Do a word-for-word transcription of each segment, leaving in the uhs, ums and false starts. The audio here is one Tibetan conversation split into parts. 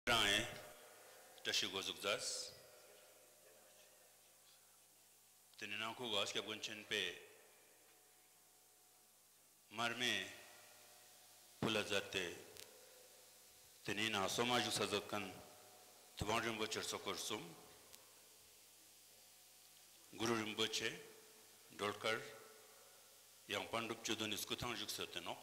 རང་ཨེ། བཀྲ་ཤིས་འགོ་འཛུགས་མཛད། དེ་ནས་ནང་ཁུལ་ག་སྐྱབས་མགོན་ཆེན་པོས་མར་མེ་ཕུལ་ལ་མཛད་དེ། དེ་ནས་ན་སོ་མ་བཞུགས་ས་མཛད་མཁན་ཐུབ་དབང་རིན་པོ་ཆེར་ཚོགས་འཁོར་གསུམ། གུ་རུ་རིན་པོ་ཆེ། སྒྲོལ་དཀར། ཡང་པཎ་གྲུབ་བཅུ་བདུན་ནི་སྐུ་ཐང་བཞུགས་སུ་བཏོན་ནོ།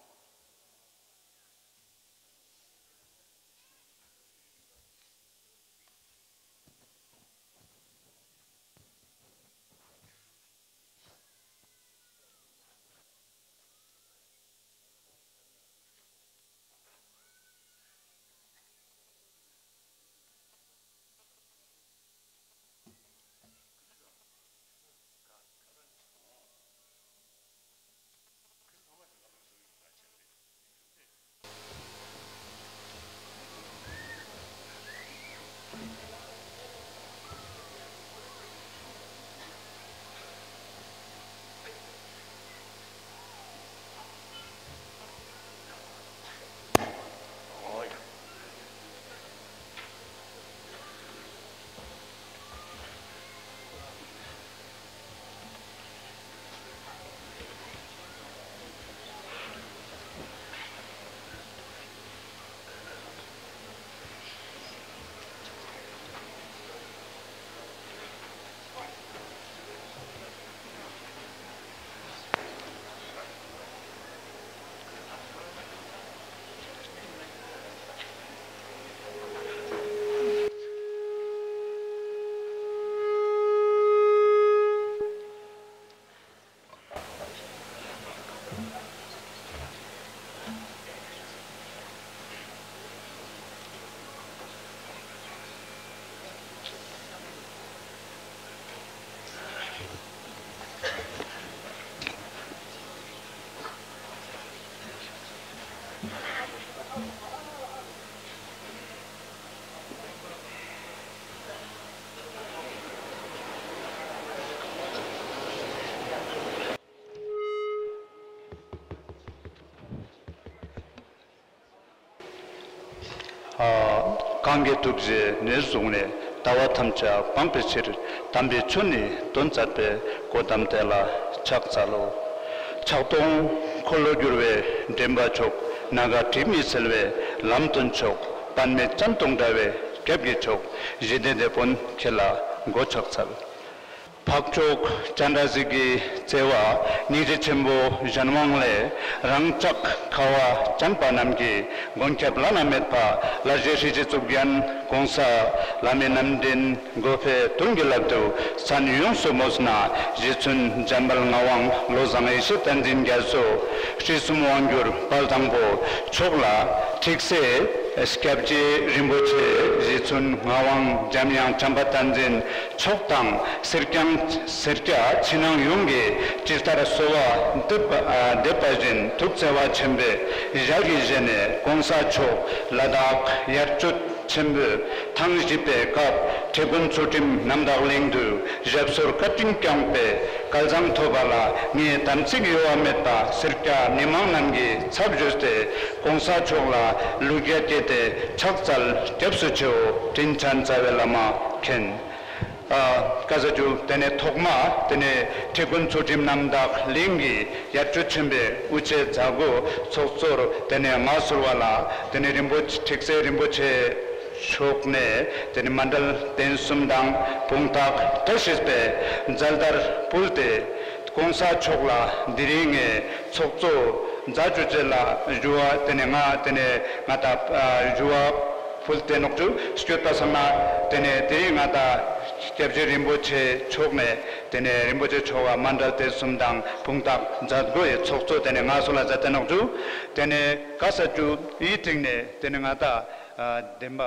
གང་གིས་ཐུགས་རྗེ་ཉེར་བཟུང་ནས། ལྟ་བ་ཐམས་ཅད་སྤང་བའི་ཕྱིར། དམ་པའི་ཆོས་ནི་སྟོན་མཛད་པའི། གོ་ཏམ་དེ་ལ་ཕྱག་འཚལ་ལོ། ཕྱག་སྟོང་འཁོར་ལོས་སྒྱུར་བའི་འདྲེན་པ་མཆོག། ནམ་མཁའ་དྲི་མེད་གསལ་བའི་ལམ་སྟོན་མཆོག། པདྨའི་སྤྱན་དང་འདྲ་བའི་སྐྱབས་ཀྱི་མཆོག། ཞི་བདེའི་དེད་དཔོན་ཁྱེད་ལ་མགོ་ཕྱག་འཚལ། འཕགས་མཆོག་སྤྱན་རས་གཟིགས་ཀྱི་བརྩེ་བ་སྙིང་རྗེ་ཆེན་པོ་གཞན་དབང་ལས་རང་ཅག་ཁ་བ་ཅན་པ་རྣམས་ཀྱི་མགོན་སྐྱབས་བླ་ན་མེད་པ་ལྷ་རྗེ་ཧྲི་ཅི་གཙུག་རྒྱན་གོང་ས་བླ་མའི་རྣམ་འདྲེན་གོ་འཕེལ་དོན་གྱི་རླབས་སུ་མཚན་ཡོངས་སུ་སྨོས་ན། རྗེ་བཙུན་འཇམ་དཔལ་ངག་དབང་བློ་བཟང་ཡེ་ཤེས་བསྟན་འཛིན་རྒྱ་མཚོ། སྲིད་གསུམ་དབང་སྒྱུར་དཔལ་བཟང་པོ་མཆོག་ལ། ཁྲིག་སེ་སྐྱབས་རྗེ་རིན་པོ་ཆེ་རྗེ་བཙུན་ངག་དབང་འཇམ་དབྱངས་བྱམས་པ་བསྟན་འཛིན་མཆོག་དང་། སེར་སྐྱ་སེར་སྐྱ་ཕྱི་ནང་ཡོངས་ཀྱིས་ཇི་ལྟར་གསོལ་བ་འདེབས་པ་འདེབས་པ་བཞིན་ཐུགས་བརྩེ་བ་ཆེན་པོས་ཞལ་གྱིས་བཞེས་ནས་གོང་ས་མཆོག་ལ་དྭགས་ཡར་བཅོས་ཆེན་པོའི་ཐེངས་བཞི་པའི་སྐབས་ཁྲི་དགོན་ཚུལ་ཁྲིམས་རྣམ་དག་གླིང་དུ་ཞབས་སོར་བཀའ་དྲིན་བསྐྱངས་པའི་སྐལ་བཟང་ཐོབ་པ་ལ་ངས་དམ་ཚིག་གཡོ་བ་མེད་པ་སེར་སྐྱ་མི་མང་རྣམས་ཀྱི་ཚབ་ཞུས་ཏེ་གོང་ས་མཆོག་ལ་ལུས་རྒྱ་བསྐྱེད་དེ་ཕྱག་འཚལ་སྐྱབས་སུ་མཆིའོ། དྲིན་ཅན་རྩ་བའི་བླ་མ་མཁྱེན། ཨ། བཀའ་སྩལ་རྒྱུ། དེ་ནས་ཐོག་མ་དེ་ནས་ཁྲི་དགོན་ཚུལ་ཁྲིམས་རྣམ་དག་གླིང་གི་ཡར་བཅོས་ཆེན་པོའི་དབུ་ཆེ་མཛད་སྒོ་ཚོགས་གཙོར་དེ་ནས་མངའ་གསོལ་བ་ལ་དེ་ནས་རིན་པོ་ཆེ་ཁྲིག་སེ་རིན་པོ་ཆེ་མཆོག་ནས་དེ་ནས་མཎྜལ་རྟེན་གསུམ་དང་དཔུང་རྟགས་བཀྲ་ཤིས་པའི་མཛད་དར་ཕུལ་ཏེ་གོང་ས་མཆོག་ལ་དེ་རིང་ངས་ཚོགས་གཙོ་མཛད་རྒྱུ་བཅས་ལ་ཞུ་བ་དེ་ནས་ང་དེ་ནས་ང་ད་ཞུ་བ་ཕུལ་ཏེ་ནོག་ཅུ་སྐྱོད་པ་སང་ན། དེ་ནས་དེ་རིང་ང་ད་སྐྱབས་རྗེ་རིན་པོ་ཆེ་མཆོག་ནས་དེ་ནས་རིན་པོ་ཆེ་མཆོག་ག་མཎྜལ་རྟེན་གསུམ་དང་དཔུང་རྟགས་མཛད་སྒོ་ཡི་ཚོགས་གཙོ་དེ་ནས་མངའ་གསོལ་ལ་མཛད་དེ་ནོག་ཅུ། དེ་ནས་བཀའ་སྩལ་རྒྱུ་ཡི་ཐིག་ནས་དེ་ནས་ང་ད་བདེན་པ་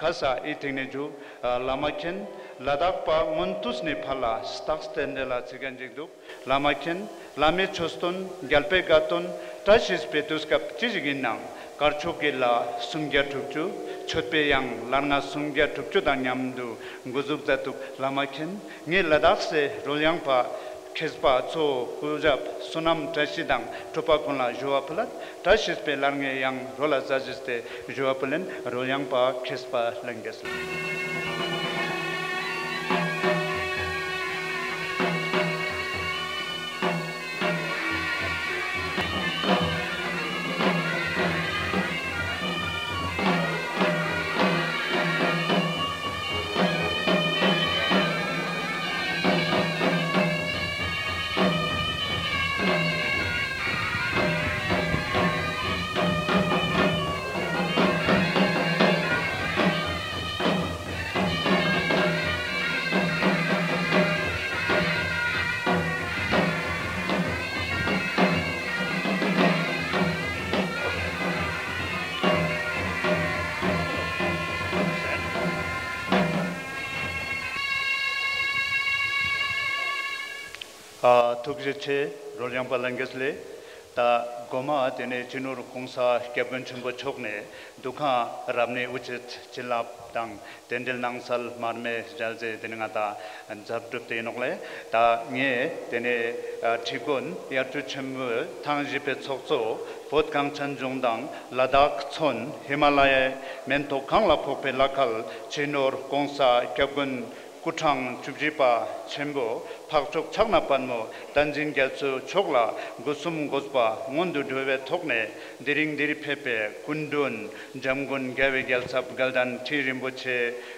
ཁ་ས་ཡི་ཐིག་ནས་རྒྱུ། བླ་མ་མཁྱེན། ལ་དྭགས་པ་སྔོན་དུས་ནས་ཕར་ལ་རྟགས་རྟེན་འབྲེལ་ལ་ཚིག་ག་འཇིག་འདུག་བླ་མ་མཁྱེན། བླ་མའི་ཆོས་སྟོན་རྒྱལ་པོའི་དགའ་སྟོན་བཀྲ་ཤིས་པའི་དུས་སྐབས་ཅི་ཞིག་ཡིན་ནའང་དཀར་ཕྱོགས་ཀྱི་ལྷ་སུམ་བརྒྱ་དྲུག་ཅུ། མཆོད་པའི་དབྱངས་ལྷ་སྔགས་སུམ་བརྒྱ་དྲུག་ཅུ་དང་མཉམ་དུ་འགོ་འཛུགས་མཛད་འདུག་བླ་མ་མཁྱེན། ངས་ལ་དྭགས་སི་རོལ་དབྱངས་པ་མཁས་པ་ཚོ་སྐུ་ཞབས་བསོད་ནམས་བཀྲ་ཤིས་དང་གྲུབ་པ་ཀུན་ལ་ཞུ་བ་ཕུལ་ལད། བཀྲ་ཤིས་པའི་ལྷ་སྔགས་དབྱངས་རོལ་ལ་ཟ་ཞིག་སྟེ་ཞུ་བ་ཕུལ་ལེན། རོལ་དབྱངས་པ་མཁས་པ་ལྷན་རྒྱས། ཨ། ཐུགས་རྗེ་ཆེ། རོལ་དབྱངས་པ་ལྷན་རྒྱས་ལགས། ད་མགོ་མ་དེ་ནས་སྤྱི་ནོར་༸གོང་ས་༸སྐྱབས་མགོན་ཆེན་པོ་མཆོག་ནས་འདུ་ཁང་རབ་གནས་དབུ་འབྱེད་བྱིན་རླབས་དང་རྟེན་འབྲེལ་གནང་སལ་མར་མེ་མཇལ་རྗེས་དེ་ནས་ང་ད་མཛད་གྲུབ་དེ་ཡིན་ནོག་ལེ། ད་ངས་དེ་ནས་ཨ་ཁྲི་དགོན་ཡར་བཅོས་ཆེན་མོའི་ཐེངས་བཞི་པའི་ཚོགས་གཙོ་བོད་གངས་ཅན་ལྗོངས་དང་ལ་དྭགས་མཚོན་ཧི་མ་ལ་ཡའི་མེན་ཐོག་གང་ལ་ཕོག་པའི་བླ་མཁར་སྤྱི་ནོར་༸གོང་ས་༸སྐྱབས་མགོན་སྐུ་ཕྲེང་བཅུ་བཞི་པ་ཆེན་པོ་འཕགས་མཆོག་ཕྱག་ན་པདྨོ་བསྟན་འཛིན་རྒྱ་མཚོ་མཆོག་ལ་སྒོ་གསུམ་དགོངས་པ་སྔོན་དུ་འགྲོ་བའི་ཐོག་ནས་དེ་རིང་འདིར་ཕེབས་པའི་སྐུ་མགྲོན་འཇམ་མགོན་རྒྱལ་བའི་རྒྱལ་ཚབ་དགའ་ལྡན་ཁྲི་རིན་པོ་ཆེ་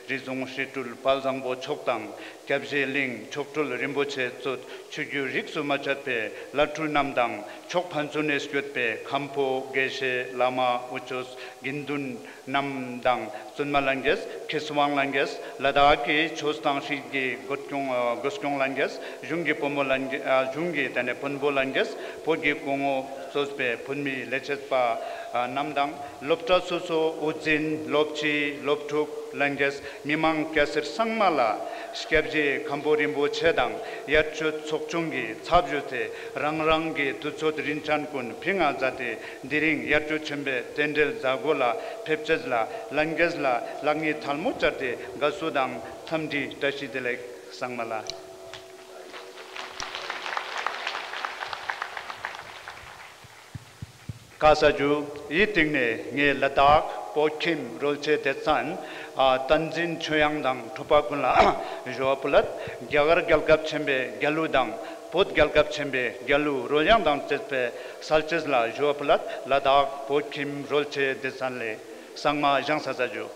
རི་རྫོང་ཁྲི་སྤྲུལ་དཔལ་བཟང་པོ་མཆོག་དང་། སྐྱབས་རྗེ་གླིང་མཆོག་སྤྲུལ་རིན་པོ་ཆེ་གཙོས་ཆོས་བརྒྱུད་རིས་སུ་མ་ཆད་པའི་བླ་སྤྲུལ་རྣམས་དང་ཕྱོགས་ཕན་ཚུན་ནས་བསྐྱོད་པའི་མཁན་པོ་དགེ་བཤེས་བླ་མ་དབུ་ཆོས་དགེ་འདུན་རྣམས་དང་བཙུན་མ་ལྷན་རྒྱས། མཁས་དབང་ལྷན་རྒྱས། ལ་དྭགས་ཀྱི་ཆོས་དང་སྲིད་ཀྱི་འགོ་སྐྱོང་འགོ་སྐྱོང་ལྷན་རྒྱས། གཞུང་གི་བུ་མོ་ལྷན་རྒྱས། གཞུང་གི་དེ་ནས་བོན་པོ་ལྷན་རྒྱས། བོད་ཀྱི་སྐུ་ངོ་གཙོས་པའི་བོད་མི་ལས་བྱེད་པ་རྣམས་དང་། སློབ་གྲྭ་སོ་སོའི་དབུ་འཛིན་སློབ་སྤྱི་སློབ་ཕྲུག་ལྷན་རྒྱས། མི་མང་སྐྱ་སེར་ཚང་མ་ལ་སྐྱབས་རྗེ་མཁན་པོ་རིན་པོ་ཆེ་དང་ཡར་བཅོས་ཚོགས་ཆུང་གི་ཚབ་ཞུས་ཏེ་རང་རང་གི་དུས་ཚོད་རིན་ཅན་ཀུན་ཕྱི་ནང་མཛད་དེ་དེ་རིང་ཡར་བཅོས་ཆེན་པོའི་རྟེན་འབྲེལ་མཛད་སྒོ་ལ་ཕེབས་ཅེས་ལ་ལྷན་རྒྱས་ལ་ལག་གཉིས་ཐལ་མོ་སྦྱར་ཏེ་དགའ་བསུ་དང་འཚམས་འདྲི་བཀྲ་ཤིས་བདེ་ལེགས་གསང་མ་ལ། བཀའ་སྩལ་རྒྱུ། ཡིད་གཏིང་ནས་ངས་ལ་དྭགས་བོད་ཁྱིམ་རོལ་ཆས་སྡེ་ཚན་བསྟན་འཛིན་ཆོས་དབྱངས་དང་གྲུབ་པ་ཀུན་ལ་ཞུ་བ་ཕུལ་ལད། རྒྱ་གར་རྒྱལ་ཁབ་ཆེན་པོའི་རྒྱལ་གླུ་དང་བོད་རྒྱལ་ཁབ་ཆེན་པོའི་རྒྱལ་གླུ་རོལ་དབྱངས་དང་བཅས་པའི་གསལ་བྱེད་ལ་ཞུ་བ་ཕུལ་ལད། ལ་དྭགས་བོད་ཁྱིམ་རོལ་ཆས་སྡེ་ཚན་ལས་གསང་མ་བཞེངས་ས་བྱ་རྒྱུ།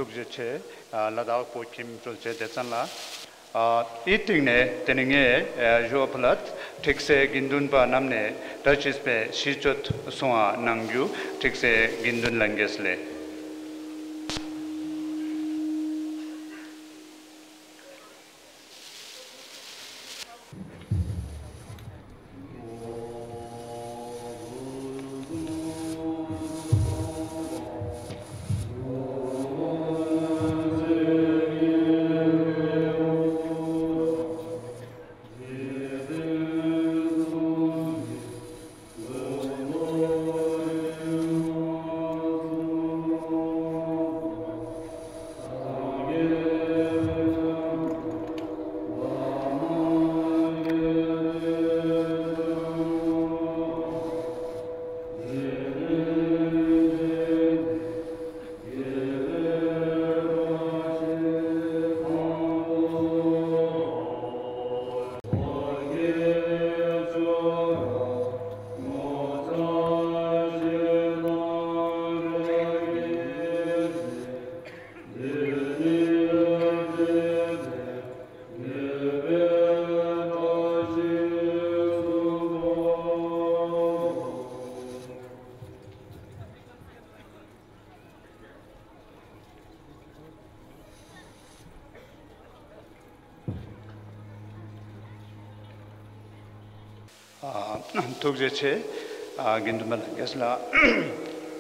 ཐུགས་རྗེ་ཆེ། ལ་དྭགས་བོད་ཁྱིམ་གྲོལ་ཆེ་སྡེ་ཚན་ལ། ཨ། ཨི་སྟེང་ནས་དེ་ནི་ངས་ཨ་ཞུ་བ་ཕུལ་ལ། ཁྲིག་སེ་དགེ་འདུན་པ་རྣམས་ནས་བཀྲ་ཤིས་པའི་ཤིས་བརྗོད་གསུང་བ་གནང་རྒྱུ། ཁྲིག་སེ་དགེ་འདུན་ལྷན་རྒྱས་ལས། ཨ། ཐུགས་རྗེ་ཆེ། ཨ། དགེ་འདུན་པ་ལྷན་རྒྱས་ལ།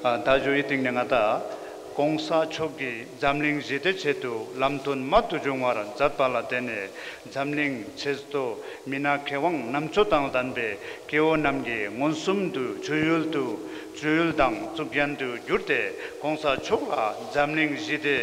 ཨ། ད་ཞུ་ཡི་སྟེང་ནས་ང་ད་༸གོང་ས་མཆོག་གིས་འཛམ་གླིང་ཞི་བདེའི་ཆེད་དུ་ལམ་སྟོན་རྨད་དུ་བྱུང་བར་མཛད་པ་ལ་བརྟེན་ནས། འཛམ་གླིང་ཆེས་མཐོ་མི་སྣ་མཁས་དབང་རྣམ་དཔྱོད་དང་ལྡན་པའི་སྐྱེ་བོ་རྣམས་ཀྱིས་མངོན་སུམ་དུ་ཆོས་ཡུལ་དུ་ཆོས་ཡུལ་དང་གཙུག་རྒྱན་དུ་གྱུར་ཏེ། ༸གོང་ས་མཆོག་ལ་འཛམ་གླིང་ཞི་བདེ།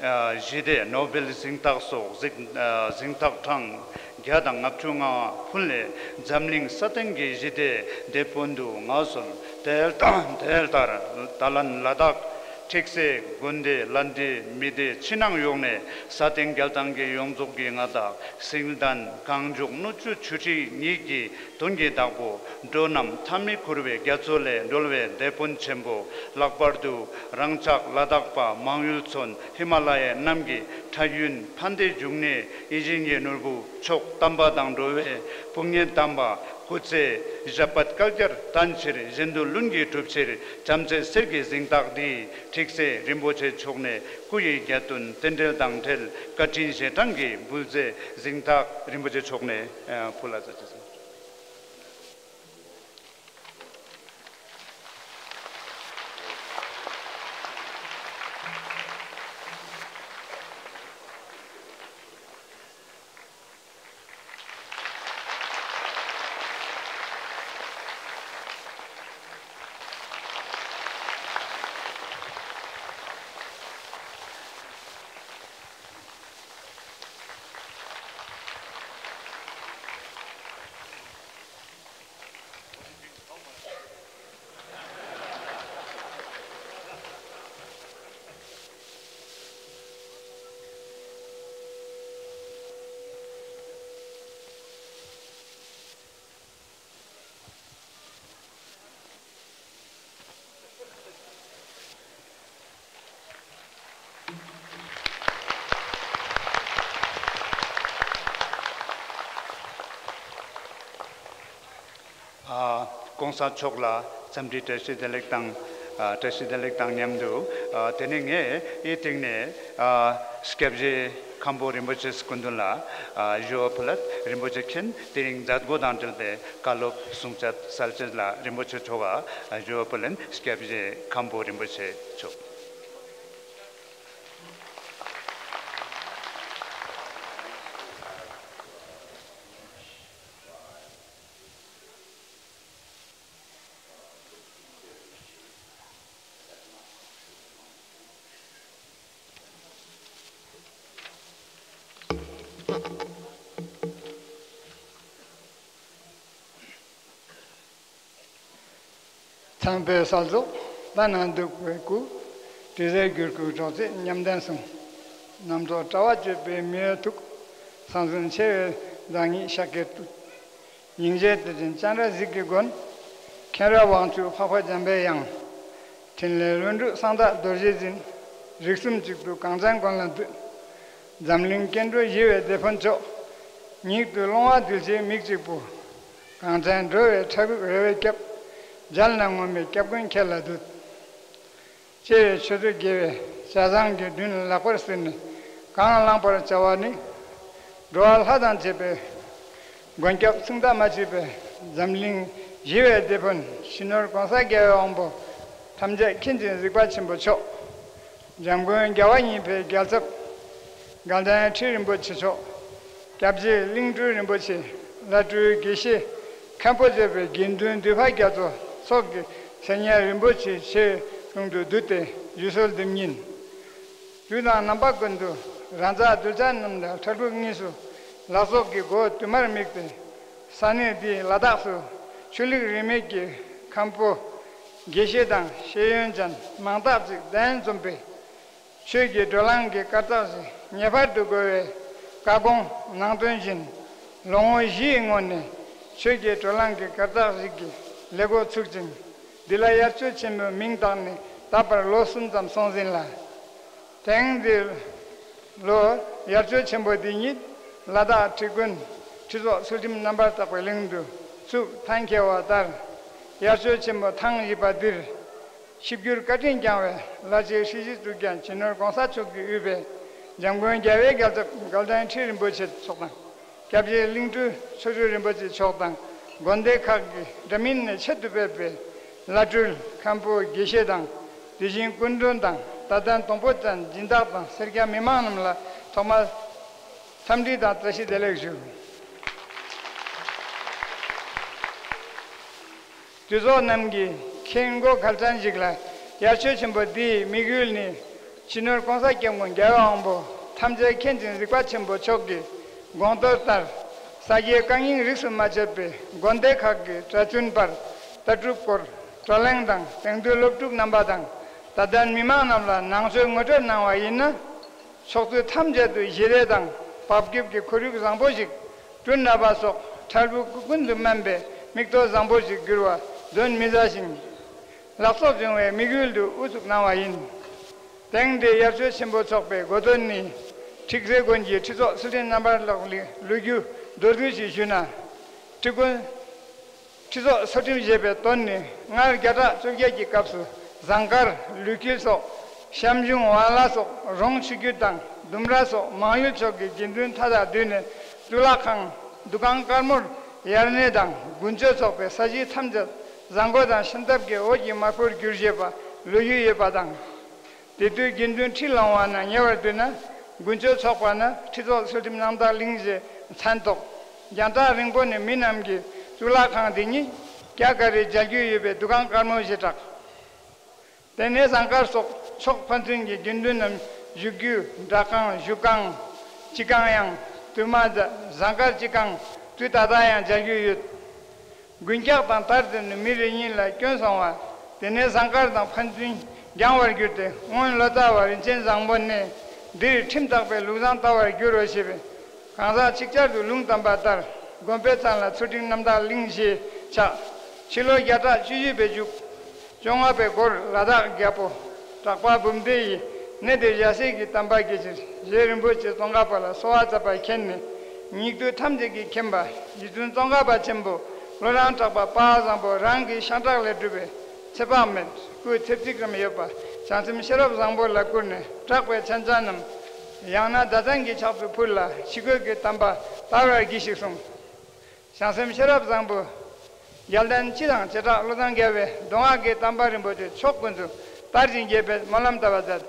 ཨ། ཞི་བདེ་ནོ་བེལ་གཟེངས་རྟགས་སོགས་གཟེངས། ཨ། གཟེངས་རྟགས་གྲངས་བརྒྱ་དང་ལྔ་བཅུ་ང་ཕུལ་ནས། འཛམ་གླིང་སྲ་བརྟན་གྱི་ཞི་བདེའི་དེད་དཔོན་དུ་མངའ་གསོལ། དེ་ལྟར་དེ་ལྟར་ད་ལན་ལ་དྭགས་ཁྲིག་སེ་དགོན་སྡེ་ལ་འདི་མི་སྡེ་ཕྱི་ནང་ཡོངས་ནས་སྲ་བརྟན་རྒྱལ་ཐང་གི་ཡོངས་རྫོགས་ཀྱི་མངའ་བདག་སྲིད་བློན་གངས་ལྗོངས་སྣོད་བཅུད་ཆུ་ཁྲི་གཉིས་ཀྱི་དོན་གྱི་བདག་པོ། འགྲོ་རྣམས་མཐའ་མི་འཁོར་བའི་རྒྱ་མཚོ་ལས་སྒྲོལ་བའི་དེད་དཔོན་ཆེན་པོ། ལྷག་པར་དུ་རང་ཅག་ལ་དྭགས་པ་མང་ཡུལ་ཚོ་ཧི་མ་ལ་ཡའི་གནམ་གྱི་ཁྲ་རྒྱུན་ཕན་བདེའི་འབྱུང་གནས་ཡིད་བཞིན་གྱི་ནོར་བུ་མཆོག་དམ་པ་དང་འགྲོ་བའི་དཔུང་གཉེན་དམ་པ་སྐུ་ཚེ་ཞབས་པད་བསྐལ་བརྒྱར་བརྟན་ཕྱིར། གཞན་དོན་ལྷུན་གྱིས་གྲུབ་ཕྱིར། བྱམས་བརྩེའི་གསེར་གྱི་གཟེངས་རྟགས་འདི་ཁྲིག་སེ་རིན་པོ་ཆེ་མཆོག་ནས་སྐུ་ཡི་རྒྱལ་དོན་རྟེན་འབྲེལ་དང་འབྲེལ་བཀའ་དྲིན་རྗེས་དྲན་གྱི་འབུལ་རྫས་གཟེངས་རྟགས་རིན་པོ་ཆེ་མཆོག་ནས་ཕུལ་ལ་མཛད་ཅེས་སོ། ཨ། ༸གོང་ས་མཆོག་ལ་འཚམས་འདྲི་བཀྲ་ཤིས་བདེ་ལེགས་དང་། ཨ། བཀྲ་ཤིས་བདེ་ལེགས་དང་མཉམ་དུ། ཨ། དེ་ནས་ངས་ཨི་སྟེང་ནས། ཨ། སྐྱབས་རྗེ་མཁན་པོ་རིན་པོ་ཆེ་སྐུ་མདུན་ལ། ཨ། ཞུ་བ་ཕུལ་ལ། རིན་པོ་ཆེ་མཁྱེན། དེ་རིང་མཛད་སྒོ་དང་འབྲེལ་བའི་བཀའ་སློབ་གསུང་ཆོས་གསལ་བྱེད་ལ་རིན་པོ་ཆེ་མཆོག་ཨ། ཞུ་བ་ཕུལ་ལེན། སྐྱབས་རྗེ་མཁན་པོ་རིན་པོ་ཆེ་མཆོག་ཚངས་པའི་གསལ་རྫོགས་ལྟ་ན་སྡུག་པའི་སྐུ། དྲི་ཟའི་གུར་ཁུག་སྒྲོག་ཚད་ཉམས་ལྡན་གསུང་། རྣམ་རྟོག་དྲ་བ་གཅོད་པའི་མི་འོད་ཐུག། ཟང་ཟིང་ཆེ་བའི་བདག་ཉིད་ཤཱཀྱའི་སྤྲུལ། སྙིང་རྗེའི་གཏེར་ཆེན་སྤྱན་རས་གཟིགས་ཀྱི་མགོན། མཁྱེན་རབ་དབང་ཕྱུག་འཕགས་པ་འཇམ་པའི་དབྱངས། ཕྲིན་ལས་ལྷུན་གྲུབ་གསང་བདག་རྡོ་རྗེ་འཛིན། རིགས་གསུམ་གཅིག་ཏུ་གངས་ཅན་ཀུན་ལ་འདུད། འཛམ་གླིང་སྐྱེ་འགྲོ་ཞི་བའི་དེད་དཔོན་མཆོག། ཉིད་དུ་ལོང་བ་གདུལ་བྱའི་མིག་གཅིག་པུ། གངས་ཅན་འགྲོ་བའི་ཁྲག་རུག་རེ་བའི་སྐྱབས། མཇལ་ན་ངོམས་པའི་སྐྱབས་མགོན་ཁྱེད་ལ་འདུད། ཅེས་ཆོས་ཚོགས་དགེ་བའི་ཞལ་བཟང་གི་མདུན་ལག་པར་བསིལ་ནས་གང་བླང་བར་བྱ་བ་ནི། འགྲོ་བ་ལྷ་དང་བཅས་པའི་མགོན་སྐྱབས་ཚིག་མདའ་མ་ཆད་པའི་འཛམ་གླིང་ཞི་བའི་དེད་དཔོན་སྤྱི་ནོར་༸གོང་ས་༸རྒྱལ་བའི་དབང་པོ་ཐམས་ཅད་མཁྱེན་ཅིང་གཟིགས་པ་ཆེན་པོ་མཆོག། འཇམ་མགོན་རྒྱལ་བ་ཡིད་བཞིན་རྒྱལ་ཚབ། དགའ་ལྡན་ཁྲི་རིན་པོ་ཆེ་མཆོག། སྐྱབས་རྗེ་གླིང་སྤྲུལ་རིན་པོ་ཆེ། བླ་སྤྲུལ་དགེ་བཤེས་མཁན་པོ་མཛད་པའི་དགེ་འདུན་འདུས་པ་རྒྱ་མཚོ་མཆོག་གི་མཚན་སྙན་རིན་པོ་ཆེ་ཆེ་ལྷུང་དུ་བསྡུས་ཏེ་བརྗོད་གསོལ་འདེབས་ཉིན། དུས་དང་རྣམ་པ་ཀུན་ཏུ་རང་ཅག་གདུལ་བྱ་རྣམས་ལ་ཁྲག་རུག་གཉིས་སུ་ལག་སོགས་ཀྱི་སྒོ་དུ་མར་དམིགས་ཏེ། ས་གནས་འདིའི་ལ་དྭགས་སུ་ཆོས་ལུགས་རིས་མེད་ཀྱི་མཁན་པོ་དགེ་བཤེས་དང་ཤེས་ཡོན་ཅན་མང་དག་ཅིག་གདན་འཛོམས་པའི་ཆོས་ཀྱི་བགྲོ་གླེང་གི་སྐར་རྩ་བཞི་ངེས་པར་དུ་དགོས་པའི་བཀའ་དགོངས་ནང་དོན་བཞིན། ལོ་ངོ་བཞིའི་སྔོན་ནས་ཆོས་ཀྱི་བགྲོ་གླེང་གི་སྐར་རྩ་བཞི་གི་ལས་འགོ་ཚུགས་ཅིང་། འདི་ལ་དབྱར་ཆོས་ཆེན་མོའི་མིང་བཏགས་ནས་ད་བར་ལོ་གསུམ་ཙམ་སོང་ཟིན་ལ། དེང་འདིར་ལོ་དབྱར་ཆོས་ཆེན་པོ་འདི་ཉིད་ལ་དྭགས་ཁྲི་དགོན་ཁྲི་ཚོགས་ཚུལ་ཁྲིམས་རྣམ་པར་དག་པའི་གླིང་དུ་ཚུགས་ཐང་འཁེལ་བ་ལྟར། དབྱར་ཆོས་ཆེན་པོ་ཐེངས་བཞི་པ་འདིར་ཆིབས་བསྒྱུར་བཀའ་དྲིན་བསྐྱངས་པའི་བླ་སྤྱི་ཧྲི་ཞི་ཏུ་རྒྱན་སྤྱི་ནོར་༸གོང་ས་མཆོག་གིས་དབུས་པའི་འཇམ་མགོན་རྒྱལ་བའི་རྒྱལ་ཚབ་དགའ་ལྡན་ཁྲི་རིན་པོ་ཆེ་མཆོག་དང་། སྐྱབས་རྗེ་གླིང་སྤྲུལ་མཆོག་སྤྲུལ་རིན་པོ་ཆེ་མཆོག་དང་དགོན་སྡེ་ཁག་གི་འདྲ་མིན་ནས་ཆེད་དུ་ཕེབས་པའི་བླ་སྤྲུལ་མཁན་པོ་དགེ་བཤེས་དང་། དེ་བཞིན་སྐུ་མགྲོན་དང་དད་ལྡན་དང་པོ་ཅན་སྦྱིན་བདག་དང་སེར་སྐྱ་མི་མང་རྣམས་ལ་ཐོག་མར་འཚམས་འདྲི་དང་བཀྲ་ཤིས་བདེ་ལེགས་ཞུ། དུས་ཚོགས་རྣམས་ཀྱིས་མཁྱེན་དགོས་གལ་ཆེན་ཞིག་ལ། དབྱར་ཆོས་ཆེན་པོ་འདིའི་དམིགས་ཡུལ་ནི། སྤྱི་ནོར་༸གོང་ས་༸སྐྱབས་མགོན་རྒྱལ་བའི་དབང་པོ་ཐམས་ཅད་མཁྱེན་ཅིང་གཟིགས་པ་ཆེན་པོ་མཆོག་གི་དགོངས་དོན་ལྟར། ས་དགེ་བཀའ་རྙིང་རིས་སུ་མ་ཆད་པའི་དགོན་སྡེ་ཁག་གི་གྲྭ་བཙུན་པར་ལྟ་གྲུབ་སྐོར་བགྲོ་གླེང་དང་དེང་དུས་སློབ་ཕྲུག་རྣམ་པ་དང་། དད་ལྡན་མི་མང་རྣམས་ལ་ནང་ཆོས་ངོ་སྤྲོད་གནང་བ་ཡིན་ན། ཕྱོགས་བསྡུས་ཐམས་ཅད་དུ་ཞི་བདེ་དང་བག་ཕེབས་ཀྱི་ཁོར་ཡུག་བཟང་པོ་ཞིག་བསྐྲུན་ནུས་པ་སོགས་འཕྲལ་ཕུགས་ཀུན་ཏུ་སྨན་པའི་མིག་ལྟོས་བཟང་པོ་ཞིག་འགྱུར་བ་གདོན་མི་ཟ་ཞིང་། ལག་སོགས་འབྱུང་བའི་དམིགས་ཡུལ་དུ་དབུ་བཙུགས་གནང་བ་ཡིན། དེང་འདིའི་དབྱར་ཆོས་ཆེན་པོ་འཚོགས་པའི་དགོས་དོན་ནི། ཁྲི་སྲས་དགོན་གྱི་ཁྲི་ཚོགས་ཚུལ་ཁྲིམས་རྣམ་པར་དག་པའི་ལོ་རྒྱུས་མདོར་བསྡུས་ཤིག་ཞུས་ན། ཁྲི་དགོན་ཁྲི་ཚོགས་ཚུལ་ཁྲིམས་ཞེས་པའི་དོན་ནི། སྔར་བརྒྱ་ཕྲག་བཅོ་བརྒྱད་ཀྱི་སྐབས་སུ་ཟངས་དཀར་ལུས་འཁྱིལ་སོགས་བཤམས་ཆུང་ཝཱ་ལ་སོགས་རོང་ཆུ་རྒྱུད་དང་ལྡུམ་ར་སོགས་མང་ཡུལ་ཕྱོགས་ཀྱི་དགེ་འདུན་མཐའ་དག་བསྡུས་ནས་གཙུག་ལག་ཁང་འདུ་ཁང་དཀར་མོར་དབྱར་གནས་དང་དགུན་ཆོས་འཚོགས་པའི་ས་གཞི་ཐམས་ཅད་བཟང་པོ་དང་ཤིང་ཐབས་ཀྱི་འོད་ཀྱི་དམར་པོར་གྱུར་ཞེས་པ་ལོ་རྒྱུས་ཡོད་པ་དང་། དེ་དུས་དགེ་འདུན་ཁྲི་ལོངས་པ་ན་ཉེ་བར་བསྡུས་ན། དགུན་ཆོས་འཚོགས་པ་ན་ཁྲི་ཚོགས་ཚུལ་ཁྲིམས་རྣམ་དག་གླིང་ཞེས་མཚན་ཐོགས། རྒྱང་ཐག་རིང་པོ་ནས་མི་རྣམས་ཀྱིས་གཙུག་ལག་ཁང་འདི་ཉིད་རྒྱ་གར་རི་མཇལ་རྒྱུ་ཡོད་པའི་འདུ་ཁང་དཀར་མོ་ཞེས་གྲགས། དེ་ནས་ཟངས་དཀར་སོགས་ཕྱོགས་ཕན་ཚུན་གྱི་དགེ་འདུན་རྣམས་བཞུགས་རྒྱུའི་སྦྲག་ཁང་བཞུགས་ཁང་། སྤྱི་ཁང་ཡང་དུ་མ་ཟ་ཟངས་དཀར་སྤྱི་ཁང་དུས་ད་ལྟ་ཡང་མཇལ་རྒྱུ་ཡོད། དགུན་འཁྱག་དང་དར་ཏེ་ནི་མི་རེ་གཉིས་ལ་སྐྱོན་སོང་བ། དེ་ནས་ཟངས་དཀར་དང་ཕན་ཚུན་རྒྱང་བར་གྱུར་ཏེ་སྔོན་ལོ་ཙཱ་བ་རིན་ཆེན་བཟང་པོ་ནས་འདིར་ཁྲིམས་བརྟག་པའི་ལུགས་བཟང་ལྟ་བར་འགྱུར་རོ་ཞེས་པའི་གང་ཟག་ཅིག་ཅར་དུ་ལུང་བསྟན་པ་ལྟར། དགོན་པའི་མཚན་ལ་ཚུལ་ཁྲིམས་རྣམ་དག་གླིང་ཞེས་ཆགས། ཕྱི་ལོ་བརྒྱ་ཕྲག་བཅུ་བཞི་པའི་མཇུག་བཅོ་ལྔ་པའི་འགོར་ལ་དྭགས་རྒྱལ་པོ་གྲགས་པ་འབུམ་སྡེ་ཡིས་གནས་དེར་ཡབ་སྲས་ཀྱི་དམ་པ་དགེ་ཆེར་རྗེ་རིན་པོ་ཆེ་ཙོང་ཁ་པ་ལ་གསོལ་བ་བཏབ་པ་མཁྱེན་ནས། སྙིགས་དུས་ཐམས་ཅད་ཀྱི་མཁྱེན་པ་རྗེ་བཙུན་ཙོང་ཁ་པ་ཆེན་པོ་ལྷོ་རོང་གྲགས་པ་དཔལ་བཟང་པོ་རང་གི་ཤངས་ཁྲག་ལས་གྲུབ་པའི་ཚེ་དཔག་མེད་སྐུའི་ཚེ་ཚིགས་རམ་ཡོད་པ་བྱང་སེམས་ཤེས་རབ་བཟང་པོ་ལ་བསྐུར་ནས་གྲགས་པའི་མཚན་བྱང་རྣམས་ཡང་ན་ཟླ་མཚན་གྱི་ཕྱག་ཏུ་ཕུལ་ལ་ཕྱི་རྒོལ་གྱི་དམ་པ་དར་བར་གྱིས་ཤིག་གསུངས། བྱང་སེམས་ཤེས་རབ་བཟང་པོ། རྒྱལ་ལྡན་སྤྱི་དང་བྱེ་བྲག་བློ་བཟང་རྒྱལ་བའི་མདོ་སྔགས་ཀྱི་དམ་པ་རིན་པོ་ཆེ་ཕྱོགས་ཀུན་ཏུ་དར་ཞིང་རྒྱས་པའི་སྨོན་ལམ་བཏབ་པ་མཛད།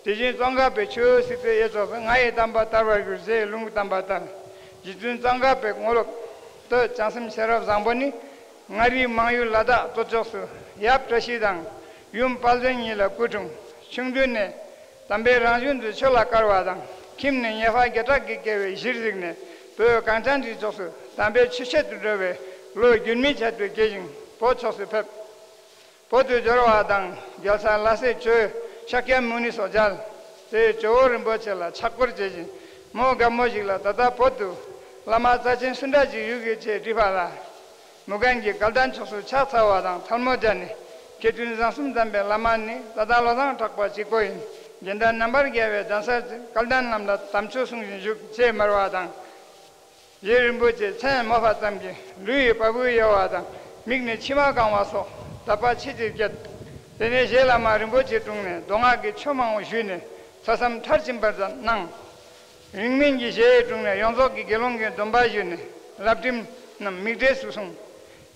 དེ་བཞིན་ཙོང་ཁ་པའི་ཆུ་བོ་སྲིད་པའི་གཡས་ཕྱོགས་སུ་ང་ཡི་དམ་པ་དར་བར་འགྱུར་ཞེས་ལུང་བསྟན་པ་ལྟར། རྗེ་བཙུན་ཙོང་ཁ་པའི་དངོས་སློབ་སྟོད་བྱང་སེམས་ཤེས་རབ་བཟང་པོ་ནི། མངའ་རིས་མང་ཡུལ་ལ་དྭགས་སྟོད་ཕྱོགས་སུ་ཡབ་བཀྲ་ཤིས་དང་ཡུམ་དཔལ་འཛིན་གཉིས་ལ་སྐུ་འཁྲུངས། ཆུང་དུས་ནས་དམ་པའི་རང་གཞུང་དུ་ཆོས་ལ་དཀར་བ་དང་། ཁྱིམ་ནས་ཉེ་ཕ་བརྒྱ་ཕྲག་གི་སྐལ་བའི་གཞིར་གཟིགས་ནས་བོད་གངས་ཅན་གྱི་ཕྱོགས་སུ་དམ་པའི་ཆོས་བཤད་དུ་འགྲོ་བའི་བློ་འགྱུར་མེད་ཆེད་དུ་སྐྱེས་ཤིང་བོད་ཕྱོགས་སུ་ཕེབས། བོད་དུ་འབྱོར་བ་དང་རྒྱལ་ས་ལྷ་སའི་ཇོ་བོ་ཤཱཀྱ་མུ་ནེ་སོགས་མཇལ། དེའི་ཇོ་བོ་རིན་པོ་ཆེ་ལ་ཕྱག་སྐོར་བྱེད་ཅིང་མོ་རྒན་མོ་ཞིག་ལ་ད་ལྟ་བོད་དུ་བླ་མ་རྩ་ཆེན་སུ་འདྲ་ཞིག་ཡོད་གི་ཅེས་དྲིས་པ་ལ། མུ་གན་གྱིས་དགའ་ལྡན་ཕྱོགས་སུ་ཕྱག་འཚལ་བ་དང་ཐལ་མོ་སྦྱར་ནས་མཁས་བཙུན་བཟང་གསུམ་ལྡན་པའི་བླ་མ་ནི་ད་ལྟ་བློ་བཟང་གྲགས་པ་གཅིག་པོ་ཡིན། དགེ་འདུན་རྣམ་པར་རྒྱལ་བའི་གདན་སར་བསྐལ་ལྡན་ལམ་ལ་དམ་ཆོས་གསུང་བཞིན་བཞུགས་ཅེས་སྨྲ་བ་དང་། རྗེ་རིན་པོ་ཆེ་མཚན་སྨོས་པ་ཙམ་གྱིས་ལུས་ཡི་བ་སྤུ་གཡོ་བ་དང་མིག་ནས་མཆི་མ་གང་བ་སོགས་དད་པ་ཆེས་ཆེར་སྐྱེས། དེ་ནས་རྗེ་བླ་མ་རིན་པོ་ཆེའི་དྲུང་ནས་མདོ་སྔགས་ཀྱི་ཆོས་མང་པོ་ཞུས་ནས་ཐོས་བསམ་མཐར་ཕྱིན་པར་གནང་། རིང་མིན་གྱི་རྗེའི་དྲུང་ནས་ཡོངས་རྫོགས་ཀྱི་དགེ་སློང་གི་སྡོམ་པ་ཞུས་ནས་བསླབ་ཁྲིམས་རྣམས་མིག་འབྲས་སུ་བཟུང་།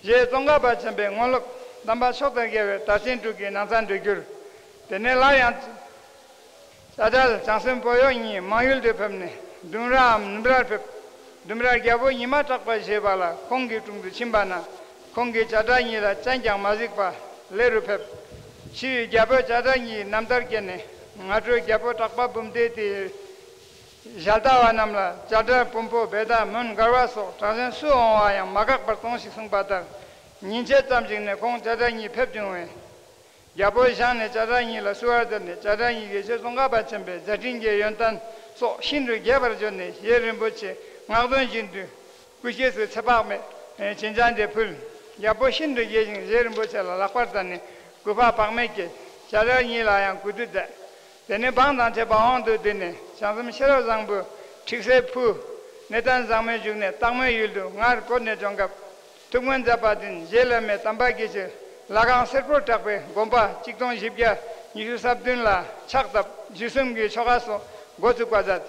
རྗེ་ཙོང་ཁ་པ་ཆེན་པོའི་དངོས་སློབ་དམ་པ་མཆོག་དང་རྒྱལ་བའི་དར་ཆེན་དྲུག་གི་ནང་ཚན་དུ་གྱུར། དེ་ནས་སླར་ཡང་བྱ་བྲལ་བྱང་སེམས་པོ་ཡོ་གཉིས་མང་ཡུལ་དུ་ཕེབས་ནས་ལྡུམ་རའམ་ནུབ་རར་ཕེབས། ལྡུམ་རར་རྒྱལ་པོ་ཉི་མ་གྲགས་པ་ཞེས་པ་ལ་ཁོང་གི་དྲུང་དུ་ཕྱིན་པ་ན། ཁོང་གིས་བྱ་བྲལ་གཉིས་ལ་ཅང་ཀྱང་མ་གཟིགས་པར་ལེ་རུ་ཕེབས། ཕྱིའི་རྒྱལ་པོས་བྱ་བྲལ་གཉིས་རྣམ་ཐར་བཀོད་ནས། སྔ་དྲོའི་རྒྱལ་པོ་གྲགས་པ་འབུམ་སྡེ་དེའི་ཞལ་ལྟ་བ་རྣམས་ལ་བྱ་བྲལ་བོན་པོ་བེ་ཏ་མོན་གར་བ་སོགས་གྲགས་ཅན་སུ་འོང་བ་ཡང་མ་བཀག་པར་གཏོང་ཞིག་གསུངས་པ་ལྟར། ཉིན་ཕྱེད་ཙམ་ཞིག་ནས་ཁོང་བྱ་བྲལ་གཉིས་ཕེབས་བྱུང་བས། རྒྱལ་པོ་བཞེངས་ནས་བྱ་བྲལ་གཉིས་ལ་བསུ་བར་མཛད་ནས་བྱ་བྲལ་གཉིས་ཀྱིས་རྗེ་ཙོང་ཁ་པ་ཆེན་པོའི་མཛད་འཕྲིན་གྱི་ཡོན་ཏན་སོགས་ཤིན་ཏུ་རྒྱས་པར་བརྗོད་ནས་རྗེ་རིན་པོ་ཆེ་ངག་འདོན་བཞིན་དུ་སྐུ་གཤེགས་སུ་ཚེ་དཔག་མེད་བྱིན་ཆགས་འདི་ཕུལ། རྒྱལ་པོ་ཤིན་ཏུ་དགྱེས་ཤིང་རྗེ་རིན་པོ་ཆེ་ལ་ལག་པར་བརྡབས་ནས་སྐུ་པར་དཔག་མེད་ཀྱིས་བྱ་བྲལ་གཉིས་ལ་ཡང་གུས་འདུད་མཛད། དེ་ནས་འབངས་དང་བཅས་པ་དབང་དུ་བསྡུས་ནས་བྱང་སེམས་ཤེས་རབ་བཟང་པོས་ཁྲིག་སེ་ཕུ། གནས་བརྟན་བཟང་མོའི་བཞུགས་གནས་སྟག་མོའི་ཡུལ་དུ་སྔར་བོད་ནས་འབྱོན་སྐབས་ཐུགས་སྨོན་མཛད་པ་བཞིན་རྗེ་བླ་མའི་དམ་པ་དགེ་ཆེར་ལྷ་ཁང་སེར་པོར་གྲགས་པའི་དགོན་པ་གཅིག་སྟོང་བཞི་བརྒྱ་ཉི་ཤུ་རྩ་བདུན་ལ་ཕྱག་བཏབ་རྗེ་བཙུན་གྱི་ཆོ་ག་སོགས་འགོ་ཚུགས་པ་མཛད།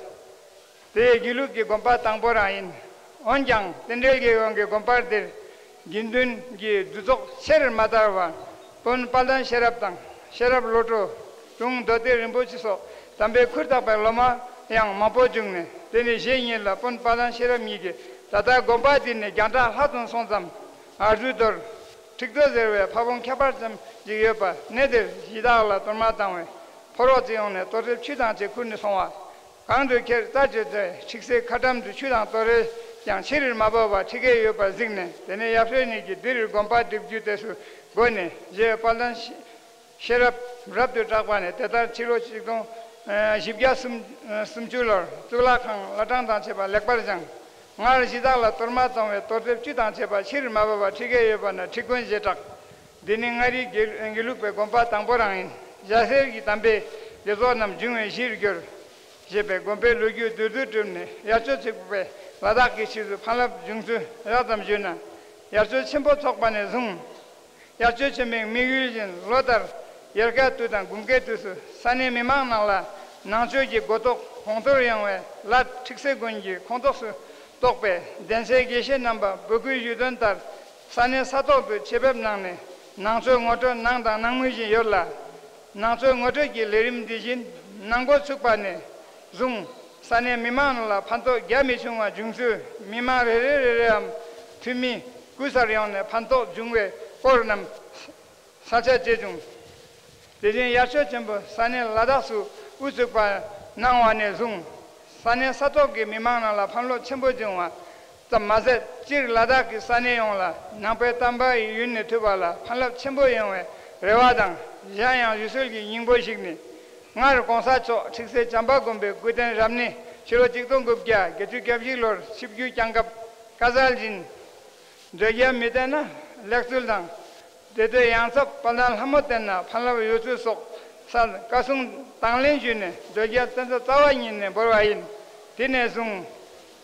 དེ་དགེ་ལུགས་ཀྱི་དགོན་པ་དང་པོ་རང་ཡིན། འོན་ཀྱང་རྟེན་འབྲེལ་གྱི་དབང་གིས་དགོན་པ་འདིར་དགེ་འདུན་གྱི་འདུ་ཚོགས་ཆེར་མ་དར་བར་དཔོན་དཔལ་ལྡན་ཤེས་རབ་དང་ཤེས་རབ་བློ་གྲོས། དྲུང་མདོ་སྡེ་རིན་པོ་ཆེ་སོགས་དམ་པའི་ཁུར་བཏགས་པའི་སློབ་མ་ཡང་མང་པོ་བྱུང་ནས། དེ་ནས་རྗེ་ཉིད་ལ་དཔོན་དཔལ་ལྡན་ཤེས་རབ་གཉིས་ཀྱིས་ད་ལྟ་དགོན་པ་འདི་ནས་རྒྱང་གྲགས་ལྷག་ཙམ་སོང་ཙམ། ཨ་རྫུ་རྡོར། ཁྲིག་རྡོ་ཟེར་བའི་ཕ་བོང་ཁྱད་པར་ཅན་ཅིག་ཡོད་པ། གནས་དེར་གཞི་བདག་ལ་གཏོར་མ་བཏང་བས་ཕོ་རོག་ཅིག་ཡོང་ནས་གཏོར་རྩེ་ཆུ་དང་བཅས་ཁུར་ནས་སོང་བ། གང་དུ་ཁྱེར་རྩ་བཅད་ཚེ་ཁྲིག་སེའི་ཁ་འགྲམ་དུ་ཆུ་དང་གཏོར་རས་ཀྱང་ཕྱིར་མ་བབས་པར་ཁྲིད་ཀྱི་ཡོད་པར་གཟིགས་ནས། དེ་ནས་ཡབ་སྲས་གཉིས་ཀྱིས་འདིར་དགོན་པ་འགྲིམ་རྒྱུ་དེ་སུ་དགོས་ནས། རྗེ་དཔལ་ལྡན་ཤེས་རབ་རབ་ཏུ་གྲགས་པ་ནས་དེ་ལྟར་ཕྱི་ལོ་ཆིག་སྟོང་བཞི་བརྒྱ་སུམ་ཅུ་ལོར་གཙུག་ལག་ཁང་བླ་བྲང་དང་བཅས་པ་ལེགས་པར་བཞེངས། སྔར་གཞི་བདག་ལ་གཏོར་མ་བཏང་བའི་གཏོར་རྩེ་བཅུ་དང་བཅས་པ་ཕྱིར་མ་བབས་པར་ཁྲིད་ཀྱི་ཡོད་པ་ན་ཁྲིད་དགོན་ཞེས་གྲགས། འདི་ནི་མངའ་རིས་དགེ་དགེ་ལུགས་པའི་དགོན་པ་དང་པོ་རང་ཡིན། ཞྭ་སེར་གྱི་དམ་པའི་དགེ་ཚོགས་རྣམས་འབྱུང་བའི་གཞིར་གྱུར། ཞེས་པའི་དགོན་པའི་ལོ་རྒྱུས་བསྡུས་བསྡུས་བསྒྲུབས་ནས་ཡར་ཆོས་ཚོགས་པའི་ལ་དྭགས་ཀྱི་ཆོས་སུ་ཕན་རླབས་འབྱུང་ཚུལ་རགས་ཙམ་ཞུས་ན། ཡར་ཆོས་ཆེན་པོ་ཚོགས་པ་ནས་བཟུང་། ཡར་ཆོས་ཆེན་པོའི་དམིགས་ཡུལ་བཞིན་ལོ་ལྟར་དབྱར་ཁ་དུས་དང་དགུན་ཁའི་དུས་སུ་ས་གནས་མི་མང་རྣམས་ལ་ནང་ཆོས་ཀྱི་གོ་རྟོགས་གོང་མཐོར་ཡོང་བའི་སླད་ཁྲིག་སེ་དགོན་གྱི་ཁོངས་གཏོགས་སུ་གཏོགས་པའི་གདན་སའི་དགེ་བཤེས་རྣམ་པ་འབོད་སྐུལ་ཞུས་དོན་ལྟར་ས་གནས་ས་ཐོག་ཏུ་ཆེད་ཕེབས་གནང་ནས་ནང་ཆོས་ངོ་སྤྲོད་གནང་དང་གནང་མུས་བཞིན་ཡོད་ལ། ནང་ཆོས་ངོ་སྤྲོད་ཀྱི་ལས་རིམ་འདི་བཞིན་གནང་འགོ་ཚུགས་པ་ནས་བཟུང་ས་གནས་མི་མང་ལ་ཕན་ཐོགས་རྒྱ་མི་ཆུང་བ་བྱུང་ཚུལ་མི་མང་རེ་རེ་རེ་རེའམ་འཐུས་མི་དགུ་སར་ཡོང་ནས་ཕན་ཐོགས་བྱུང་བའི་སྐོར་རྣམས་གསལ་ཆ་བཅད་བྱུང་། དེ་བཞིན་ཡར་ཆོས་ཆེན་པོ་ས་གནས་ལ་དྭགས་སུ་དབུ་བཙུགས་པ་གནང་བ་ནས་བཟུང་ས་གནས་ས་ཐོག་གི་མི་མང་རྣམས་ལ་ཕན་ལོག་ཆེན་པོ་བྱུང་བ་ཙམ་མ་ཟད། སྤྱིར་ལ་དྭགས་ཀྱི་ས་གནས་ཡོངས་ལ་ནང་པའི་བསྟན་པ་ཡི་ཡུན་ནས་མཐུད་པ་ལ་ཕན་རླབས་ཆེན་པོ་ཡོང་བའི་རེ་བ་དང་། གཞན་ཡང་བཞུགས་གསོལ་གྱི་སྙིང་པོ་ཞིག་ནི། སྔར་གོང་ས་མཆོག་ཁྲིག་སེ་བྱམས་པ་མགོན་པོའི་སྐུ་རྟེན་རབ་གནས་ཕྱི་ལོ་ཆིག་སྟོང་དགུ་བརྒྱ་བརྒྱད་ཅུ་གྱ་བཞི་ལོར་ཆིབས་བསྒྱུར་བསྐྱངས་སྐབས། བཀའ་སྩལ་བཞིན། འདོད་རྒྱལ་མི་བསྟེན་ན་ལེགས་ཚུལ་དང་། དེ་དུས་ཡང་ཚབ་དཔལ་ལྡན་ལྷ་མོ་བསྟེན་ན་ཕན་རླབས་ཡོད་ཚུལ་སོགས་གསལ་བཀའ་གསུང་དང་ལེན་ཞུས་ནས་འདོད་རྒྱལ་བསྟེན་ས་རྩ་བ་ཉིད་ནས་བོར་བ་ཡིན། དེ་ནས་བཟུང་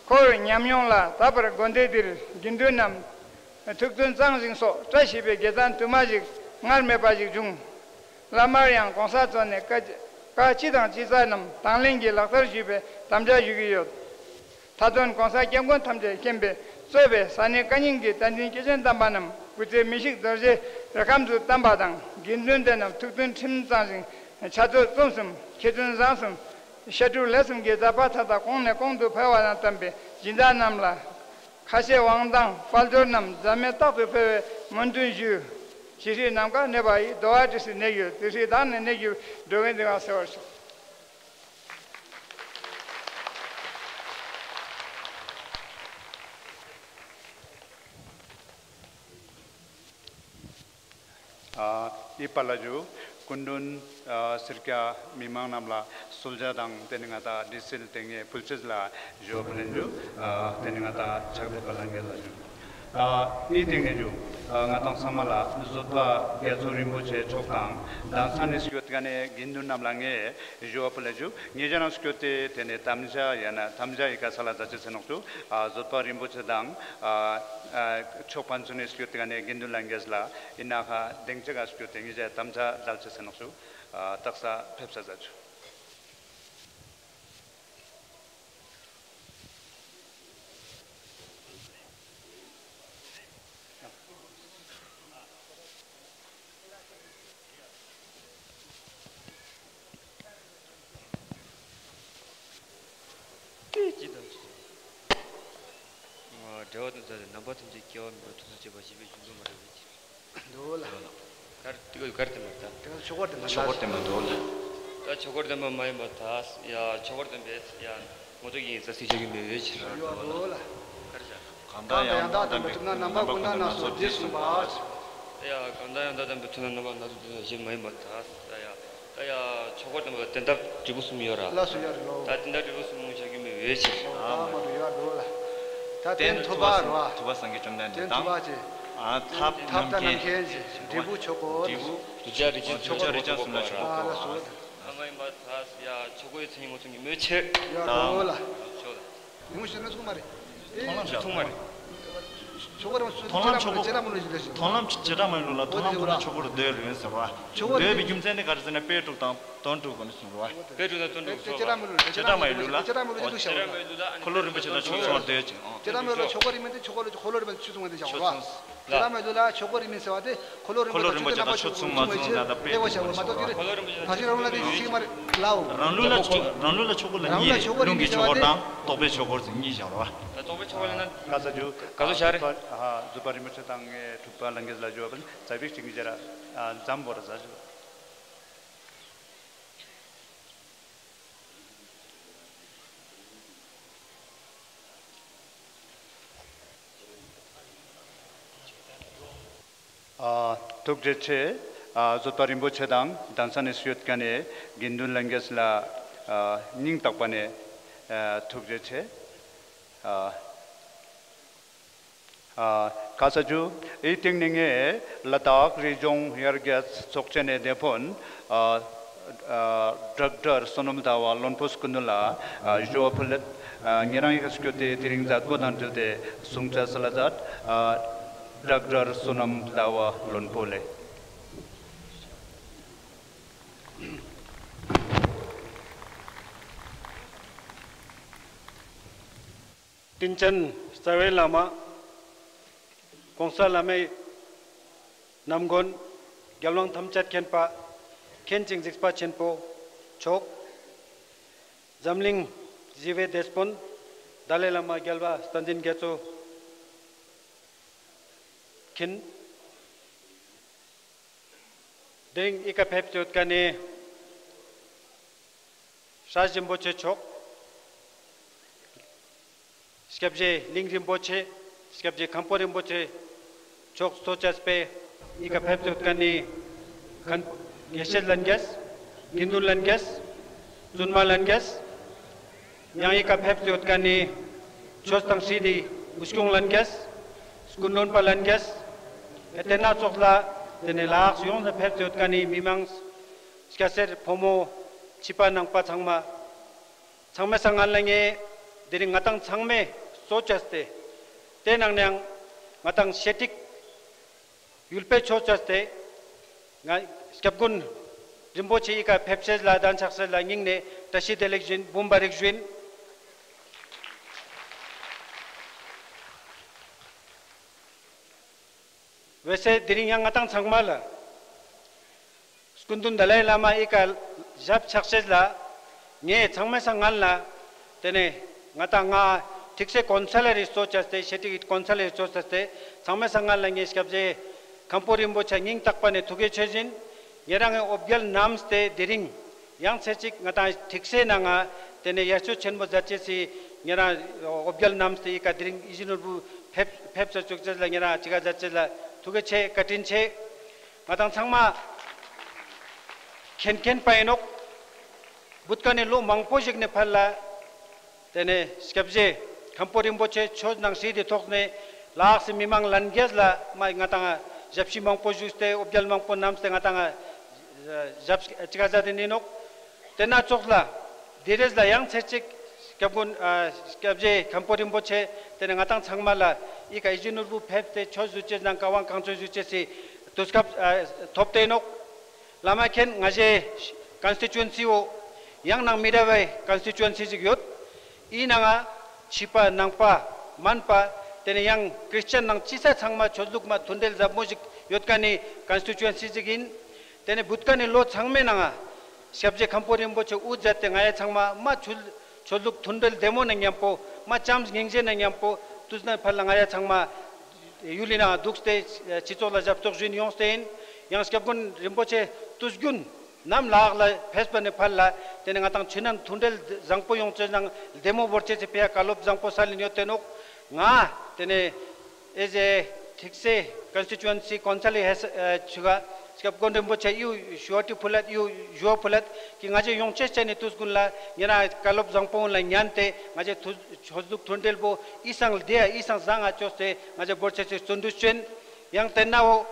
ཁོར་ཉམས་མྱོང་ལ་དད་པར་དགོན་སྡེ་འདིར་དགེ་འདུན་རྣམས་ཐུགས་མཐུན་གཙང་ཞིང་སོགས་བཀྲ་ཤིས་པའི་དགེ་མཚན་དུ་མ་ཞིག་སྔར་མེད་པ་ཞིག་བྱུང་། བླ་མར་ཡང་གོང་ས་མཆོག་ནས་བཀའ་བཀའ་ཅི་དང་ཅི་སྩལ་རྣམས་དང་ལེན་གྱིས་ལག་བསྟར་ཞུས་པའི་དམ་བཅའ་ཞུ་གི་ཡོད། མཐའ་དོན་གོང་ས་སྐྱབས་མགོན་ཐམས་ཅད་མཁྱེན་པས་གཙོས་པའི་ས་གནས་བཀའ་རྙིང་གི་བསྟན་འཛིན་སྐྱེས་ཆེན་དམ་པ་རྣམས་སྐུ་ཚེ་མི་ཤིགས་རྡོ་རྗེ་རི་ཁམས་སུ་བརྟན་པ་དང་། དགེ་འདུན་སྡེ་རྣམས་ཐུགས་མཐུན་ཁྲིམས་གཙང་ཞིང་ཕྱག་རྩོལ་རྩོམ་གསུམ་མཁས་བཙུན་བཟང་གསུམ་བཤད་སྒྲུབ་ལས་གསུམ་གྱི་མཛད་པ་མཐའ་དག་གོང་ནས་གོང་དུ་འཕེལ་བ་དང་ལྡན་པའི་སྦྱིན་བདག་རྣམས་ལ་ཁ་ཆེ་དབང་ཐང་དཔལ་འབྱོར་རྣམས་འཛད་མེད་རྟག་ཏུ་འཕེལ་བའི་སྨོན་འདུན་ཞུ། ཇི་སྲིད་ནམ་མཁའ་གནས་པ་ཡི། འགྲོ་བ་དེ་སྲིད་གནས་གྱུར། དེ་སྲིད་བདག་ནི་གནས་གྱུར་འགྲོ་ཀུན་བདེ་བ་གསལ་བར་ཤོག། ཨ་ཨི་པ་ལ་ཇུ་སྐུ་མགྲོན་ཨ་སེར་སྐྱ་མི་མང་རྣམས་ལ་གསོལ་ཇ་དང་དེ་ནི་ང་ད་དྲི་སིལ་དེ་ངས་ཕུལ་ཆེད་ལ་ཞོབ་ལེན་ཇུ་ཨ་དེ་ནི་ང་ད་ཕྱག་དེ་པ་ལ་ངེ་ལ་ཇུ། ཨ་ནི་སྟེང་ནས་ཞུ། ཨ་ང་དང་ཚང་མ་ལ་བཟོད་པ་རྒྱ་མཚོ་རིན་པོ་ཆེ་མཆོག་དང་། གདན་ས་ནས་སྐྱོད་དཀའ་ནས་དགེ་འདུན་རྣམས་ལ་ངས་ཞུ་བ་ཕུལ་ལ་ཞུ། ཉེ་ཞ་རང་སྐྱོད་དེ་དེ་ནས་དམ་བཅའ་ཡང་ན་དམ་བཅའ་ཡི་ག་ས་ལ་མཛད་ཅེས་ཟེར་ནོག་ཞུ། ཨ་བཟོད་པ་རིན་པོ་ཆེ་དང་ཨ་ཨ་མཆོག་ཕན་ཚུན་ནས་སྐྱོད་དཀའ་ནས་དགེ་འདུན་ལྷན་རྒྱས་ལ་ཡིན་ན་ཁ་གདེང་ཅག་ག་སྐྱོད་དེ་ཉེ་ཞ་དམ་བཅའ་མཛད་ཅེས་ཟེར་ནོག་ཞུ། ཨ་དག་ས་ཕེབས་ས་མཛད་ཞུ། སྐད་ཅིག་དང་ཅིག་འབྲེལ་བ་དང་མཛའ་བའི་རྣམ་པ་ཐམས་ཅད་སྐྱེ་བ་མེད་པར་ཐུགས་སུ་བྱེད་པ་ཞེས་པའི་གཞུང་དུ་མ་འགྲོ་བའི་ཕྱིར། འདུག་ལ། གར་དེ་གར་དེ་མ་ད། དེ་ཆོས་འཁོར་དེ་མ་ཆོས་འཁོར་དེ་མ་འདུག་ལ། ད་ཆོས་འཁོར་དེ་མ་མ་ཡིན་པ་ད། ཡ་ཆོས་འཁོར་དེ་མེད་ཡ། ངོ་ཐུག་ཡིན་ས་སྲིད་ཆགས་ཀྱི་མེད་པའི་ཕྱིར། ཡོད་འདུག་ལ། གར་བྱ། གང་དག་ཡང་དག་དམ་པའི་ཐུབ་རྣམ་པ་ཀུན་ལྡན་སྣ་ཚོགས་འདི་གསུངས་པ། ཡ་གང་དག་ཡང་དག་དམ་པའི་ཐུབ་རྣམ་པ་སྣ་ཚོགས་འདི་གསུངས་པ་ཞེས་མ་ཡིན་པ་ད། ཡ་ཡ། ད་ཡ་ཆོས་འཁོར་དེ་མ་དེ་འདྲ་འབྲས་བུ་གསུམ་ཡོད་ར། ལ་སུ་ཡོད་རེད་ལོ། ད་དེ་འདྲ་འབྲས་བུ་གསུམ་ཡོང་བྱ་རྒྱུ་མེད་པའི་ཕྱིར། ད་མ་འགྲོ་ཡོད་འགྲོ་ལ། ད་རྟེན་ཐུབ་པ་རོ། ཐུབ་པ་སངས་རྒྱས་བཅོམ་ལྡན་འདས་དང་། ཐུབ་པ་ཆེ། ཨ་ཐབས་ཐབས་དང་རྣམ་མཁྱེན་ཆེ། འབྲས་བུ་ཆོས་འཁོར། འབྲས་བུ། གདུལ་བྱ་རིགས་ཅན་གསུམ་ལ་ཆོས་འཁོར། ཨ་ལ་སོ། ཨ་མ་ཡིན་པ་ད་ཡ་ཆོས་འཁོར་ཡི་མཚན་ཉིད་ངོ་མཚོན་གྱི་མོད་ཕྱིར། ཡོད་འགྲོ་ལ། ཆོས་ལ། ཉུང་ཤོས་ན་ཚུགས་མ་རེད། མཐོང་ལམ་ཞིག་ཚུགས་མ་རེད། ཆོས་འཁོར་རང་ཚུགས། མཐོང་ལམ་ཆོས་འཁོར། བྱེ་བྲག་སྨོན་ལམ་ཞིག་ལས་ཞིག་མཐོང་ལམ་བྱེ་བྲག་སྨོན་ལམ་ལ་མཐོང་ལམ་ཁོ་ན་ཆོས་འཁོར་འདོད་རུང་ཟེར་བ། ཆོས་འཁོར་འདོད་པའི་རྒྱུ་མཚན་ནི་ག་རེ་ཟེར་ན་དཔེ་དྲུག་དང་དོན་དྲུག་གོ་ནི་གསུངས་རོ། དཔེ་དྲུག་དང་དོན་དྲུག་བྱེ་བྲག་སྨོན་ལམ། བྱེ་བྲག་སྨོན་ལམ། བྱེ་བྲག་སྨོན་ལམ་ཞིག་འདུག་བྱ་བ། འཁོར་ལོ་རིན་པོ་ཆེ་དང་ཆོས་མཚུངས་པར་འདོད་ཅིང་། བྱེ་བྲག་སྨོན་ལམ་ཆོས་འཁོར་རིགས་མིན་ཏེ་ཆོས་འཁོར་ལོ་འཁོར་ལོ་རིན་པོ་ཆེ་ཆོས་མཚུངས་པ་དེ་བྱ་བ། བྱེ་བྲག་སྨོན་ལམ་ལ་ཆོས་འཁོར་རིགས་མིན་ཟེར་བ་དེ་འཁོར་ལོ་རིན་པོ་ཆེ་དང་ཆོས་མཚུངས་པ་ཞིག་ལ་དཔེ་དེ་བ་བྱ་བ་མ་གཏོགས་དེ་རེད། ད་ཅི་རང་ལ་དེ་ཞིག་མ་རེད་ལའོ། རང་ལུགས་ལ་ཆོས། རང་ལུགས་ལ་ཆོས་འཁོར་ལ་རང་ལུགས་ལ་གཉིས། ཆོས་འཁོར་ལུང་གི་རིགས་མིན་ཆོས་འཁོར་ཟེར་བ་དེ། དང་རྟོགས་པའི་ཆོས་འཁོར་ཟེར་གཉིས་བཞག་རོ། ད་རྟོགས་པའི་ཆོས་འཁོར་ལ་ན། ག་ས་ཇུ། ག་ཚོད་ཤར་རེད། ཨ་བཟོད་པ་རིན་པོ་ཆེ་དང་ངའི་གྲུབ་པ་ལྷན་རྒྱས་ལ་ཇུ་བ་བལ་ཛ་བིག་ཅིག་ངི་ཇ་ར། ཨ་འཛམ་བོ་ར་ཟ་ཇུ། ཨ་ཐུགས་རྗེ་ཆེ། ཨ་བཟོད་པ་རིན་པོ་ཆེ་དང་གདན་ས་ནས་སུ་ཡོད་མཁན་ནས་དགེ་འདུན་ལྷན་རྒྱས་ལ་ཨ་སྙིང་ཐག་པ་ནས་ཨ་ཐུགས་རྗེ་ཆེ། ཨ་ཨ་ག་ས་ཇུ། ཨི་སྟེང་ནས་ངས་ལ་དྭགས་རི་ལྗོངས་ཡར་རྒྱས་ཚོགས་ཆེན་ནས་སྡེ་དཔོན་ཨ་ཨ་ཌོག་ཊར་བསོད་ནམས་ཟླ་བ་བློན་པོ་སྐུ་མདུན་ལ་ཨ་ཞུ་བ་ཕུལ་ལེད། ཨ་ཉེ་རང་ཡིག་སྐྱོད་དེ་དེ་རིང་མཛད་སྒོ་དང་འབྲེལ་ཏེ་གསུང་བཤད་སལ་ལ་མཛད། ཨ་ཌོག་ཊར་བསོད་ནམས་ཟླ་བ་བློན་པོ་ལེ། དྲིན་ཅན་རྩ་བའི་བླ་མ། གོང་ས་བླ་མའི་རྣམ་མགོན། རྒྱལ་དབང་ཐམས་ཅད་མཁྱེན་པ། མཁྱེན་ཅིང་གཟིགས་པ་ཆེན་པོ་མཆོག་འཛམ་གླིང་ཞི་བའི་དེད་དཔོན་ཏཱ་ལའི་བླ་མ་རྒྱལ་བ་བསྟན་འཛིན་རྒྱ་མཚོ་མཁྱེན། དེ་རིང་ཨི་ཀ་ཕེབས་ཡོད་མཁན་ནི་སྲས་རིན་པོ་ཆེ་མཆོག་སྐྱབས་རྗེ་གླིང་རིན་པོ་ཆེ། སྐྱབས་རྗེ་མཁན་པོ་རིན་པོ་ཆེ་མཆོག་གཙོ་བྱས་པའི་ཨི་ཀ་ཕེབས་ཡོད་མཁན་ནི་མཁན་དགེ་བཤེས་ལྷན་རྒྱས། དགེ་འདུན་ལྷན་རྒྱས། བཙུན་མ་ལྷན་རྒྱས། ཡང་ཨི་ཀ་ཕེབས་ཡོད་མཁན་ནི་ཆོས་དང་སྲིད་དེ་དབུ་སྐྱོང་ལྷན་རྒྱས། སྐུ་མགྲོན་པ་ལྷན་རྒྱས། ཨེ་དེ་སྣ་ཚོགས་ལ་དེ་ནས་ལ་དྭགས་ཡོངས་ལ་ཕེབས་ཡོད་མཁན་ནི་མི་མང་། སྐྱ་སེར་ཕོ་མོ་ཕྱི་པ་ནང་པ་ཚང་མ། ཚང་མའི་སང་ངན་ལ་ངས་དེ་རིང་ང་དང་ཚང་མས་གཙོ་བྱས་ཏེ། དེ་ནང་ནས་ཡང་ང་དང་ཤེས་ཏིག་ཡུལ་པའི་ཆོས་བྱས་ཏེ། ང་སྐྱབས་མགོན་རིན་པོ་ཆེ་ཨི་ཀ་ཕེབས་ཤེས་ལ་གདན་ཆགས་ཤེས་ལ་སྙིང་ནས་བཀྲ་ཤིས་བདེ་ལེགས་ཞུ་ཡིན། འབུམ་པ་རིག་ཞུ་ཡིན། འོད་ཟེར་དེ་རིང་ཡང་ང་དང་ཚང་མ་ལ། སྐུ་མདུན་ཏཱ་ལའི་བླ་མ་ཨི་ཀ་ཞབས་ཆགས་ཤེས་ལ། ངས་ཚང་མའི་སང་ངན་ལ། དེ་ནས་ང་དང་ང་ཐིག་སེ་གོན་ས་ལ་རི་གཙོ་བྱས་ཏེ་ཤེས་ཏིག་གོན་ས་ལ་རི་གཙོ་བྱས་ཏེ་ཚང་མའི་སང་ངན་ལ་ངས་སྐྱབས་རྗེ་མཁན་པོ་རིན་པོ་ཆེ་སྙིང་ཐག་པ་ནས་ཐུགས་རྗེ་ཆེ་ཞུ་ཡིན། ཉེ་རང་ངས་འོ་བརྒྱལ་བསྣམས་ཏེ་དེ་རིང་ཡང་ཚེ་གཅིག་ང་དང་ཐིག་སེ་ནང་ང་དེ་ནས་ཡར་ཞུ་ཆེན་པོ་མཛད་ཅེས་སི་ཉེ་རང་འོ་བརྒྱལ་བསྣམས་ཏེ་ཨི་ཀ་དེ་རིང་ཡིད་བཞིན་ནོར་བུ་ཕེབས་ཕེབས་ས་བཅུག་ཅེས་ལ་ཉེ་རང་ཅི་ག་མཛད་ཅེས་ལ་ཐུགས་རྗེ་ཆེ་བཀའ་དྲིན་ཆེ། ང་དང་ཚང་མ་མཁྱེན་མཁྱེན་པ་ཡིན་ནོག་བུད་ཀ་ནས་ལོ་མང་པོ་ཞིག་ནས་ཕར་ལ། དེ་ནས་སྐྱབས་རྗེ་མཁན་པོ་རིན་པོ་ཆེ་ཆོས་ནང་སྲིད་དེ་ཐོག་ནས་ ལ་དྭགས་སི་མི་མང་ལྷན་རྒྱས་ལ་མ་ང་དང་ཞབས་ཕྱི་མང་པོ་ཞུས་ཏེ་འོ་བརྒྱལ་མང་པོ་གནང་སྟེ་ང་དང་ཞབས་ཅི་ག་ཟ་དེ་ནི་ནོག། དེ་ན་ཙོགས་ལ་དེ་རེས་ལ་ཡང་ཚེ་གཅིག་སྐྱབས་མགོན་ཨ་སྐྱབས་རྗེ་མཁན་པོ་རིན་པོ་ཆེ་དེ་ནི་ང་དང་ཚང་མ་ལ་ཨི་ཀ་ཨི་ཇི་ནོར་བུ་ཕེབས་ཏེ་ཆོས་ཞུ་ཅེས་དང་བཀའ་དབང་བསྐང་ཆོས་ཞུ་ཅེས་སི་དུས་སྐབས་ཨ་ཐོབ་སྟེ་ནོག། བླ་མ་མཁན་ང་ཞེ་ཀོན་སི་ཊི་ཊུ་ཨན་སི་འོ་ཡང་ནང་མི་འདྲ་བའི་ཀོན་སི་ཊུ་ཨན་སི་ཞིག་ཡོད། ཨི་ནང་ང་ཕྱི་པ་ནང་པ་མན་པ་དེ་ནི་ཡང་ཁྲིས་ཅན་ནང་ཅི་ས་ཚང་མ་ཆོས་ལུགས་མ་མཐུན་འབྲེལ་ཟབ་མོ་ཞིག་ཡོད་མཁན་ནི་ཀོན་སི་ཊུ་ཨན་སི་ཞིག་ཡིན། དེ་ནི་བུད་མཁན་ནི་ལོ་ཚང་མའི་ནང་ང་སྐྱབས་རྗེ་མཁན་པོ་རིན་པོ་ཆེ་དབུ་མཛད་དེ་ང་ཡ་ཚང་མ་མ་ཆོས་ཆོས་ལུགས་མཐུན་འབྲེལ་བདེ་མོ་ནས་མཉམ་པོ་མ་བྱམས་སྙིང་རྗེ་ནས་མཉམ་པོ་དུས་ནས་ཕར་ལ་ང་ཡ་ཚང་མ་ཡུལ་ལི་ནང་འདུག་སྟེ་སྤྱི་ཚོགས་ལ་ཞབས་ཏོག་ཞུས་ཡོང་སྟེ་ཡིན། ཡང་སྐྱབས་མགོན་རིན་པོ་ཆེ་དུས་རྒྱུན་ནམ་ལ་དྭགས་ལ་ཕེབས་པ་ནས་ཕར་ལ་དེ་ནས་ང་དང་ཆོས་ནང་མཐུན་འབྲེལ་བཟང་པོ་ཡོང་ཆེད་ནང་བདེ་མོ་བོར་ཆེད་ཚེ་ཕེ་ཡ་བཀའ་སློབ་བཟང་པོ་སལ་ཡོད་དེ་ནོག། ང་དེ་ནས་ཨེ་ཟེ་ཐིག་སེ་ཀོན་སི་ཊུ་ཨན་སི་ཀོན་སལ་ལི་ཧེ་ས་ཆུ་ག་སྐྱབས་མགོན་རིན་པོ་ཆེ་ཡུ་ཞུ་བ་ཏི་ཕུ་ལད་ཡུ་ཞུ་བ་ཕུ་ལད་ཀྱི་ང་ཅེ་ཡོང་ཆེད་ཆེད་ནས་དུས་ཀུན་ལ་ཉེ་རང་བཀའ་སློབ་བཟང་པོ་ལ་ཉན་ཏེ་ང་ཅེ་ཐུ་ཆོས་ལུགས་མཐུན་འབྲེལ་པོ་ཨི་སང་བདེ་ཨི་སང་བཟང་ང་བཅོས་ཏེ་ང་ཅེ་བོར་ཆེད་ཆེད་བརྩོན་འགྲུས་ཅན། ཡང་དེ་ནའོ།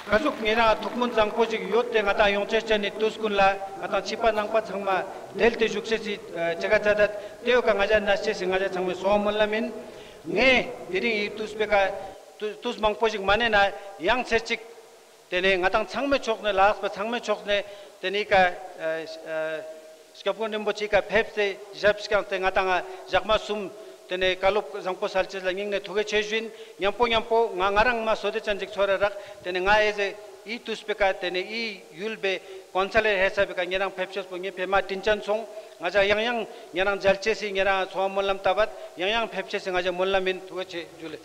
ཀ་ཟུག་ངེད་རང་ཐུགས་སྨོན་བཟང་པོ་ཞིག་ཡོད་དེ་ང་དང་ཡོང་ཆེད་ཆེད་ནི་དུས་ཀུན་ལ་ང་དང་ཕྱི་པ་ནང་པ་ཚང་མ་དལ་ཏེ་བཞུགས་ཤེས་སི་ཅི་ག་ཙ་ད་དེ་ཡོད་ཀ་ང་ཅག་ན་ཤེས་སི་ང་ཅག་ཚང་མའི་སོང་སྨོན་ལམ་ཡིན། ངས་དེ་རིང་ཡི་དུས་པེ་ཀ་དུས་དུས་མང་པོ་ཞིག་མ་ནས་ན་ཡང་ཚེ་གཅིག་དེ་ནས་ང་དང་ཚང་མའི་ཕྱོགས་ནས་ལ་དྭགས་པ་ཚང་མའི་ཕྱོགས་ནས་དེ་ནས་ཀ་སྐྱབས་མགོན་རིན་པོ་ཆེ་ཀ་ཕེབས་ཏེ་ཞབས་བསྐྱངས་ཏེ་ང་དང་ང་ཞག་མ་གསུམ་དེ་ནས་བཀའ་སློབ་བཟང་པོ་སལ་ཆེད་ལ་སྙིང་ནས་ཐུགས་རྗེ་ཆེ་ཞུ་ཡིན། མཉམ་པོ་མཉམ་པོ་ང་ང་རང་མ་བསོད་བདེ་ཅན་ཅིག་ཚོར་ར་རག་དེ་ནས་ང་ཨེ་ཟེ་ཨི་དུས་པེ་ཀ་དེ་ནས་ཨི་ཡུལ་པེ་ཀོན་སལ་ལི་ཧེ་ས་པེ་ཀ་ཉེ་རང་ཕེབས་ཆེད་པོ་ངེ་ཕེ་མ་དྲིན་ཅན་སོང་། ང་ཅག་ཡང་ཡང་ཉེ་རང་མཇལ་ཆེ་སི་ཉེ་རང་ཚོ་བ་སྨོན་ལམ་བཏབ་པ་ཡང་ཡང་ཕེབས་ཆེ་སི་ང་ཅག་སྨོན་ལམ་ཡིན། ཐུགས་རྗེ་ཆེ་ཇུ་ལེ།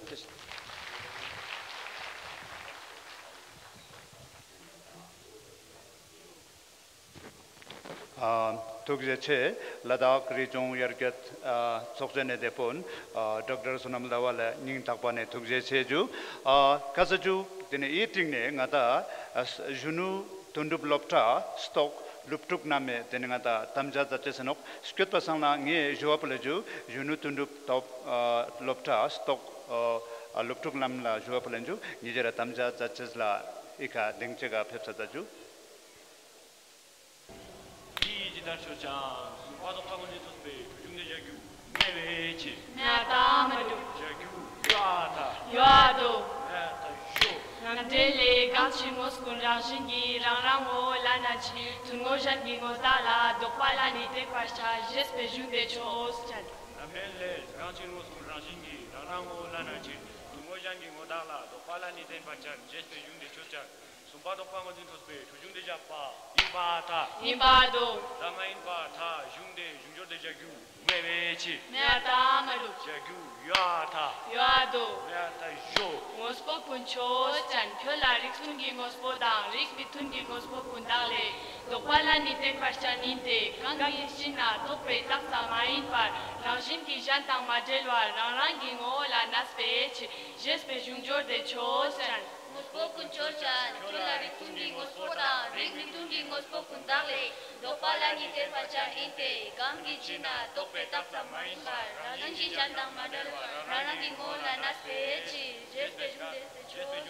ཨ། ཐུགས་རྗེ་ཆེ། ལ་དྭགས་རི་ལྗོངས་ཡར་རྒྱས་ཨ་ཚོགས་ཆེན་ནས་དེ་དཔོན་ཨ་ཌོག་ཊར་བསོད་ནམས་ཟླ་བ་ལ་སྙིང་ཐག་པ་ནས་ཐུགས་རྗེ་ཆེ་ཞུ། ཨ་ཁ་ས་ཅུ་དེ་ནས་ཨི་ཏིང་ནས་ང་ད་ཨ་གཞོན་ནུ་དོན་གྲུབ་སློབ་གྲྭ་སྟོག་སློབ་ཕྲུག་རྣམས་དེ་ནས་ང་ད་དམ་བཅའ་མཛད་ཅེས་ཟེར་ནོག། སྐྱོད་པ་སང་ལ་ངས་ཞུ་བ་པོ་ལ་ཞུ་གཞོན་ནུ་དོན་གྲུབ་སྟོག་ཨ་སློབ་གྲྭ་སྟོག་ཨ་སློབ་ཕྲུག་རྣམས་ལ་ཞུ་བ་པོ་ལ་ཞུ་ཉིན་རྗེས་ལ་དམ་བཅའ་མཛད་ཅེས་ལ་ཨི་ཁ་སྡིངས་ཆ་ག་ཕེབས་ས་མཛད་ཞུ། ཡིད་ཀྱི་དར་ཤོག་ཅན། གཟུངས་སྔགས་ཐོག་ཁ་ངོ་ནས་ཐོས་པའི་ཞུ་རྒྱུན་དེ་བཞག་རྒྱུ་མེད་པའི་ཕྱིར། མེད་ད་མ་འགྲུབ། བཞག་རྒྱུ་ཡོད་ད། ཡོད་དོ། མེད་ད་ཞོ། ནམ་འདྲེན་ལས་གང་ཕྱིར་དངོས་ཀུན་རང་བཞིན་གྱིས། རང་རང་ངོ་བོ་ལ་ན་ཕྱིར། ཐུན་མོང་གཞན་གྱི་ངོ་བདག་ལ། ལྡོག་པ་ལ་ནི་བརྟེན་པར་བྱ། ཞེས་པའི་གཞུང་དེ་ཆོས་ཅན། ནམ་འདྲེན་ལས་གང་ཕྱིར་དངོས་ཀུན་རང་བཞིན་གྱིས། རང་རང་ངོ་བོ་ལ་ན་ཕྱིར། ཐུན་མོང་གཞན་གྱི་ངོ་བདག་ལ། ལྡོག་པ་ལ་ནི་བརྟེན་པར་བྱ། ཞེས་པའི་གཞུང་དེ་ཆོས་ཅན། གཟུངས་སྔགས་ཐོག་ཁ་ངོ་ནས་ཐོས་པའི་ཞུ་རྒྱུན་དེ་བཞག་པ་ཡིན་པར་ཐལ། ཡིན་པར་དོ། ད་མ་ཡིན་པར་ཐལ། གཞུང་དེ་གཞུང་སྦྱོར་དེ་བཞག་རྒྱུ་མེད་པའི་ཕྱིར། མེད་ད་མ་འགྲུབ། བཞག་རྒྱུ་ཡོད་ད། ཡོད་དོ། མེད་ད་ཞོ། དངོས་པོ་ཀུན་ཆོས་ཅན། ཁྱོད་ལ་རིགས་མཐུན་གྱི་དངོས་པོ་དང་རིགས་མི་མཐུན་གྱི་དངོས་པོ་ཀུན་བདག་ལས། ལྡོག་པ་ལ་ནི་བརྟེན་པར་བྱ་ཉིད་དེ། གང་གིས་ཕྱིར་ན་ལྡོག་པའི་རྟགས་ཙམ་མ་ཡིན་པར། རང་བཞིན་གྱིས་གཞན་དང་མ་འབྲེལ་བར་རང་རང་གི་ངོ་བོ་ལ་གནས་པའི་ཕྱིར། ཞེས་པའི་གཞུང་སྦྱོར་དེ་ཆོས་ཅན། དངོས་པོ་ཀུན་ཆོས་ཅན། ཁྱོད་ལ་རིགས་མཐུན་གྱི་དངོས་པོ་དང་རིགས་མི་མཐུན་གྱི་དངོས་པོ་ཀུན་བདག་ལས། ལྡོག་པ་ལ་ནི་བརྟེན་པར་བྱ་ཉིད་དེ། གང་གིས་ཕྱིར་ན་ལྡོག་པའི་རྟགས་ཙམ་མ་ཡིན་པར། རང་བཞིན་གྱིས་གཞན་དང་མ་འབྲེལ་བར་རང་རང་གི་ངོ་བོ་ལ་གནས་པའི་ཕྱིར། ཞེས་པའི་གཞུང་དེ་ཆོས་ཅན།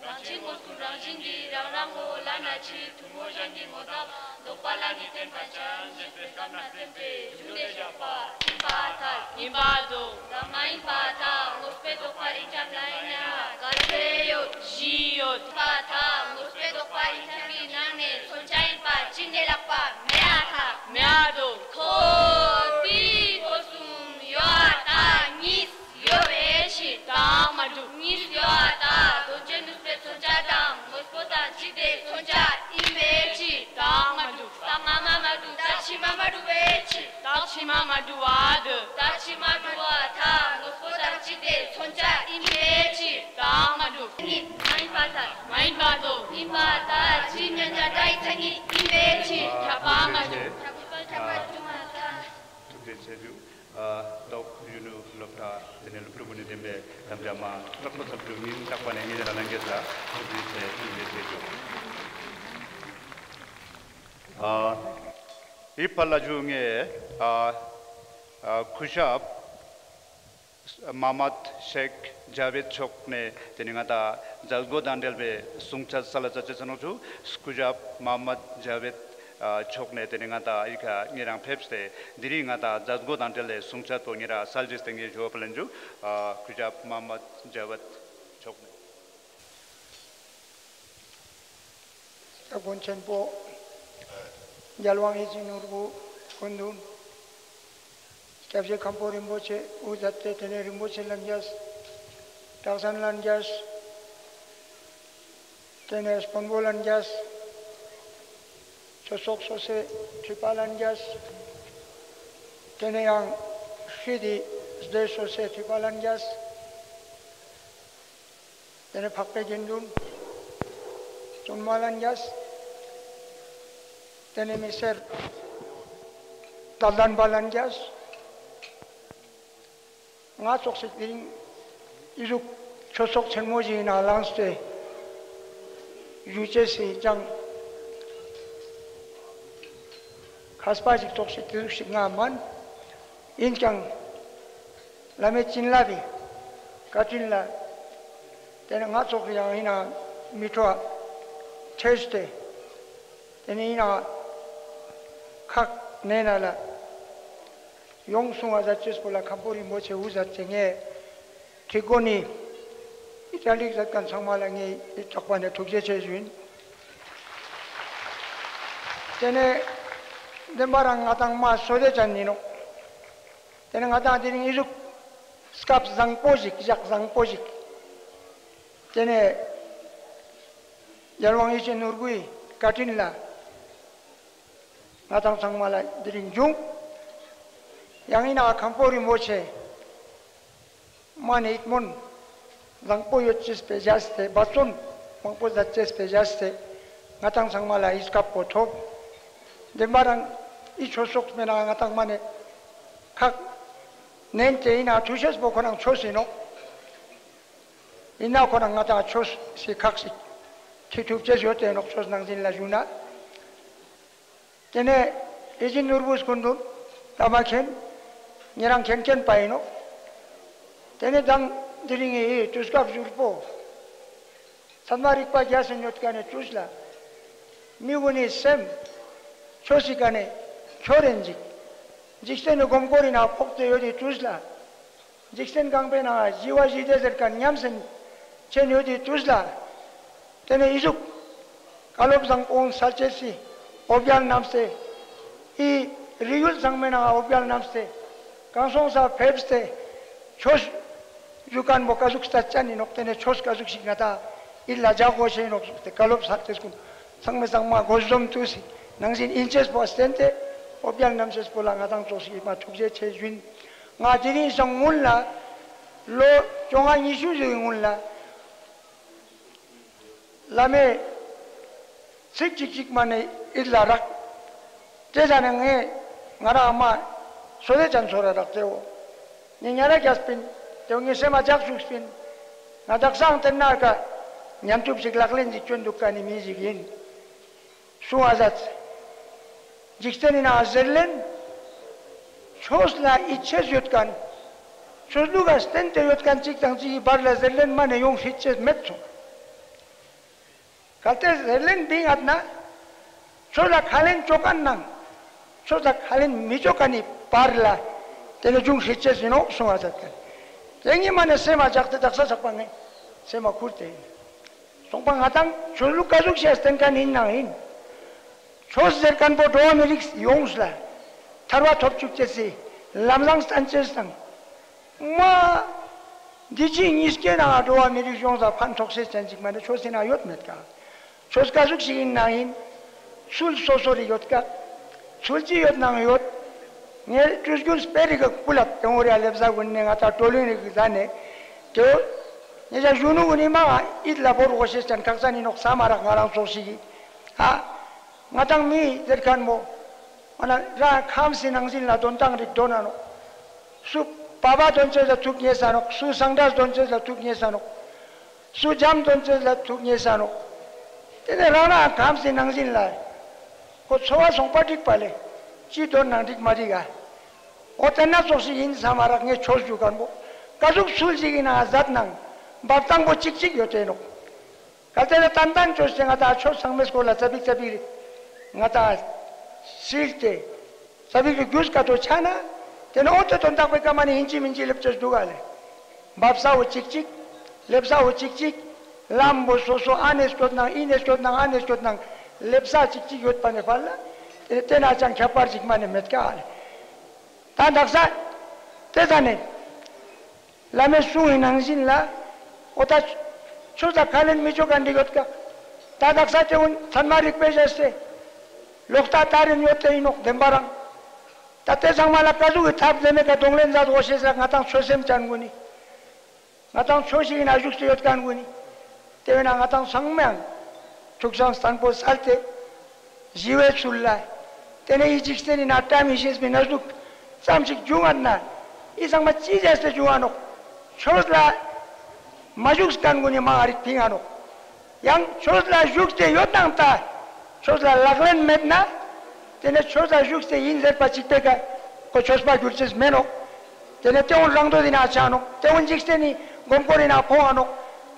གང་ཕྱིར་དངོས་ཀུན་རང་བཞིན་གྱིས། རང་རང་ངོ་བོ་ལ་ན་ཕྱིར། ཐུན་མོང་གཞན་གྱི་ངོ་བདག་ལ། ལྡོག་པ་ལ་ནི་བརྟེན་པར་བྱ། ཞེས་པའི་བསམ་ན་བརྟེན་པའི་གཞུང་དེ་བཞག་པ་ཡིན་པར་ཐལ། ཡིན་པར་དོ། ད་མ་ཡིན་པར་ཐལ། དངོས་པོའི་ལྡོག་པ་ཡིན་ཁྱབ་ལ་ཡིན་ཡང་ག་ཚོད་ཡོད། བཞི་ཡོད། ཡིན་པར་ཐལ། དངོས་པོའི་ལྡོག་པ་ཡིན་ཁྱབ་ཀྱི་ནང་ནས་མཚོན་བྱ་ཡིན་པ་གཅིག་ནས་ལྷག་པ་མེད་པར་ཐལ། མེད་དོ། ཁོ་དེའི་ཁོ་གསུམ་ཡོད་ད་གཉིས། ཡོད་པའི་ཕྱིར། ད་མ་འགྲུབ། གཉིས་ཡོད་ད་དོན་བྱེད་ནུས་པའི་མཚོན་བྱ་དང་དངོས་པོ་དང་གཅིག་དེ་མཚོན་བྱ་ཡིན་པའི་ཕྱིར། ད་མ་འགྲུབ། ད་སྔ་མ་མ་འགྲུབ། ད་ཕྱི་མ་མ་འགྲུབ་པའི་ཕྱིར། ད་ཕྱི་མ་མ་འགྲུབ་པ་དེ། ད་ཕྱི་མ་འགྲུབ་པ་ད་དངོས་པོ་དང་གཅིག་དེ་མཚོན་བྱ་ཡིན་པའི་ཕྱིར། ད་མ་འགྲུབ། མ་ཡིན་པར་ཐལ། མ་ཡིན་པར་དོ། ཡིན་པར་ཐལ། ཕྱིས་མཉམ་གཞག་སྒྲ་ཡི་མཚན་ཉིད་ཡིན་པའི་ཕྱིར། ཁྱབ་པ་མ་འགྲུབ། ཁྱབ་པ་ཁྱབ་པ་འགྲུབ་མ་ཐལ། ཐུགས་རྗེ་ཆེ་ཞུ། ཨ་སྟོག་གཞོན་ནུ་སློབ་གྲྭ་དེ་ནས་སློབ་ཕྲུག་པོ་ནས་འདེམས་པའི་དམ་བཅའ་མ་ལག་པ་ཚབ་ཏུ་སྙིང་ཐག་པ་ནས་ངེད་ཅག་ལ་ལྷན་རྒྱས་ལ་ཐུགས་རྗེ་ཆེ་ཐུགས་རྗེ་ཆེ་ཞུ། ཨ་ཨི་ཕ་ལ་ཞུ་ངས་ཨ་ཨ་སྐུ་ཞབས་ མ་མད་ཤེག་ཇ་བེད་མཆོག་ནས་དེ་ནས་ང་ད་མཛད་སྒོ་དང་འབྲེལ་བའི་གསུང་ཆོས་སྩལ་ལ་མཛད་ཅེས་སུ་ནོག་ཆུ། སྐུ་ཞབས་མ་མད་ཇ་བེད་མཆོག་ནས་དེ་ནས་ང་ད་ཨི་ཁ་ངེད་རང་ཕེབས་ཏེ་དེ་རིང་ང་ད་མཛད་སྒོ་དང་འབྲེལ་བའི་གསུང་ཆོས་པོ་ངེད་རང་སྩལ་རྒྱུ་དེ་ངེད་ཞུ་བ་ལེན་རྒྱུ། སྐུ་ཞབས་མ་མད་ཇ་བེད་མཆོག་ནས། སྐྱབས་མགོན་ཆེན་པོ་རྒྱལ་དབང་ཡིད་བཞིན་ནོར་བུ་སྐུ་མདུན། སྐྱབས་རྗེ་མཁན་པོ་རིན་པོ་ཆེ་དབུ་མཛད་དེ་དེ་ནས་རིན་པོ་ཆེ་ལྷན་རྒྱས། གྲྭ་ཚང་ལྷན་རྒྱས། དེ་ནས་དཔོན་པོ་ལྷན་རྒྱས། ཆོས་ཚོགས་སོ་སོའི་ཁྲི་པ་ལྷན་རྒྱས། དེ་ནས་ཡང་ཧྲི་དི་སྡེ་སོ་སོའི་ཁྲི་པ་ལྷན་རྒྱས། དེ་ནས་འཕགས་པའི་དགེ་འདུན། བཙུན་མ་ལྷན་རྒྱས། དེ་ནས་མི་སེར། དད་ལྡན་པ་ལྷན་རྒྱས། ང་ཙོགས་ཤིག་དེ་རིང་ཨི་ཟུག་ཆོས་ཚོགས་ཆེན་མོ་ཞིག་ཡིན་ན་ལངས་ཏེ་ཞུ་ཅེས་སི་ཅང་མཁས་པ་ཞིག་ཙོགས་ཤིག་དེ་ཟུག་ཤིག་ང་མན། ཡིན་ཀྱང་བླ་མའི་བྱིན་རླབས་པའི་བཀའ་དྲིན་ལ། དེ་ནས་ང་ཙོགས་ཀྱི་ཡང་ཡིན་ན་མི་ཁྲོ་བ་ཁྲེས་ཏེ། དེ་ནས་ཡིན་ན་ཁག་ནས་ན་ལ་ཡོང་གསུང་བ་མཛད་ཅེས་པོ་ལ་མཁན་པོ་རིན་པོ་ཆེ་དབུ་མཛད་ཅེས་ངས་ཁྲི་གོ་ནི་ཨི་ཏ་ལིག་མཛད་མཁན་ཚང་མ་ལ་ངས་ཨི་དྲག་པ་ནས་ཐུགས་རྗེ་ཆེ་ཞུ་ཡིན། དེ་ནས་འདི་མ་རང་ང་དང་མ་སོ་དེ་ཅན་ཡིན་ནོ། དེ་ནས་ང་དང་དེ་རིང་ཨི་ཟུག་སྐབས་བཟང་པོ་ཞིག་ཞག་བཟང་པོ་ཞིག་དེ་ནས་རྒྱལ་དབང་ཡིད་བཞིན་ནོར་བུའི་བཀའ་དྲིན་ལ་ང་དང་ཚང་མ་ལ་དེ་རིང་འབྱུང་། ཡང་ཡིན་ན་མཁན་པོ་རིན་པོ་ཆེ་མ་ནས་ཡིད་སྨོན་བཟང་པོ་ཡོད་ཅེས་པའི་བཞག་སྟེ་འབད་བརྩོན་མང་པོ་མཛད་ཅེས་པའི་བཞག་སྟེ་ང་དང་ཚང་མ་ལ་ཡིད་སྐབས་པོ་ཐོབ། འདི་མ་རང་ཨི་ཆོས་ཚོགས་མེད་ན་ང་དང་མ་ནས་ཁག་ནན་ཏེ་ཡིན་ན་ཐུ་ཤེས་པོ་ཁོ་རང་ཆོས་ཡིན་ནོ། ཡིན་ན་ཁོ་རང་ང་དང་ཆོས་སི་ཁག་ཞིག་ཁྲིད་ཐུབ་ཅེས་ཡོད་དེ་ནོག་ཆོས་ནང་བཞིན་ལ་ཞུ་ན། དེ་ནས་ཡིད་བཞིན་ནོར་བུ་སྐུ་མདུན་བླ་མ་མཁྱེན། ཉེ་རང་མཁྱེན་མཁྱེན་པ་ཡིན་ནོ། དེ་ནས་དང་དེ་རིང་ངའི་དུས་སྐབས་ཟུར་པོ། ཚད་མ་རིག་པ་རྒྱ་སེ་ཉོད་ཀ་ནས་བཅུས་ལ། མི་གུན་ནི་སེམས། ཆོས་སི་ཀ་ནས་ཁྱོད་རེན་འཇིག་འཇིག་རྟེན་ནི་སྒོམ་སྐོར་ཡིན་ན་ཕོག་སྟེ་ཡོད་དེ་བཅུས་ལ། འཇིག་རྟེན་རྐང་པའི་ནང་ཞི་བ་ཞི་བདེ་ཟེར་མཁན་ཉམས་སེམས་ཆེན་ཡོད་དེ་དུས་ལ། དེ་ནས་ཨི་ཟུག་བཀའ་སློབ་བཟང་པོ་འོང་ས་ཅེས་སི་འོ་བརྒྱལ་རྣམས་ཏེ། ཨི་རི་ཡུལ་ཚང་མའི་ནང་འོ་བརྒྱལ་རྣམས་ཏེ། གང་སོང་ས་ཕེབས་ཏེ། ཆོས་ཞུ་མཁན་པོ་ཀ་ཟུག་ས་ཅན་ནི་ནོག་དེ་ནས་ཆོས་ཀ་ཟུག་ཞིག་ན་ད་ཨི་ལ་ཇག་གོ་ཤེས་ནོག་ཟུག་སྟེ་བཀའ་སློབ་ས་ཏེ་སྐུ་ཚང་མའི་ཚང་མ་དགོས་འཛོམས་དུས་སི་ནང་བཞིན་ཨིན་ཅེས་པོ་བསྟན་ཏེ། འོ་བརྒྱལ་རྣམས་ཏེ་སྤོ་ལ་ང་དང་ཙོགས་ཤིག་མ་ཐུགས་རྗེ་ཆེ་ཞུ་ཡིན། ང་དེ་རིང་སང་སྔོན་ལ། ལོ་བཅོ་ལྔ་ཉི་ཤུ་ཞིག་སྔོན་ལ། བླ་མས་ཚིག་གཅིག་གཅིག་མ་ནས་ཨིད་ལ་རག་དེ་ཟ་ནས་ངས་ང་རང་ཨ་མ་སོ་ལེ་ཅན་ཚོ་ར་རག་དེའོ། ངས་ཉ་ར་རྒྱ་སྤིན་དེའོ་ངས་སེམས་མ་ཇག་ཤུགས་སྤིན། ང་དག་སང་དེ་ན་ཀ་ཉམས་ཐུབ་ཞིག་ལག་ལེན་ཞིག་སྐྱོན་འདུག་ཀ་ནི་མི་ཞིག་ཡིན། གསུང་བ་ཟད། འཇིག་རྟེན་ནི་ན་ཟེར་ལེན། ཆོས་ལ་ཡིད་ཆེས་ཡོད་མཁན། ཆོས་ལུགས་ལ་བརྟེན་ཏེ་ཡོད་མཁན་གཅིག་དང་གཅིག་གི་བར་ལ་ཟེར་ལེན་མ་ནས་ཡོང་ཤེས་ཅེས་མེད་སོང་། གལ་ཏེ་ཟེར་ལེན་འདི་ངར་ན། ཆོས་ལ་ཁས་ལེན་ཆོག་མཁན་ནང་། ཆོས་ལ་ཁས་ལེན་མི་ཆོག་མཁན་ནི་བར་ལ། དེ་ནི་འབྱུང་ཤེས་ཅེས་ཡིན་ནོ་གསུང་བ་ཟེར་མཁན། དེ་ངས་མ་ནས་སེམས་མ་ཇག་སྟེ་དག་ས་ཆགས་པ་ངས་སེམས་མ་ཁུར་ཏེ་ཡིན། སོང་པ་ང་དང་ཆོས་ལུགས་ཀ་ཟུག་བཤད་བསྟན་མཁན་ཡིན་ནང་ཡིན། ཆོས་ཟེར་མཁན་པོ་འགྲོ་བ་མི་རིགས་ཡོངས་ལ་ཐར་བ་ཐོབ་བཅུག་ཅེས་སི་ལམ་བཟང་བསྟན་ཅེས་དང་། མ། འདི་ཕྱི་གཉིས་ཀའི་ནང་འགྲོ་བ་མི་རིགས་ཡོངས་ལ་ཕན་ཐོགས་ཤེས་ཅན་ཅིག་མ་ནི་ཆོས་སི་ནང་ཡོད་མེད་ཀ་ཆོས་ཀ་ཟུག་ཞིག་ཡིན་ནང་ཡིན། ཚུལ་སོ་སོ་རེ་ཡོད་ཀ་ཚུལ་ཅི་ཡོད་ནང་ཡོད། ངས་སྤྲུལ་སྐུ་སྤེ་རི་གི་སྐུ་ལ་དེ་འོ་རེ་ལེབ་ཟ་གུན་ནས་ང་ད་ཏོ་ལུན་རིག་གི་ཟ་ནས། དེ་འོ། ངས་ཅག་གཞོན་ནུ་གུན་ནི་མ་ང་ཨིད་ལ་བོར་གོ་ཤེས་ཅན་ཁག་ས་ནི་ནོག་ས་མ་རག་ང་རང་ཚོགས་ཤིག་གི་ཨ། ང་དང་མི་ཟེར་མཁན་མོ། ང་ན་རང་ཁམས་སི་ནང་བཞིན་ལ་དོན་ཏང་རིག་དོན་ན་ནོག་སུ་པ་པ་དོན་ཅེས་ལ་ཐུག་ཉེ་ས་ནོག་སུ་སང་འདྲ་དོན་ཅེས་ལ་ཐུག་ཉེ་ས་ནོག་སུ་འཇམ་དོན་ཅེས་ལ་ཐུག་ཉེ་ས་ནོག་དེ་ནས་རང་རང་ཁམས་སི་ནང་བཞིན་ལ། ཁོ་འཚོ་བ་སོང་པ་འགྲིག་པ་ལས། ཅི་དོན་ན་འགྲིག་མ་འགྲིག་ཨ། འོ་དེ་ན་ཙོགས་ཤིག་ཡིན་ས་མ་རག་ངས་ཆོས་ཞུ་མཁན་པོ། ཀ་ཟུག་ཚུལ་ཞིག་ཡིན་ན་མཛད་ནང་འབབ་སྟངས་པོ་གཅིག་གཅིག་ཡོད་དེ་ནོག་གལ་ཏེ་ན་ཏན་ཏན་བཅོས་ཏེ་ང་ད་ཆོས་ཚང་མའི་སྐོར་ལ་ཙ་པིག་ཙ་པིག་རེ་ང་ད་སིལ་ཏེ་ཙ་པིག་རེ་རྒྱུས་ཀ་ཏོ་ཆ་ན་དེ་ནི་འོ་དེ་དོན་དག་པའི་ཀ་མ་ནི་ཡིན་གཅིག་མིན་གཅིག་ལེབ་ཅེས་འདུག་ག་ལེ། འབབ་ས་བོ་གཅིག་གཅིག་ལེབ་ས་བོ་གཅིག་གཅིག་ལམ་བོ་སོ་སོ་ཨ་ནེ་སྐྱོད་ནང་ཨི་ནེ་སྐྱོད་ནང་ཨ་ནེ་སྐྱོད་ནང་ལེབ་ས་གཅིག་གཅིག་ཡོད་པ་ནི་ཕར་ལ་དེ་ནི་དེ་ན་ཅང་ཁྱད་པར་ཅིག་མ་ནི་མེད་ཀ་ལེ། ད་འདག་ས་དེ་ད་ནི། བླ་མའི་གསུང་གི་ནང་བཞིན་ལ། འོ་ད། ཆོས་ལ་ཁས་ལེན་མི་ཆོག་ག་འདི་ཡོད་ཀ་ད་དག་ས་དེ་འུན་ཚད་མ་རིག་པའི་ཞེས་ཏེ། ལོག་ལྟ་ལྟ་རིན་ཡོད་དེ་ཡིན་ནོག་བདེན་པ་རང་། ད་དེ་ཚང་མ་ལ་ཀ་ཟུག་གི་ཐབས་ལས་མེད་ཀ་གདོང་ལེན་མཛད་འོ་ཞེས་ཟེར་ང་དང་ཆོས་སེམས་ཅན་ཀུན་ནི། ང་དང་ཆོས་ཤིག་ཡིན་ན་བཞུགས་ཏེ་ཡོད་མཁན་ཀུན་ནི། དེ་བས་ན་ང་དང་ཚང་མའང་། ཐུགས་བསམ་བརྟན་པོ་སལ་ཏེ། ཞི་བའི་ཚུལ་ལ། དེ་ནས་ཡི་འཇིག་རྟེན་ནི་ན་བཀྲ་མི་ཤིས་པའི་གནས་ལུགས་ཙམ་ཞིག་འབྱུང་བ་ན། ཡི་ཚང་མ་ཅི་བྱས་ཏེ་འབྱུང་བ་ནོག་ཆོས་ལ་མ་ཞུགས་མཁན་ཀུན་ནི་མ་རིག་ཕིང་ང་ནོག་ཡང་ཆོས་ལ་ཞུགས་ཏེ་ཡོད་ནང་ད། ཆོས་ལ་ལག་ལེན་མེད་ན། དེ་ནས་ཆོས་ལ་ཞུགས་ཏེ་ཡིན་ཟེར་པ་ཅིག་པའི་ཀ་ཁོ་ཆོས་པ་གྱུར་ཅེས་མེད་ནོག་དེ་ནས་དེ་འོན་རང་དོན་དེ་ན་ཆ་ནོག་དེ་འོན་འཇིག་རྟེན་ནི་མགོན་པོ་རི་ན་ཕོང་ང་ནོག་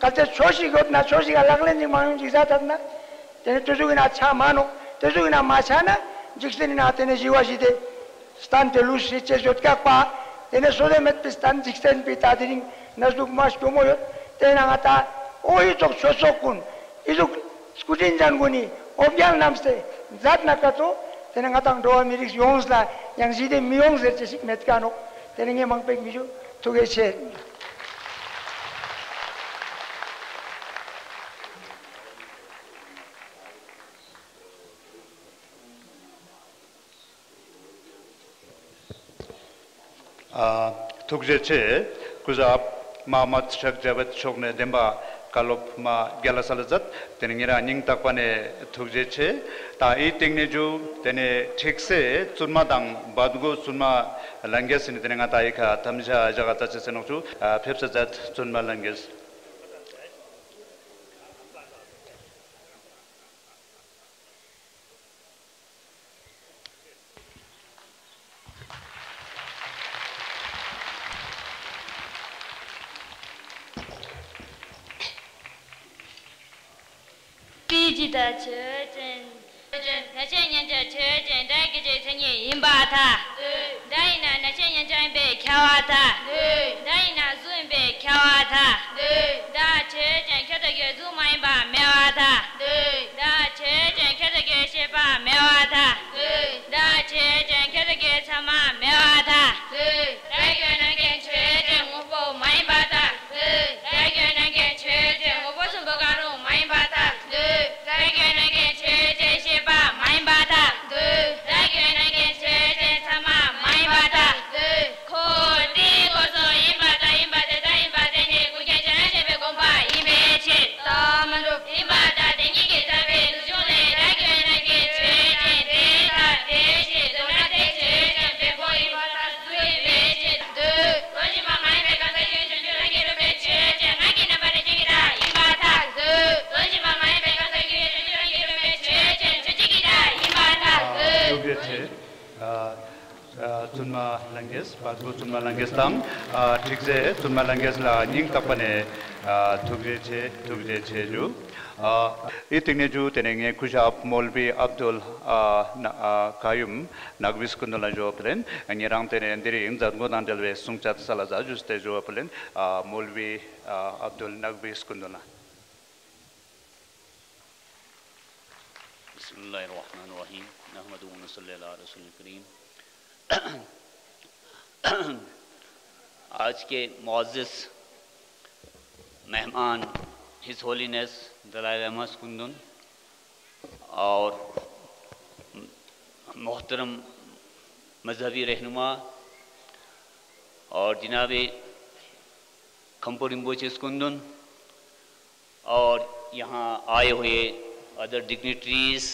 གལ་ཏེ་ཆོས་ཤིག་ཡོད་ན་ཆོས་ཤིག་ག་ལག་ལེན་ཅིག་མ་ཡོང་ཅིག་ཟ་ཐབས་ན། དེ་ནས་དེ་ཟུག་གི་ན་ཆ་མ་ནོག་དེ་ཟུག་གི་ན་མ་ཆ་ན་འཇིག་རྟེན་ནི་ན་དེ་ནས་ཞི་བ་ཞི་བདེ། སྟན་དེ་ལུས་ཤེས་བྱེད་ཡོད་ཀག་པ། དེ་ནས་སོ་སོ་མེད་པའི་སྟན་འཇིག་རྟེན་པའི་ད་དེ་རིང་ན་ཟུག་མ་སྐྱོ་མོ་ཡོད། དེ་ན་ང་ད་ཨོ་ཡི་ཙོག་ཆོས་ཚོགས་ཀུན་ཨི་ཟུག་སྐུ་དྲིན་ཅན་ཀུན་ནི་འོ་བརྒྱལ་རྣམས་ཏེ་མཛད་ན་ཀ་ཏོ། དེ་ནས་ང་དང་འགྲོ་བ་མི་རིགས་ཡོངས་ལ་ཡང་ཞི་བདེ་མི་ཡོང་ཟེར་ཅེས་ཤིག་མེད་ཀ་ནོག་དེ་ནས་ངས་མང་པོ་མི་ཞུ། ཐུགས་རྗེ་ཆེ། ཨ། ཐུགས་རྗེ་ཆེ། སྐུ་ཞབས་མ་མ་ཤག་ཇ་བེད་མཆོག་ནས་བདེན་པ་བཀའ་སློབ་མ་རྒྱ་ལ་ས་ལ་མཛད། དེ་ནས་ངེད་རང་སྙིང་ཐག་པ་ནས་ཐུགས་རྗེ་ཆེ། ད་ཨི་སྟེང་ནས་རྒྱུ་དེ་ནས་ཁྲིག་སེ་བཙུན་མ་དང་བར་དགོ་བཙུན་མ་ལྷན་རྒྱས་ཟེར་ནས་དེ་ནས་ང་ད་ཨི་ཁ་ཐམ་ཤ་ཞག་ག་ཙ་ཆེ་ཟེར་ནོག་ཆུ། ཨ། ཕེབས་ས་མཛད་བཙུན་མ་ལྷན་རྒྱས། པའི་ཇི་ལྟར་ཆོས་ཅན། ཆོས་ཅན། ཐ་ཆད་མཉམ་གཞག་ཆོས་ཅན། སྒྲ་སྐད་ཆོས་མཚན་ཉིད་ཡིན་པར་ཐལ། སྒྲ་ཡིན་ན་ཐ་ཆད་མཉམ་གཞག་ཡིན་པས་ཁྱབ་པར་ཐལ། སྒྲ་ཡིན་ན་གཟུགས་ཡིན་པས་ཁྱབ་པར་ཐལ། སྒྲ་ཆོས་ཅན། ཁྱབ་བདག་གི་གཟུགས་མ་ཡིན་པ་མེད་པར་ཐལ། སྒྲ་ཆོས་ཅན། ཁྱབ་བདག་གི་ཤེས་པ་མེད་པར་ཐལ། སྒྲ་ཆོས་ཅན། ཁྱབ་བདག་གི་ཚད་མ་མེད་པར་ཐལ། སྒྲ་གི་རྣམ་མཁན་ཆོས་ཅན། དངོས་པོ་མ་ཡིན་པར་ཐལ། སྒྲ་གི་རྣམ་མཁན་ཆོས་ཅན། དངོས་པོ་གསུམ་པོ་གང་རུང་མ་ཡིན་པར་ཐལ། སྒྲ་གི་རྣམ་མཁན་ཆོས་ཅན། ཤེས་པ་མ་ཡིན་པར་ཐལ། སྒྲ་གི་རྣམ་མཁན་ཆོས་ཅན། ཚད་མ་མ་ཡིན་པར་ཐལ། འཁོར་འདས་སྐོར་སོགས་ཡིན་པར་ཐལ། ཡིན་པ་དེ་ལྟར་ཡིན་པ་དེ་ནི་ཀུན་མཁྱེན་བྱང་ཆུབ་སེམས་དཔའི་དགོངས་པ་ཡིན་པའི་ཕྱིར། ད་མ་འགྲུབ། ཡིན་པར་ཐལ། དེ་ཉིད་ཀྱི་རྩ་བའི་ལུགས་ཆུང་ལས། སྒྲ་གི་རྣམ་མཁན་ཆོས་ཅན། དེ་ལྟར་དེ་ཞེས་འདོད་ན། དེ་ཆོས་ཅན། བེམ་པོ་ཡིན་པར་ཐལ། གཟུགས་ཡིན་པའི་ཕྱིར། འདོད། དོན་གཞན་པ་མ་ཡིན་པའི་གང་ཟག་ཡུལ་ཡུལ་ཅན་ཅན་རང་གི་རུས་མེད་ཆོས་ཅན། ངག་གི་རྣམ་པ་རིགས་ཅན་གྱི་སྒྲ་ཡིན་པར་ཐལ། འདོད། དོན་གཞན་པ་མ་ཡིན་པའི་གང་ཟག་ཡུལ་ཡུལ་ཅན་ཅན་རང་གི་རུས་མེད་ཆོས་ཅན། ཆོས་ཅན་གྱི་སྒྲ་ཡིན་པར་ཐལ། འདོད། ཐུགས་རྗེ་ཆེ། ཨ། ཨ། བཙུན་མ་ལྷན་རྒྱས། བར་དགོ་བཙུན་མ་ལྷན་རྒྱས་དང་། ཨ། ཁྲིག་སེ་བཙུན་མ་ལྷན་རྒྱས་ལ་སྙིང་ཐག་པ་ནས། ཨ། ཐུགས་རྗེ་ཆེ། ཐུགས་རྗེ་ཆེ་ཞུ། ཨ། ཨི་སྟེང་ནས་ཞུ། དེ་ནས་ངས་སྐུ་ཞབས་མོལ་བི་ཨབ་དུལ། ཨ། ན། ཨ། ཀ་ཡུམ་ནག་བི་སྐུ་མདུན་ལ་ཞུ་བ་ཕུལ་ལེན། ངེད་རང་དེ་ནས་འདི་རིང་མཛད་སྒོ་དང་འབྲེལ་བའི་གསུང་བཤད་ས་ལ་ཟ་ཞུས་ཏེ་ཞུ་བ་ཕུལ་ལེན། ཨ། མོལ་བི། ཨ། ཨབ་དུལ་ནག་བི་སྐུ་མདུན་ལ། بسم الله الرحمن الرحيم. نحمده ونصلي على رسوله الكريم. آج کے معزز مہمان، ہز ہولینس دلائی لامہ سکندن اور محترم مذہبی رہنما اور جناب کھمپو رنپوچے سکندن، اور یہاں آئے ہوئے ادر ڈگنیٹریز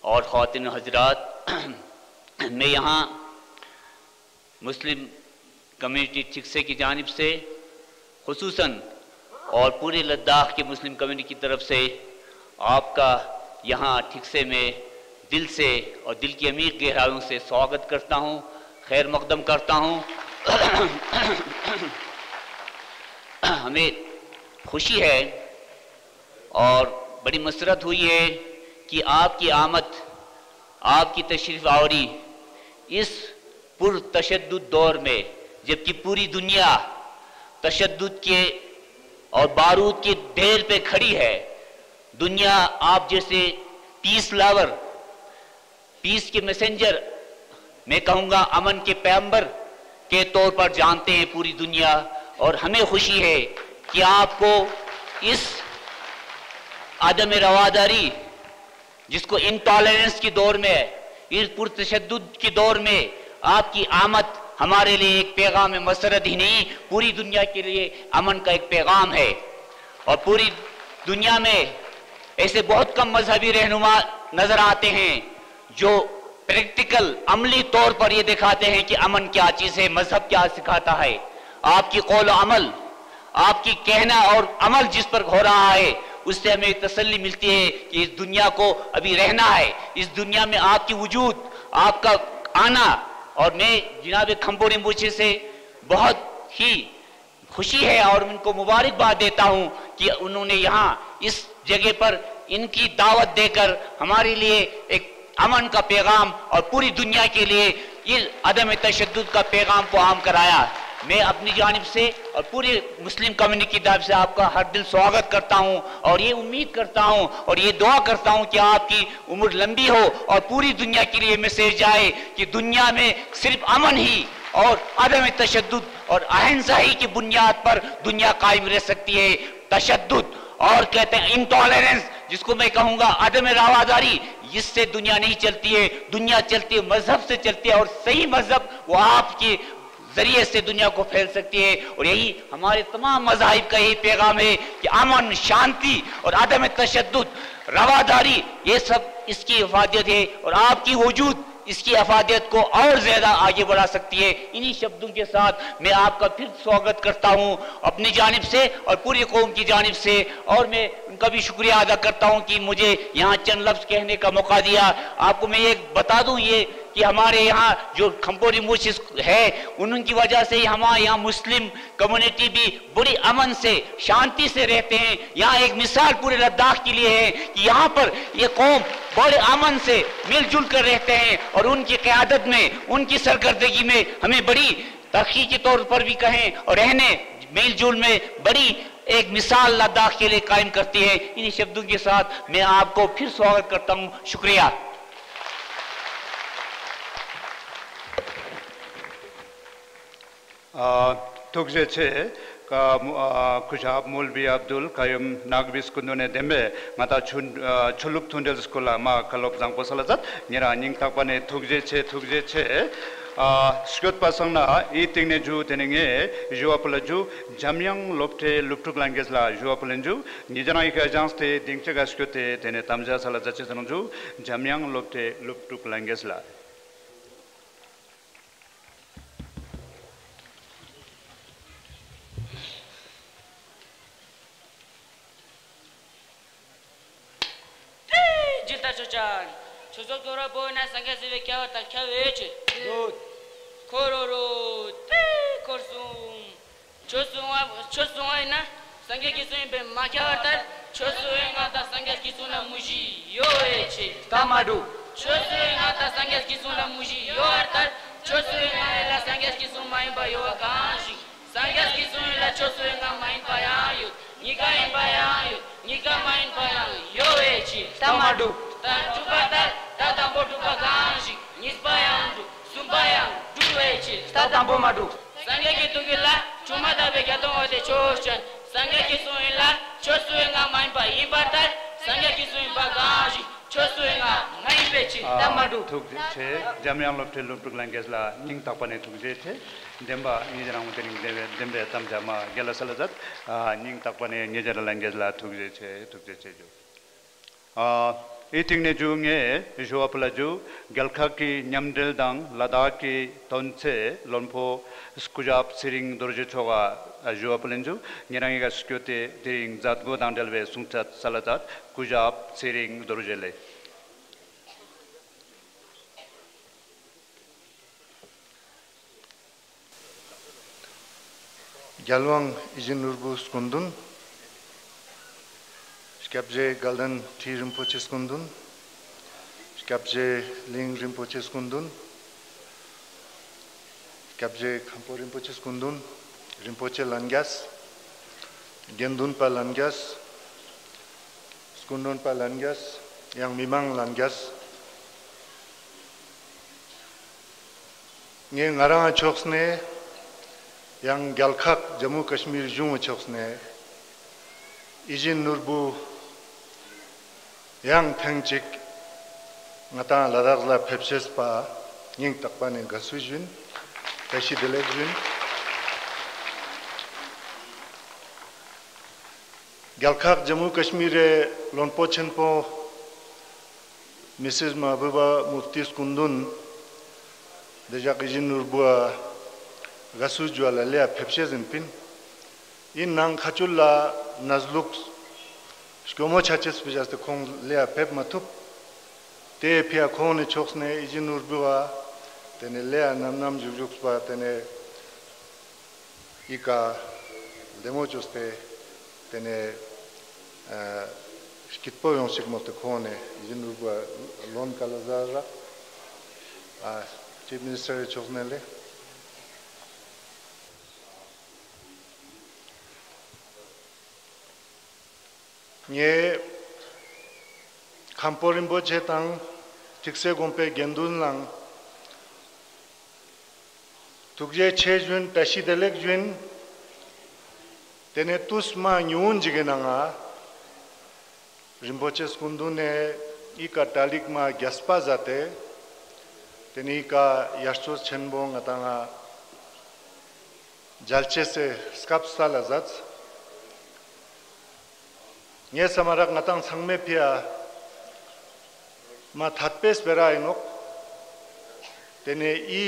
اور خواتین حضرات، میں یہاں مسلم کمیونٹی ٹھکسے کی جانب سے خصوصاً اور پورے لداخ کی مسلم کمیونٹی کی طرف سے آپ کا یہاں ٹھکسے میں دل سے اور دل کی عمیق گہرائیوں سے سواگت کرتا ہوں، خیر مقدم کرتا ہوں۔ हमें खुशी है और बड़ी मसरत हुई है कि आपकी आमद, आपकी तशरीफ आवरी इस पुरतशद्दुद दौर में, जबकि पूरी दुनिया तशद्दुद के और बारूद के ढेर पे खड़ी है, दुनिया आप जैसे पीस लवर, पीस के मैसेंजर, मैं कहूँगा अमन के पैगंबर के तौर पर जानते हैं पूरी दुनिया। और हमें खुशी है कि आपको इस अदम रवादारी, जिसको इंटॉलरेंस के दौर में, इस पुरतशद्दुद के दौर में आपकी आमद हमारे लिए एक पैगाम मसरत ही नहीं, पूरी दुनिया के लिए अमन का एक पैगाम है। और पूरी दुनिया में ऐसे बहुत कम मजहबी रहनुमा नजर आते हैं जो प्रैक्टिकल, अमली तौर पर ये दिखाते हैं कि अमन क्या चीज़ है, मजहब क्या सिखाता है। आपकी कौल अमल, आपकी कहना और अमल जिस पर हो रहा है, उससे हमें तसल्ली मिलती है कि इस दुनिया को अभी रहना है, इस दुनिया में आपकी वजूद, आपका आना और मैं जनाब खम्बो रिम्पोछे से बहुत ही खुशी है और उनको मुबारकबाद देता हूँ कि उन्होंने यहाँ इस जगह पर इनकी दावत देकर हमारे लिए एक अमन का पैगाम और पूरी दुनिया के लिए इस अदम तशद्दुद का पैगाम को आम कराया। मैं अपनी जानिब से और पूरे मुस्लिम कम्युनिटी की तरफ से आपका हर दिल स्वागत करता हूँ और ये उम्मीद करता हूँ और ये दुआ करता हूँ कि आपकी उम्र लंबी हो और पूरी दुनिया के लिए मैसेज जाए कि दुनिया में सिर्फ अमन ही और अदम तशद्दुद और अहिंसा ही की बुनियाद पर दुनिया कायम रह सकती है। तशद्दुद और कहते हैं इंटॉलरेंस, जिसको मैं कहूँगा अदम रवादारी, इससे दुनिया नहीं चलती है। दुनिया चलती है मजहब से चलती है और सही मजहब वो आपके जरिए से दुनिया को फैल सकती है। और यही हमारे तमाम मजाहिब का यही पैगाम है कि अमन, शांति और अदम तशद्दुद, रवादारी, ये सब इसकी अफादियत है और आपकी वजूद इसकी अफादियत को और ज्यादा आगे बढ़ा सकती है। इन्हीं शब्दों के साथ मैं आपका फिर स्वागत करता हूँ अपनी जानिब से और पूरी कौम की जानिब से। और मैं उनका भी शुक्रिया अदा करता हूँ कि मुझे यहाँ चंद लफ्ज कहने का मौका दिया। आपको मैं ये बता दूँ, ये कि हमारे यहाँ जो खम्बो रिम्पोछे है, उनकी वजह से ही हमारे यहाँ मुस्लिम कम्युनिटी भी बड़ी अमन से, शांति से रहते हैं। यहाँ एक मिसाल पूरे लद्दाख के लिए है कि यहाँ पर ये कौम बड़े अमन से मिलजुल कर रहते हैं और उनकी क़यादत में, उनकी सरकर्दगी में हमें बड़ी तरक्की के तौर पर भी कहें और रहने मेलजोल में बड़ी एक मिसाल लद्दाख के लिए कायम करती है। इन्हीं शब्दों के साथ मैं आपको फिर स्वागत करता हूँ। शुक्रिया। ཨ། ཐུགས་རྗེ་ཆེ། ཀ། ཨ། སྐུ་ཞབས་མོལ་བི་ཨབ་དུལ་ཀ་ཡུམ་ནག་བིས་སྐུ་མདུན་ནས་བདེན་པའི་ང་ད་ཆུ། ཨ། ཆོས་ལུགས་མཐུན་སྒྲིལ་སྐོར་ལ་མ་བཀའ་སློབ་བཟང་པོ་སལ་ལ་མཛད། ཉེ་རང་སྙིང་ཐག་པ་ནས་ཐུགས་རྗེ་ཆེ། ཐུགས་རྗེ་ཆེ། ཨ། སྐྱོད་པ་སང་ན་ཨི་སྟེང་ནས་ཇུ་དེ་ནས་ངས་ཞུ་བ་ཕུལ་ལ་ཇུ། འཇམ་དབྱངས་སློབ་གྲྭའི་སློབ་ཕྲུག་ལྷན་རྒྱས་ལ་ཞུ་བ་ཕུལ་ལ་ཇུ། ཉེ་རང་ཡི་ཁ་སྦྱངས་ཏེ་སྡིངས་ཆ་ག་སྐྱོད་དེ་དེ་ནས་དམ་བཅའ་སལ་ལ་མཛད་ཅེས་ཟེར་ནོ་ཇུ། འཇམ་དབྱངས་སློབ་གྲྭའི་སློབ་ཕྲུག་ལྷན་རྒྱས་ལ། ཇི་ལྟར་ཆོས་ཅན། ཆོས་ཚོགས་དོ་ར་བོ་ན་སངས་རྒྱས་ཟེར་བའི་སྐྱ་བ་དང་ཁྱབ་བས་ཆེ། འཁོར་རོ་རོ་ཏེ་འཁོར་གསུམ། ཆོས་གསུང་བ་ཆོས་གསུང་བ་ཡིན་ན་སངས་རྒྱས་ཀྱི་གསུང་ཡིན་པས་མ་ཁྱབ་པ་ལྟར། ཆོས་གསུང་བའི་ངག་དང་སངས་རྒྱས་ཀྱི་གསུང་ལ་མུ་བཞི་ཡོད་བས་ཆེ། ད་མ་འགྲོ། ཆོས་གསུང་བའི་ངག་དང་སངས་རྒྱས་ཀྱི་གསུང་ལ་མུ་བཞི་ཡོད་པ་ལྟར། ཆོས་གསུང་བའི་ངག་ཡིན་ལ་སངས་རྒྱས་ཀྱི་གསུང་མ་ཡིན་པ་ཡོད་པ་གང་ཞིག། སངས་རྒྱས་ཀྱི་གསུང་ཡིན་ལ་ཆོས་གསུང་བའི་ངག་མ་ཡིན་པ་ཡང་ཡོད། གཉིས་ཀ་ཡིན་པ་ཡང་ཡོད། གཉིས་ཀ་མ་ཡིན་པ་ཡང་ཡོད་བས་ཆེ། ད་མ་འགྲོ། ད་དྲུག་པ་ལྟར་ད་དང་པོ་དྲུག་པ་གང་ཞིག། གཉིས་པ་ཡང་དྲུག། གསུམ་པ་ཡང་དྲུག་བས་ཆེ། ད་དང་པོ་མ་འགྲོ། སངས་རྒྱས་ཀྱི་ཐུགས་ཀྱི་ལ་ཆུང་མ་དག་པའི་བརྒྱ་སྟོང་འོད་དེ་ཆོས་ཅན། སངས་རྒྱས་ཀྱི་གསུང་ཡིན་ལ་ཆོས་གསུང་བའི་ངག་མ་ཡིན་པ་ཡིན་པ་ལྟར། སངས་རྒྱས་ཀྱི་གསུང་ཡིན་པ་གང་ཞིག། ཆོས་གསུང་བའི་ངག་མ་ཡིན་པའི་ཕྱིར། ད་མ་འགྲོ། ཐུགས་རྗེ་ཆེ། འཇམ་དབྱངས་སློབ་གྲྭའི་སློབ་ཕྲུག་ལྷན་རྒྱས་ལ་སྙིང་ཐག་པ་ནས་ཐུགས་རྗེ་ཆེ། བདེན་པ་ཉིད་རང་དེ་རིང་བདེན་པའི་བདེན་པའི་གཏམ་བྱ་མ་རྒྱལ་ལ་སལ་ལ་མཛད། ཨ། སྙིང་ཐག་པ་ནས་ཉེ་ཆར་ལྷན་རྒྱས་ལ་ཐུགས་རྗེ་ཆེ། ཐུགས་རྗེ་ཆེ་ཇུ། ཨ། ཨི་སྟེང་ནས་ཇུ་ངས་ཞུ་བ་ཕུལ་ལ་ཇུ། རྒྱལ་ཁབ་ཀྱི་མཉམ་འབྲེལ་དང་ལ་དྭགས་ཀྱི་དོན་ཚན་བློན་པོ་སྐུ་ཞབས་ཚེ་རིང་རྡོ་རྗེ་མཆོག་ག་ཞུ་བ་ཕུལ་ལ་ཇུ། ཉེ་རང་ཡི་ག་སྐྱོད་དེ་དེ་རིང་མཛད་སྒོ་དང་འབྲེལ་བའི་གསུང་ཆོས་སལ་ལ་མཛད། སྐུ་ཞབས་ཚེ་རིང་རྡོ་རྗེ་ལགས། རྒྱལ་དབང་ཡིད་བཞིན་ནོར་བུ་སྐུ་མདུན། སྐྱབས་རྗེ་དགའ་ལྡན་ཁྲི་རིན་པོ་ཆེ་སྐུ་མདུན། སྐྱབས་རྗེ་གླིང་རིན་པོ་ཆེ་སྐུ་མདུན། སྐྱབས་རྗེ་མཁན་པོ་རིན་པོ་ཆེ་སྐུ་མདུན། རིན་པོ་ཆེ་ལྷན་རྒྱས། དགེ་འདུན་པ་ལྷན་རྒྱས། སྐུ་མགྲོན་པ་ལྷན་རྒྱས། ཡང་མི་མང་ལྷན་རྒྱས། ངས་ང་རང་ཕྱོགས་ནས་ཡང་རྒྱལ་ཁབ་ཇམ་མུ་ཀ་ཤི་མིར་གཞུང་གི་ཕྱོགས་ནས་ཡིད་བཞིན་ནོར་བུ་ཡང་ཐེངས་གཅིག་ང་དང་ལ་དྭགས་ལ་ཕེབས་ཤེས་པ་སྙིང་ཐག་པ་ནས་དགའ་བསུ་ཞུ་ཡིན། བཀྲ་ཤིས་བདེ་ལེགས་ཞུ་ཡིན། རྒྱལ་ཁབ་ཇམ་མུ་ཀ་ཤི་མིར་རི་བློན་པོ་ཆེན་པོ་མི་སིས་མ་བུ་བ་མུ་ཏི་སྐུ་མདུན། འདི་ཞག་ཡིད་བཞིན་ནོར་བུ་ཨ་དགའ་བསུ་ཞུ་བ་ལ་ལེ་ཡ་ཕེབས་ཤེས་ཡིན་པིན། ཡིན་ནའང་ཁ་ཆུལ་ལ་གནས་ལུགས་སྐྱོ་མོ་ཆ་ཅེས་པི་ཅས་ཏེ་ཁོང་ལེ་ཡ་ཕེབས་མ་ཐུབ། དེ་ཕི་ཡ་ཁོང་ནི་ཕྱོགས་ནས་ཡིད་བཞིན་ནོར་བུ་བ་དེ་ནས་ལེ་ཡ་ནམ་ནམ་བཞུགས་བཞུགས་པ་དེ་ནས། ཨི་ཀ་ལྡེ་མོ་བཅོས་ཏེ་དེ་ནས་ཨ་སྐྱིད་པོ་ཡོང་ཞིག་མོལ་ཏེ་ཁོང་ནས་ཡིད་བཞིན་ནོར་བུ་ལོན་ཀ་ལ་ཟ་ར་ཨ་ཅིབ་མི་ནིས་ཊར་ཕྱོགས་ནས་ལེ། ངས་མཁན་པོ་རིན་པོ་ཆེ་དང་ཁྲིག་སེ་དགོན་པའི་དགེ་འདུན་ལའང་ཐུགས་རྗེ་ཆེ་ཞུ་ཡིན། བཀྲ་ཤིས་བདེ་ལེགས་ཞུ་ཡིན། དེ་ནས་དུས་མ་ཉུང་ངུ་ཞིག་གི་ནང་ང་རིན་པོ་ཆེ་སྐུ་མདུན་ནས་ཨི་ཀ་གྲ་སྒྲིག་མ་རྒྱས་པ་མཛད་དེ། དེ་ནས་ཨི་ཀ་དབྱར་གསོལ་ཆེན་མོ་ང་དང་ང་མཇལ་ཅེས་སི་སྐབས་སུ་ལ་མཛད། ངས་བསམ་མ་རག་ང་དང་ཚང་མས་ཕི་ཡ་མ་ཐད་པའི་སྤེ་ར་ཡིན་ནོག། དེ་ནས་ཨི་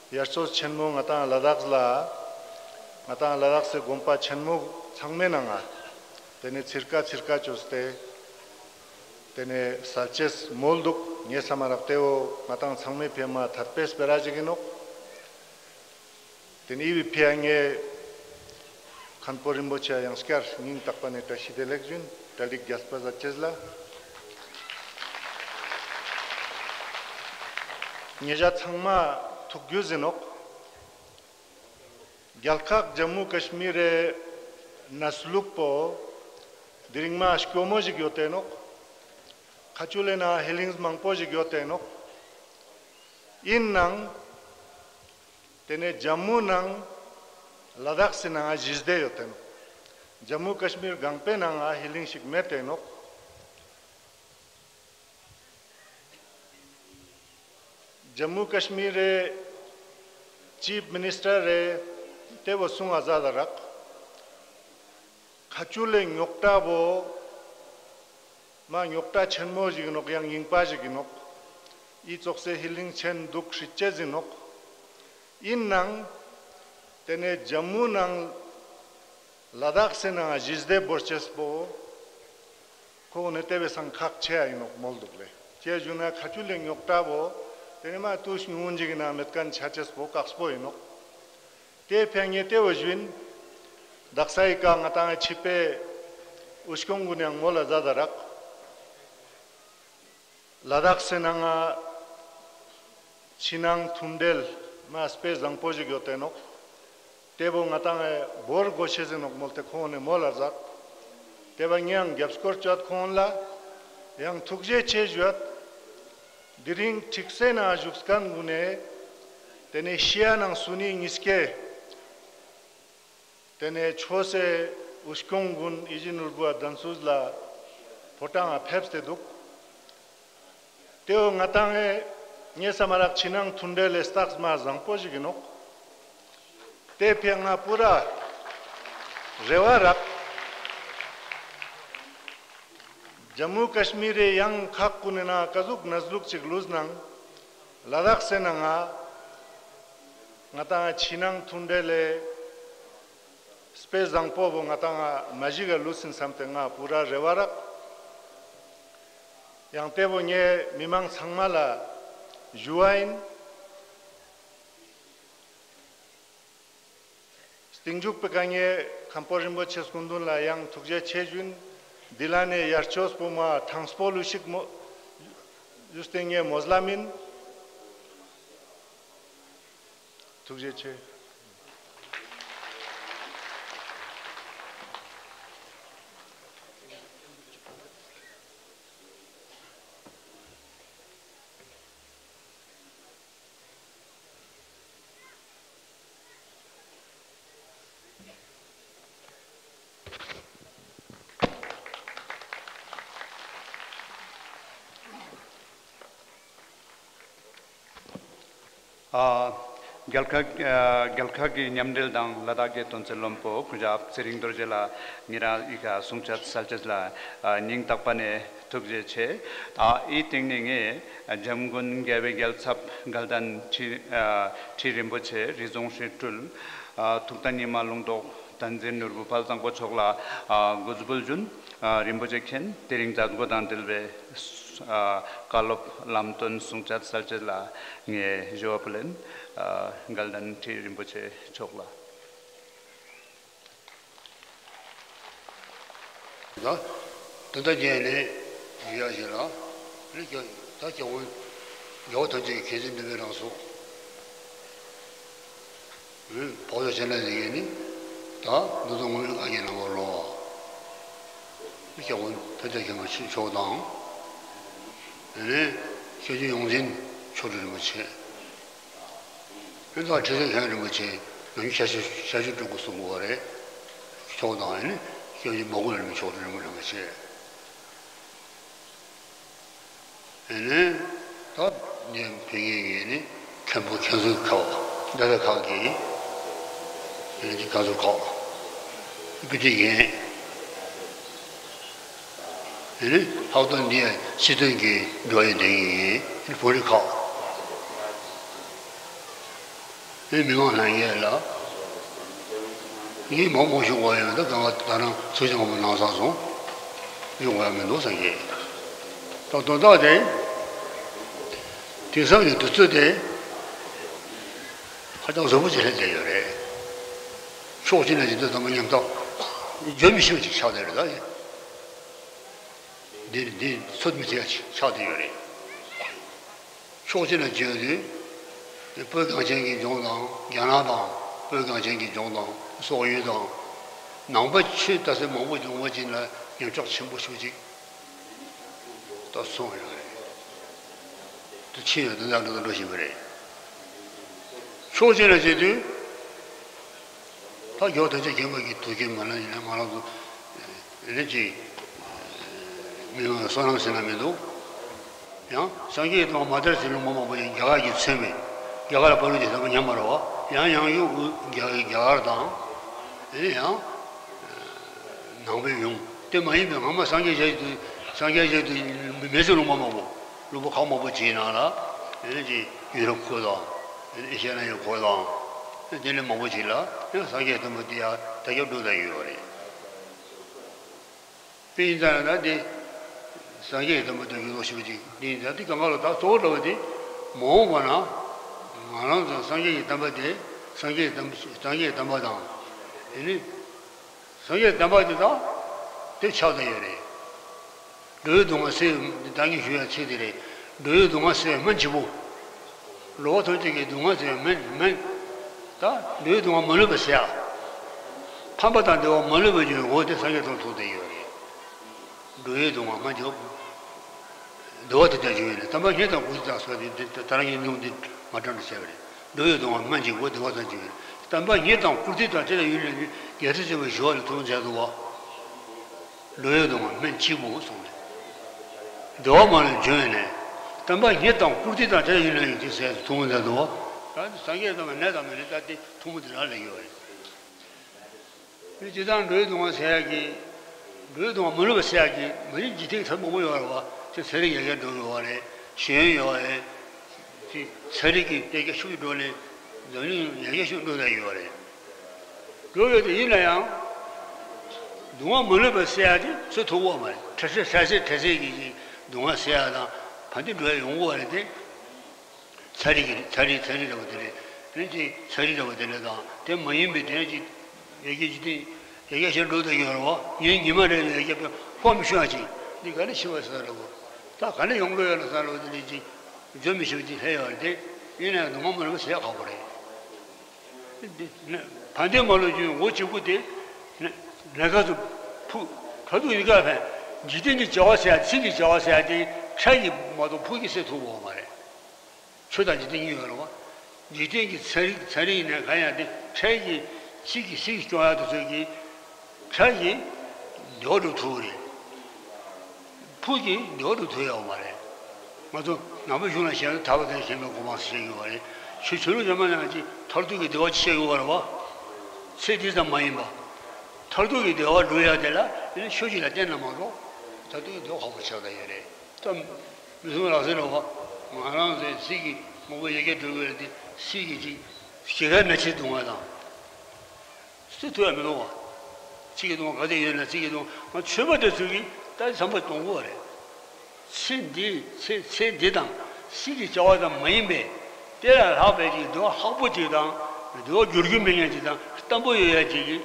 དབྱར་གསོལ་ཆེན་མོ་ང་དང་ལ་དྭགས་ལ་ང་དང་ལ་དྭགས་སི་དགོན་པ་ཆེན་མོ་ཚང་མའི་ནང་ང་དེ་ནས་ཚིར་ཀ་ཚིར་ཀ་བཅོས་ཏེ་དེ་ནས་གསལ་ཅེས་མོལ་འདུག། ངས་བསམ་མ་རག་དེ་བོ་ང་དང་ཚང་མས་ཕི་ཡ་མ་ཐད་པའི་སྤེ་ར་ཞིག་ཡིན་ནོག། དེ་ནས་ཨི་བི་ཕི་ཡ་ངས་མཁན་པོ་རིན་པོ་ཆེ་ཡང་སྐྱར་སྙིང་ཐག་པ་ནས་བཀྲ་ཤིས་བདེ་ལེགས་ཞུ་ཡིན། གྲ་སྒྲིག་རྒྱས་པ་མཛད་ཅེས་ལ། ཉེ་ཞ་ཚང་མ་ཐུགས་རྒྱུས་ཡིན་ནོག། རྒྱལ་ཁབ་ཇམ་མུ་ཀ་ཤི་མིར་རི་གནས་ལུགས་པོ་དེ་རིང་མ་སྐྱོ་མོ་ཞིག་ཡོད་དེ་ནོག། ཁ་ཆུ་ལེ་ན་ཧི་ལིང་མང་པོ་ཞིག་ཡོད་དེ་ནོག། ཡིན་ནའང་དེ་ནས་ཇམ་མུ་ནང་ལ་དྭགས་སི་ནང་ང་གཞི་བདེ་ཡོད་དེ་ནོག། ཇམ་མུ་ཀ་ཤི་མིར་སྒང་པའི་ནང་ང་ཧི་ལིང་ཞིག་མེད་དེ་ནོག། ཇམ་མུ་ཀ་ཤི་མིར་རི་ཅིབ་མི་ནིས་ཊར་རི་དེ་བོ་གསུང་ང་ཟ་ལ་རག། ཁ་ཆུ་ལེ་རྙོག་དྲ་བོ་མ་རྙོག་དྲ་ཆེན་མོ་ཞིག་ཡིན་ནོག། ཡང་རྙིང་པ་ཞིག་ཡིན་ནོག། ཨི་ཙོགས་སེ་ཧི་ལིང་ཆེན་འདུག་ཧྲིད་ཅེས་ཡིན་ནོག། ཡིན་ནའང་དེ་ནས་ཇམ་མུ་ནང་ལ་དྭགས་སི་ནང་གཞི་བདེ་བོར་ཅེས་པོ་ཁོ་ནས་དེ་བས་སང་ཁག་ཆེ་ཡ་ཡིན་ནོག་མོལ་འདུག་ལེ། ཅེས་ཞུ་ན་ཁ་ཆུ་ལེ་རྙོག་དྲ་བོ་དེ་ནས་མ་དུས་ཉུང་ངུ་ཞིག་གི་ནང་མེད་མཁན་ཆ་ཅེས་པོ་དཀགས་པོ་ཡིན་ནོག། དེ་ཕན་ངས་དེ་བོ་ཞུ་ཡིན། དག་ས་ཨི་ཀ་ང་དང་ཕྱི་པའི་འུ་སྐྱོང་གུན་ཡང་མོལ་ལ་ཟ་ད་རག། ལ་དྭགས་སི་ནང་ང་ཕྱི་ནང་མཐུན་འབྲེལ་མ་དཔེ་བཟང་པོ་ཞིག་ཡོད་དེ་ནོག། དེ་བོ་ང་དང་ངས་བོར་དགོས་ཤེས་ཡིན་ནོག་མོལ་ཏེ་ཁོང་ནས་མོལ་ལ་ཟ། དེ་བ་ངས་ཡང་རྒྱབ་སྐོར་བྱོས་ཁོང་ལ་ཡང་ཐུགས་རྗེ་ཆེ་ཞུས། དེ་རིང་ཁྲིག་སེ་ནང་བཞུགས་མཁན་གུན་ནས་དེ་ནས་ཤི་ཡ་ནང་སུ་ནི་གཉིས་ཀས་དེ་ནས་ཆོས་སེ་འུ་སྐྱོང་གུན་ཡིད་བཞིན་ནོར་བུ་བ་གདན་ཚུལ་ལ་ཕོ་བྲང་ང་ཕེབས་ཏེ་འདུག། དེ་བོ་ང་དང་ངས་ངས་བསམ་མ་རག་ཕྱི་ནང་མཐུན་འབྲེལ་ལས་རྟགས་མ་བཟང་པོ་ཞིག་ཡིན་ནོག། དེ་ཕན་ང་པུ་ར་རེ་བ་རག། ཇམ་མུ་ཀ་ཤི་མིར་རི་ཡང་ཁག་གུན་ནི་ན་ཀ་ཟུག་གནས་ལུགས་ཅིག་ལུས་ནང་ལ་དྭགས་སི་ནང་ང་ང་དང་ཕྱི་ནང་མཐུན་འབྲེལ་ལས་དཔེ་བཟང་པོ་བོ་ང་དང་ང་མ་གཞི་ག་ལུས་ཟིན་བསམ་སྟེ་ང་པུ་ར་རེ་བ་རག། ཡང་དེ་བོ་ངས་མི་མང་ཚང་མ་ལ་ཞུ་བ་ཡིན། སྟེང་འཇུག་པའི་དཀའ་ངལ་མཁན་པོ་རིན་པོ་ཆེ་སྐུ་མདུན་ལ་ཡང་ཐུགས་རྗེ་ཆེ་ཞུ་ཡིན། འདི་ལ་ནས་ཡར་ཕྱོགས་སྤོ་མ་ཐང་སྤོ་ལུ་ཞིག་མོ་ཡུ་སྟེང་ངས་མོ་ཟླ་མིན། ཐུགས་རྗེ་ཆེ། ཨ། རྒྱལ་ཁ་ཨ། རྒྱལ་ཁ་གི་མཉམ་འབྲེལ་དང་ལ་དྭགས་ཀྱི་དོན་ཚན་བློན་པོ་སྐུ་ཞབས་ཚེ་རིང་རྡོ་རྗེ་ལགས་ཉེ་རང་ཡི་ག་གསུང་ཆ་གསལ་བྱེད་ལ་ཨ། སྙིང་ཐག་པ་ནས་ཐུགས་རྗེ་ཆེ། ད་ཨི་སྟེང་ནས་ངས་འཇམ་མགོན་རྒྱལ་བའི་རྒྱལ་ཚབ་དགའ་ལྡན་ཁྲི་ཨ། ཁྲི་རིན་པོ་ཆེ་རི་རྫོང་ཁྲི་སྤྲུལ་ཨ། ཐུགས་ད་ཉི་མ་ལུང་རྟོགས་བསྟན་འཛིན་ནོར་བུ་དཔལ་བཟང་པོ་མཆོག་ལ་ཨ། གུས་འབུལ་ཞུ་ཡིན། ཨ། རིན་པོ་ཆེ་མཁྱེན། དེ་རིང་མཛད་སྒོ་དང་འབྲེལ་བའི་ཨ། བཀའ་སློབ་ལམ་སྟོན་གསུང་ཆ་གསལ་བྱེད་ལ་ངས་ཞུ་བ་ཕུལ་ཡིན། ཨ། དགའ་ལྡན་ཁྲི་རིན་པོ་ཆེ་མཆོག་ལ། ད་དོན་དག་རྒྱན་ནས་ཡོད་ཞིག་ལ་ནི་ད་སྐྱབས་མགོན་རྒྱལ་བ་ཐམས་ཅད་ཀྱི་མཁྱེན་བརྩེ་ནུས་པའི་རང་གཟུགས། བོགས་ཆོག་བྱས་ན་ཟེར་མཁན་ནི་ད་འདི་ཚོ་ངོ་མ་ཨ་རྒྱན་ནང་པར་ལོ། སྐྱབས་མགོན་ཐུགས་རྗེ་མཁན་པོ་མཆོག་དང་། དེ་ནས་སྐྱབས་རྗེ་ཡོངས་འཛིན་མཆོག་སྤྲུལ་རིན་པོ་ཆེ། ཨེ་ད་ཁྲི་སྲོང་ལྡེ་བཙན་རིན་པོ་ཆེ་ནམ་རྒྱུན་ཤར་ཕྱོགས་ཤར་ཕྱོགས་སྤྲུལ་སྐུ་གསུང་གི་ཡོད་རེད། མཆོག་དང་ཨེ་ནི་སྐྱབས་རྗེ་མོའུ་འགལ་རིན་པོ་མཆོག་སྤྲུལ་རིན་པོ་རིན་པོ་ཆེ། ཨེ་ནི་ད་ནི་བོད་ཡིག་ཡིན་ནི་མཁན་པོ་མཁན་ཟུར་ཁག་ད་ལྟ་ཁག་གི་ཨེ་ནི་ཁག་ཟུར་ཁག་བི་ཏི་ཡིན། ཨེ་ནི་ལྷག་དོན་འདི་སྤྱི་དོན་གྱི་འགྲོ་ཡི་འདི་ཡིན་བོད་རིགས་ཁག་ཨེ་མི་མང་ལྷན་རྒྱས་ལ། ངས་མང་པོ་ཞུ་དགོས་ཡོད་ད་གང་ག་ད་རང་ཚུལ་བཞིན་པོ་ནང་ས་སོང་ཡོང་དགོས་ཡ་མི་འདུག་བསམ་གྱི། ད་དོན་དག་དེ་དེང་སང་གི་དུས་ཚོད་དེ་ཧ་ཅང་གཟབ་པོ་ཅིག་སླེབས་བསྡད་ཡོད་རེད། ཕྱོགས་གཅིག་ནས་ཇི་ལྟར་དམ་པ་མཉམ་ཐག་བརྗོད་མི་ཤེས་པ་ཅིག་ཆགས་བསྡད་རེད་ད། འདི་འདི་ཚོད་མི་ཐིག་ཆགས་བསྡད་ཡོད་རེད། ཕྱོགས་གཅིག་ནས་བརྗོད་དུས། བོད་གངས་ཅན་གྱི་ལྗོངས་དང་རྒྱ་ནག་དང་བོད་གངས་ཅན་གྱི་ལྗོངས་དང་སོག་ཡུལ་དང་། ནང་པ་ཆོས་ལྟ་ཚུལ་མང་པོ་བྱུང་བ་ཅིག་ལ་ཉམས་ཆག་ཆེན་པོ་ཞིག་ཅིག་ད་སོང་ཡོད་རེད། དུ་ཕྱིན་ཡོད་དུ་ལ་འགྲོ་དུ་འགྲོ་བཞིན་པ་རེད། ཕྱོགས་གཅིག་ནས་བརྗོད་དུས། ད་རྒྱལ་བ་ཐམས་ཅད་མཁྱེན་པ་གི་ཐུགས་ཀྱི་མ་ལ་ཡིན་ན་མ་ལ་དུ། ཨེ་ནི་ཅིག་མི་མང་བསོད་ནམས་ཟེར་ན་མི་འདུག་ཡང་སངས་རྒྱས་དང་མ་དར་ཟེར་ལུང་པ་མང་པོ་ཡིན་རྒྱ་གར་གྱི་མཚན་མེད། རྒྱ་གར་ལ་བར་ལུགས་ཀྱི་ཟམ་པ་ཉམས་པ་རེད་བ། ཡང་ཡང་ཡུལ་དབུས་རྒྱ་རྒྱ་གར་དང་། ཨེ་ནི་ཡང་ནང་པའི་ཡུལ་དེ་མ་ཡིན་པའི་སྔ་མ་སངས་རྒྱས་ཞལ་དུ་སངས་རྒྱས་ཞལ་དུ་མེད་ཟེར་ལུང་པ་མང་པོ་ལུང་པ་ཁག་མང་པོ་ཅིག་ནང་ལ་ཨེ་ནི་ཅིག་ཡུ་རོབ་ཁུལ་དང་ཨེ་ཤ་ཡ་ཡུལ་ཁུལ་དང་དེ་ནས་མང་པོ་ཅིག་ལ་ཡང་སངས་རྒྱས་བསྟན་པ་དེ་ཡང་དར་ཁྱབ་འགྲོ་བསྡད་ཡོད་རེད། དེ་ཡིན་ཙང་ན་ད་དེ་སངས་རྒྱས་བསྟན་པ་དེ་ཡུལ་ལོ་ཞེ་པོ་ཅིག་དེ་ཡིན་ཙང་དེ་གང་ག་ལ་ད་གཙོ་བོ་འདྲ་བ་དེ་མ་འོངས་པ་ན་ང་རང་ཚོ་སངས་རྒྱས་ཀྱི་བསྟན་པ་དེ་སངས་རྒྱས་བསྟན་པ་སངས་རྒྱས་བསྟན་པ་དང་དེ་ནི་སངས་རྒྱས་བསྟན་པ་དེ་དང་དེ་ཆགས་བསྡད་ཡོད་རེད། འགྲོ་བའི་སྡུག་བསྔལ་སེལ་བའི་ད་ངས་ཞུ་ཡ་ཚིག་དེ་རེད། འགྲོ་བའི་སྡུག་བསྔལ་སེལ་བའི་སྨན་གཅིག་པུ། འགྲོ་བ་ཐམས་ཅད་ཀྱི་སྡུག་བསྔལ་སེལ་བའི་སྨན་སྨན། ད་འགྲོ་བའི་སྡུག་བསྔལ་མ་ལུས་པ་སེལ་ཡ། ཕན་པ་དང་བདེ་བ་མ་ལུས་པ་འབྱུང་བའི་སྒོ་དེ་སངས་རྒྱས་དང་ཐུག་བསྡད་ཡོད་རེད། འགྲོ་བའི་སྡུག་བསྔལ་སྨན་གཅིག་པུ། བདེ་བ་དེ་ལྟར་འབྱུང་བའི་ནི་དམ་པ་བརྙེས་དང་བཀུར་སྟི་དང་སོགས་དེ་ད་རང་གི་སྙིང་པོ་འདི་མ་དྲན་དུ་བྱས་པ་རེད། འགྲོ་བའི་སྡུག་བསྔལ་སྨན་གཅིག་པུ་བདེ་བ་དང་འབྱུང་བའི་དམ་པ་བརྙེས་དང་བཀུར་སྟི་དང་དེ་ལ་ཡུན་རིང་རྒྱལ་སྲས་ཆེན་པོའི་ཞི་བ་ལ་ཐུགས་མཛད་དུ་བ། འགྲོ་བའི་སྡུག་བསྔལ་སྨན་གཅིག་པུ་གསུངས་ནས། བདེ་བ་མ་ལུས་འབྱུང་བའི་ནས། དམ་པ་བརྙེས་དང་བཀུར་སྟི་དང་དེ་ལ་ཡུན་རིང་ཡོད་ཅིག་ཟེར་ཐུགས་མཛད་དུ་བ། ད་སངས་རྒྱས་དམ་པ་ནད་དང་མི་ནད་ད་དེ་ཐུན་མོང་དེ་རང་ལས་ཡོད་རེད། དེ་ཇི་ལྟར་འགྲོ་བའི་སྡུག་བསྔལ་སེལ་ཡག་གི། འགྲོ་བའི་སྡུག་བསྔལ་མ་ལུས་པ་སེལ་ཡག་གི་མ་ཡིན་འཇིག་རྟེན་ཚད་མང་པོ་ཡོད་རེད་བ། དེ་ཚན་རིག་ཡར་རྒྱས་འགྲོ་གི་ཡོད་རེད། ཤེས་ཡོན་ཡོད་རེད། དེ་ཚན་རིག་གི་འཕེལ་རྒྱས་ཤུགས་ཆེ་འགྲོ་ནས་འཛམ་གླིང་ཡར་རྒྱས་ཤུགས་འགྲོ་བསྡད་ཡོད་རེད། འགྲོ་ཡོད་དེ་ཡིན་ན་ཡང་། སྡུག་བསྔལ་མ་ལུས་པ་སེལ་ཡག་དེ་ཚོད་ཐུབ་ཀྱི་མ་རེད། འཕྲལ་སེལ་འཕྲལ་སེལ་འཕྲལ་སེལ་གྱི་སྡུག་བསྔལ་སེལ་ཡག་དང་ཕན་བདེ་འགྲོ་ཡག་ཡོང་གི་ཡོད་རེད་དེ། ཚན་རིག་གི་ཚན་རིག་ཚན་རིག་འདྲ་བོ་དེ་རེད། དེ་ནས་ཅིག་ཚན་རིག་འདྲ་བོ་དེ་འདྲ་དང་དེ་མ་ཡིན་པའི་དེ་ནས་ཅིག་ ཡ་གྱལ་འཇིག་རྟེན་ཡ་གྱལ་ཞིག་འགྲོ་བསྡད་ཡོད་རེད་བ། ངས་ཉི་མ་རེ་ལ་ཡ་གྱལ་པའི་ཧོ་མི་ཤོང་ཅིག་འདི་ག་ནས་ཤི་བ་ཟེར་རེད་བ། ད་ག་ནས་ཡོང་གི་ཡོད་ན་ཟེར་རེད་བ། འདི་ནས་ཅིག་འཇོན་མི་ཤེས་པ་ཅིག་སླེབས་ཡོད་རེད་དེ། ཡིན་ནའི་སྡུག་བསྔལ་མ་ལུས་པ་ཟེར་ཡག་ཁག་པོ་རེད། ཕན་བདེ་མ་ལུས་རྒྱུ་འོ་གཅིག་པུ་དེ། ནས་ཁ་ཚུ་ཕུག་ག་དུས་ཡིན་ག་ཕན། འཇིག་རྟེན་གྱི་བྱ་བ་ཟེར་ཡ་ཚིག་གི་བྱ་བ་ཟེར་ཡ་དེ་ཁྲལ་གྱིས་མ་གཏོགས་ཕུག་གིས་སེལ་ཐུབ་ཡོད་མ་རེད། ཆོས་དང་འཇིག་རྟེན་གཉིས་ཡོད་རེད་བ། འཇིག་རྟེན་གྱི་ཚན་རིག་ཚན་རིག་ཡིན་ནའི་གང་ཡང་དེ་ཁྲལ་གྱིས་ཚིག་གིས་ཚིག་སྐྱོང་ཡག་དེ་ཚོ་གིས་ཁྲལ་གྱིས་བདེ་བ་སྒྲུབ་ཐུབ་རེད། ཕུག་གིས་བདེ་བ་སྒྲུབ་ཐུབ་ཡོད་མ་རེད། ང་ཚོ་ནང་པའི་གཞུང་ལ་བཤད་ན་ཐར་པ་དང་ཞེན་པའི་གོ་འཕང་ཟེར་གྱི་ཡོད་རེད། ཆོས་ཆོས་ལུགས་གཞན་པ་ནང་གི་མཐར་ཐུག་གི་བདེ་བ་ཅིག་བཤད་ཀྱི་ཡོད་རེད་བ། ཚེ་འདི་ཙམ་མ་ཡིན་པ། མཐར་ཐུག་གི་བདེ་བ་སྒྲུབ་ཡག་དེ་ལ་ཡིན་ན་ཆོས་ཤིག་ལ་བརྟེན་ན་མ་གཏོགས་མཐར་ཐུག་གི་བདེ་བ་ཁག་པོ་ཆགས་བསྡད་ཡོད་རེད། ད་མི་གསུང་ལགས་ཟེར་རོ། ང་རང་ཚོའི་ཚིག་གི་དངོས་པོ་ཡ་གྱལ་འགྲོ་གི་རེད་དེ། ཚིག་གི་ཅིག་ཞེ་ག་ན་ཆེ་སྡུག་བསྔལ་དང་། སེལ་ཐུབ་ཡག་མི་འདུག་བ། ཚིག་གི་སྡུག་བསྔལ་ག་དེ་ཡོད་ན་ཚིག་གི་སྡུག་བསྔལ་ང་ཆོས་པ་དེ་ཚོ་གིས་ད་བསམ་པ་གཏོང་དགོས་པ་རེད། ཚེ་འདི་ཚེ་ཚེ་འདི་དང་ཚིག་གི་བྱ་བ་དང་མ་ཡིན་པའི་དེ་ལས་ལྷག་པའི་ཅིག་བདེ་བ་ལྷག་པོ་ཅིག་དང་། བདེ་བ་འགྱུར་རྒྱུ་མེད་མཁན་ཅིག་དང་བརྟན་པོ་ཡོད་ཡག་ཅིག་གི་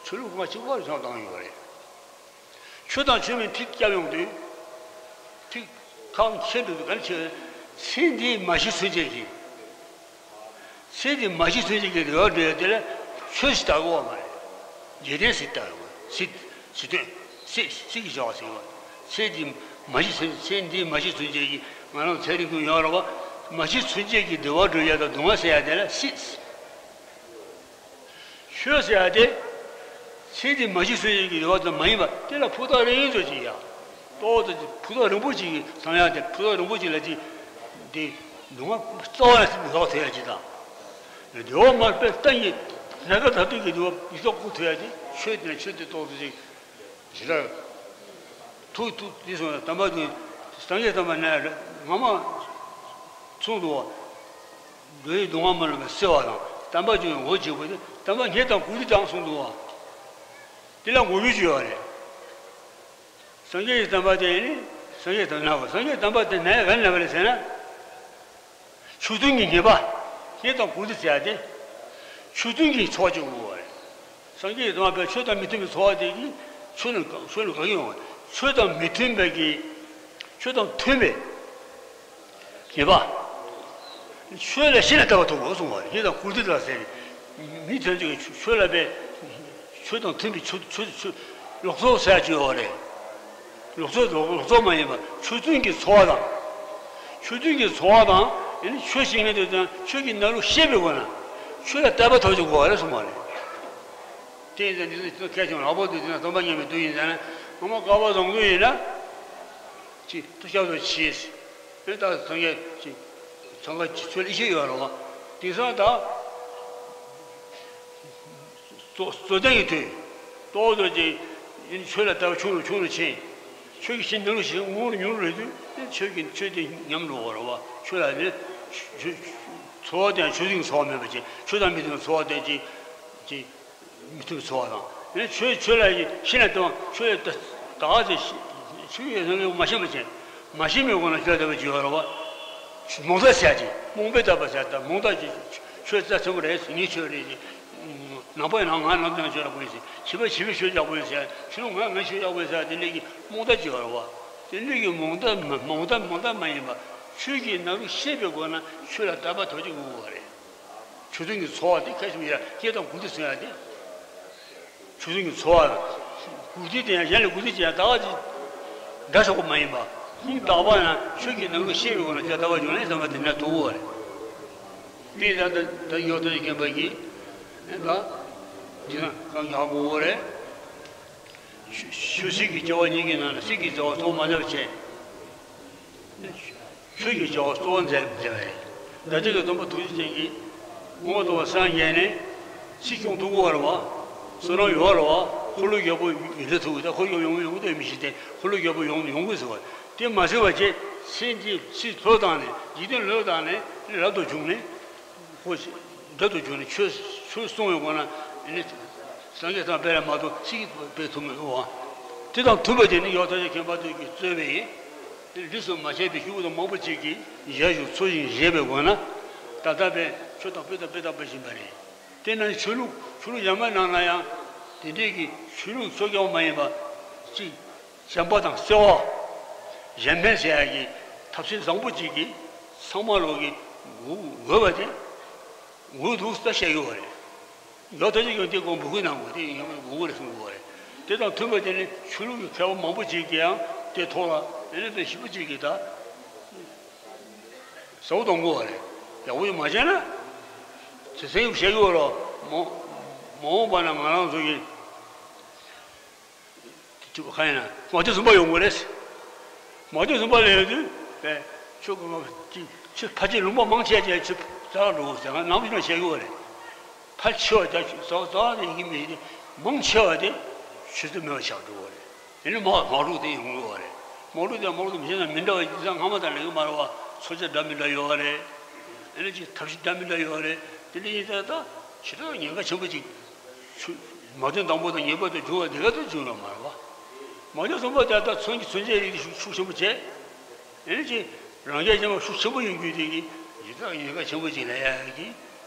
ཆོས་ལུགས་ཁག་ཅིག་བར་བཞག་བཏང་ཡོད་རེད། ཆོས་དང་ཆོས་མིན་ཐིག་བརྒྱབ་ཡོང་དུས། ཐིག་ཁག་ཆེ་འགྲོ་དུས་ག་ནས་ཆེ་བས། ཚེ་འདི་མ་ཤི་ཚུན་ཆད་ཀྱི། ཚེ་འདི་མ་ཤི་ཚུན་ཆད་ཀྱི་བདེ་བ་སྒྲུབ་ཡག་དེ་ལ་ཆོས་ཤིག་དག་གོ་བ་མ་རེད། འཇིག་རྟེན་ཟེར་དག་གོ་ཟེར་ཟེར་དོན་ཟེར་ཟེར་གྱི་བྱ་བ་ཟེར་བ། ཚེ་འདི་མ་ཤི་ཚུན་ཚེ་འདི་མ་ཤི་ཚུན་ཆད་ཀྱི་ང་རང་ཚེ་རིང་པོ་ཡོང་ར་བ། མ་ཤི་ཚུན་ཆད་ཀྱི་བདེ་བ་སྒྲུབ་ཡག་དང་སྡུག་བསྔལ་སེལ་ཡག་དེ་ལ་ཟེར། ཆོས་ཟེར་ཡག་དེ། ཚེ་འདི་མ་ཤི་ཚུན་ཆད་ཀྱི་བདེ་བ་ཙམ་མ་ཡིན་པ་དེ་ལ་ཕུ་ཐག་རིང་ཙམ་ཅིག་ཡ། ཏོག་ཙམ་ཅིག་ཕུ་ཐག་རིང་པོ་ཅིག་བསམ་ཡག་དེ། ཕུ་ཐག་རིང་པོ་ཅིག་ལ་ཅིག་དེ་སྡུག་བསྔལ་རྩ་བ་ནས་ལོག་ཐུབ་ཡག་ཅིག་དང་། བདེ་བ་མ་དཔེ་གཏན་གྱི་ནམ་མཁའ་མཐར་ཐུག་གི་བདེ་བ་ཡིད་ཐོག་འཁུར་ཐུབ་ཡག་དེ་ཆོས་དེ་ན་ཆོས་དེ་ཏོག་ཙམ་ཅིག་ཇི་ལྟར། ཐུགས་ཐུགས་འདི་སོང་ན་དམ་པ་དེ། སངས་རྒྱས་དམ་པ་ནས་ང་མ་གསུངས་འདུག་བ། འགྲོ་བའི་སྡུག་བསྔལ་མ་ལུས་པ་སེལ་བ་དང་། དམ་པ་ཆོས་འོ་བྱེད་པོ་དེ་དམ་པ་ངེས་དང་གུས་འདུད་དང་གསུངས་འདུག་བ། དེ་ལ་ངོ་རྒོལ་བྱེད་ཡོད་རེད། སངས་རྒྱས་ཀྱི་དམ་པ་དེ་ནི་སངས་རྒྱས་དམ་ན་བ། སངས་རྒྱས་དམ་པ་དེ་ནས་ག་ནས་བ་རེད་ཟེར་ན། ཆོས་མཐུན་གྱི་ཉེས་པ། ཉེས་དང་གུས་འདུད་ཟེར་ཡ་དེ། ཆོས་མཐུན་གྱི་འཚོ་བ་སྐྱོང་དགོས་པ་རེད། སངས་རྒྱས་ཀྱི་དམ་པའི་ཆོས་དང་མི་མཐུན་པའི་འཚོ་བ་དེ་གིས་ཆོས་ནི་ཆོས་ནི་གང་ཡོང་བ། ཆོས་དང་མི་མཐུན་པའི་གི། ཆོས་དང་མཐུན་པའི་ཉེས་པ། ཆོས་ལ་ཤིན་ཏུ་དད་པ་ཐོབ་དགོས་གསུངས་པ་རེད། ཉེས་དང་གུས་འདུད་ལ་ཟེར། མི་དོན་གྱི་ཆོས་ལ་པའི། ཆོས་དང་མཐུན་པའི་ཆོས་ཆོས་ཆོས། ལུགས་སྲོལ་ཟེར་ཡ་ཅིག་ཡོད་རེད། ལུགས་སྲོལ་ལུགས་སྲོལ་མ་ཡིན་པ་ཆོས་མཐུན་གྱི་འཚོ་བ་དང་། ཆོས་མཐུན་གྱི་འཚོ་བ་དང་། ཡང་ན་ཆོས་བཤད་མཁན་དེ་དང་ཆོས་ཀྱི་ནང་ལུགས་ཤེས་པའི་སྒོ་ནས་ཆོས་ལ་དད་པ་ཐོབ་ཀྱི་དགོས་པ་རེད་གསུངས་པ་རེད། དེ་ཡིན་ཙང་འདི་ཚོ་གལ་ཆེན་པོ་ལྷག་པར་དུ་དེ་ན་སྟོན་པ་མཉམ་པའི་དུས་ཡིན་ཙང་ན་སྔོན་མ་བསྐལ་པ་བཟང་པོ་ཡིན་ན། ཅིག་ཏུ་སྐྱབས་སུ་མཆི། དེ་ལྟར་སངས་རྒྱས་ཀྱི་ཚང་ཁ་ཆོས་ལ་ཤེས་ཡོད་རེད་བ། དེང་སང་ད། རྩོད་རྩོད་ལྡན་གྱི་དུས། ཏོག་ཙམ་ཅིག་ཡིན་ཆོས་ལ་དད་པ་ཆུང་རུ་ཆུང་རུ་ཕྱིན། ཆོས་ཀྱི་ཤིན་ཏུ་ཞིག་ཉུང་རུ་ཉུང་རུ་རེད་དུས་ཆོས་ཀྱི་ཆོས་དེ་ཉམས་འགྲོ་བ་རེད་བ། ཆོས་ལ་ནི་ཆོས་འཚོ་བ་དེ་ཡང་ཆོས་བཞིན་འཚོ་བ་མེད་པ་ཅིག་ཆོས་དང་མི་མཐུན་འཚོ་བ་དེ་ཅིག་ཅིག་མི་མཐུན་འཚོ་བ་དང་། ཡང་ཆོས་ཆོས་ལ་ཤིན་ཏུ་དད་པ་ཆོས་ལ་ད་ག་ཚོད་ཆོས་ཡོད་ན་མ་ཤེས་མ་བྱེད། མ་ཤེས་མེད་དགོས་ན་ཆོས་ལ་དད་པ་བྱེད་ཡོད་རེད་བ། རྨོངས་དད་བྱ་ཅིག་རྨོངས་པའི་དད་པ་བྱ་དང་རྨོངས་དད་ཀྱི་ཆོས་རྩ་ཆེན་པོ་རེད། ངའི་ཆོས་རེད་ཅིག་ནང་པ་ཡིན་ན་ང་ནང་པའི་ཆོས་ཡག་པོ་ཡིན་ཟེར། བྱིས་པ་བྱིས་པའི་ཆོས་ཡག་པོ་ཡིན་ཟེར། ཕྱི་ལོགས་ང་ངའི་ཆོས་ཡག་པོ་ཡིན་ཟེར། དེ་འདྲ་གི་རྨོངས་དད་ཅིག་ཡོད་རེད་བ། དེ་འདྲ་གི་རྨོངས་དད་མ་རྨོངས་དད་རྨོངས་དད་མ་ཡིན་པ། ཆོས་ཀྱི་ནང་ལུགས་ཤེས་པའི་སྒོ་ནས་ཆོས་ལ་དད་པ་ཐོབ་ཀྱི་དགོས་པ་རེད། ཆོས་མཐུན་གྱི་འཚོ་བ་དེ་ཁ་ཤས་ཡ་ཉེས་དང་གུས་འདུད་ཟེར་ཡ་དེ། ཆོས་མཐུན་གྱི་འཚོ་བ་གུས་འདུད་དེ་ཡང་གཞན་ལ་གུས་འདུད་བྱེད་ཡ་ད་ག་ཅིག་འདྲ་ཆགས་པོ་མ་ཡིན་པ། སྙིང་ཐག་པ་ན་ཆོས་ཀྱི་ནང་ལུགས་ཤེས་པའི་སྒོ་ནས་དེ་ལྟ་བ་བྱུང་ནས་བསམ་པ་དེ་འདྲ་ཐུབ་པ་རེད། དེ་ད་ད་ད་ཡོད་དོ་ཡི་མཁན་པ་གིས་ད་འདི་ན་གང་ཡག་པོ་རེད། ཆོས་ཆོས་སྲིད་ཀྱི་བྱ་བ་གཉིས་ཀྱི་ནང་ནས་སྲིད་ཀྱི་བྱ་བ་གཙོ་བོ་མ་འདྲ་བ་བྱས། ཆོས་ཀྱི་བྱ་བ་གཙོ་བོ་མཛད་མཛད་པ་རེད། ད་ལྟ་གི་སྟོན་པ་ཐུགས་རྗེ་ཅན་གྱིས་དབུ་མ་ཐོབ་པ་སངས་རྒྱས་ནས་སྲིད་སྐྱོང་ཐུབ་ཀྱི་ཡོད་རེད་བ། བསོད་ནམས་ཡོད་རེད་བ། འཁོར་ལོ་བརྒྱ་པོ་ཡོད་འདྲ་ཐུབ་ཀྱི། ད་འཁོར་བརྒྱ་པོ་ཡོང་གི་ཡོང་གི་འདུག་མི་ཤེས་ཏེ། འཁོར་ལོ་བརྒྱ་པོ་ཡོང་ཡོང་གི་ཟེར་བ་དེ་མ་ཟེར་བ་བྱས། སྲིད་འདི་སྲིད་ལྷོད་བཏང་ནས་འཇིག་རྟེན་ལྷོད་བཏང་ནས་རབ་ཏུ་བྱུང་ནས། ཁོ་རབ་ཏུ་བྱུང་ནས་ཆོས་ཆོས་གསུང་བའི་སྒོ་ནས་ནི་སངས་རྒྱས་དང་སྤེལ་ལ་མ་གཏོགས་སྲིད་སྤེལ་ཐུབ་མི་འོང་བ། དེ་དང་མཐུན་པ་དེ་ནི་ཡོ་ད་ཅག་མཁན་པ་ཚོས་ཀྱིས་གཙོས་པའི་ཡིན། དེ་རིས་སུ་མ་ཆད་པའི་སྐྱེ་བོ་དང་མང་པོ་ཅིག་གིས་ཞལ་བཞུགས་འཚོ་ཞིང་བཞེས་པའི་སྒོ་ནས་ད་ལྟ་བས་ཆོས་དང་དཔེ་དང་དཔེ་དང་དཔེ་བཞིན་པ་རེད། དེ་ན་ཆོས་ལུགས་ ཆོས་ལུགས་གཞན་པའི་ནང་ན་ཡང་དེ་འདྲའི་གི་ཆོས་ལུགས་ཚོ་སྐྱོང་མ་ཡིན་པ་ཅིག་བྱམས་པ་དང་བརྩེ་བ། གཞན་ཕན་ཟེར་ཡ་གི་ཐབས་ཤེས་བཟང་པོ་ཅིག་གིས་ཚང་མ་ལོག་གི་འོས་པ་དེ་འོས་འདུག་ལྟ་བཤད་ཡོད་པ་རེད། ཡོད་ཐག་ཆོད་ཀྱང་དེ་ཀོ་འབོད་སྐུལ་གནང་དགོས། དེ་ཡིན་ཡང་དགོས་མཁོ་རེད་གསུང་དགོས་པ་རེད། དེ་དང་མཐུན་པ་དེ་ནི་ཆོས་ལུགས་ཀྱི་མཁས་པ་མང་པོ་ཅིག་གིས་ཡང་དེ་ཐོག་ལ་ཨེ་ནི་དཔེ་ཞིབ་པོ་ཅིག་གིས་ད་ཟབ་མོ་གཏོང་དགོས་པ་རེད། ཡག་པོ་ཞིག་མ་བྱས་ན། དེ་སེམས་བཤད་ཡོད་རོགས་མ་མ་འོངས་པ་ན་ང་རང་ཚོ་གི་དེ་ཅིག་ག་ཡིན་ན་མ་བཅོས་སུམ་པ་ཡོང་གི་རེད། མ་བཅོས་སུམ་པ་ལས་ཡོད་དུས་པས་ཆོས་གོ་མ་ཅིག་ཆོས་ཕལ་ཆེར་ལུང་པ་མང་ཆེ་ཆེ་ཆོས་རྩ་བ་འགྲོ་དགོས་ཟེར་ང་ནམ་ཞིག་ན་བཤད་ཡོད་རེད། ཕལ་ཆེ་བ་དེ་རྩ་བ་རྩ་བ་ནས་ཡིན་གྱི་མེད་དེ་མང་ཆེ་བ་དེ་ཆོས་ཚུལ་མེད་པ་ཆགས་འགྲོ་བ་རེད། དེ་ནི་དམག་དམག་འཁྲུག་དེ་ཡོང་གི་ཡོད་རེད། དམག་འཁྲུག་དེ་དམག་འཁྲུག་མི་བྱེད་ན་མི་འདྲ་བ་ཡིན་ཙང་སྔ་མ་དང་ལས་ཀ་མ་རེད་བ། མཚོན་ཆ་འདྲ་མི་འདྲ་ཡོད་རེད། དེ་ནི་ཅིག་ཐབས་ཤེས་འདྲ་མི་འདྲ་ཡོད་རེད། དེ་འདྲ་ཡིན་ཙང་ད་ཞེ་དྲག་ཉེན་ཁ་ཆེན་པོ་ཅིག་ཆུ་མ་བཏོན་དང་པོ་དང་ངེས་པར་དུ་འབྱུང་བ་འདི་ག་ཚོད་འབྱུང་ཡོད་མ་རེད་བ། མ་བཅོས་སུམ་པ་དེ་ད་མཚོན་གྱི་མཚོན་ཆའི་རིགས་དེ་ཤུགས་ཤུགས་ཆེན་པོ་བྱས། ཨེ་ནི་ཅིག་རང་རྒྱལ་ཅན་པ་ཤུགས་ཆེན་པོ་ཡོང་རྒྱུ་དེ་གི་ཡི་དྭགས་ཉེན་ཁ་ཆེན་པོ་ཅིག་ལ་ཡ་གི་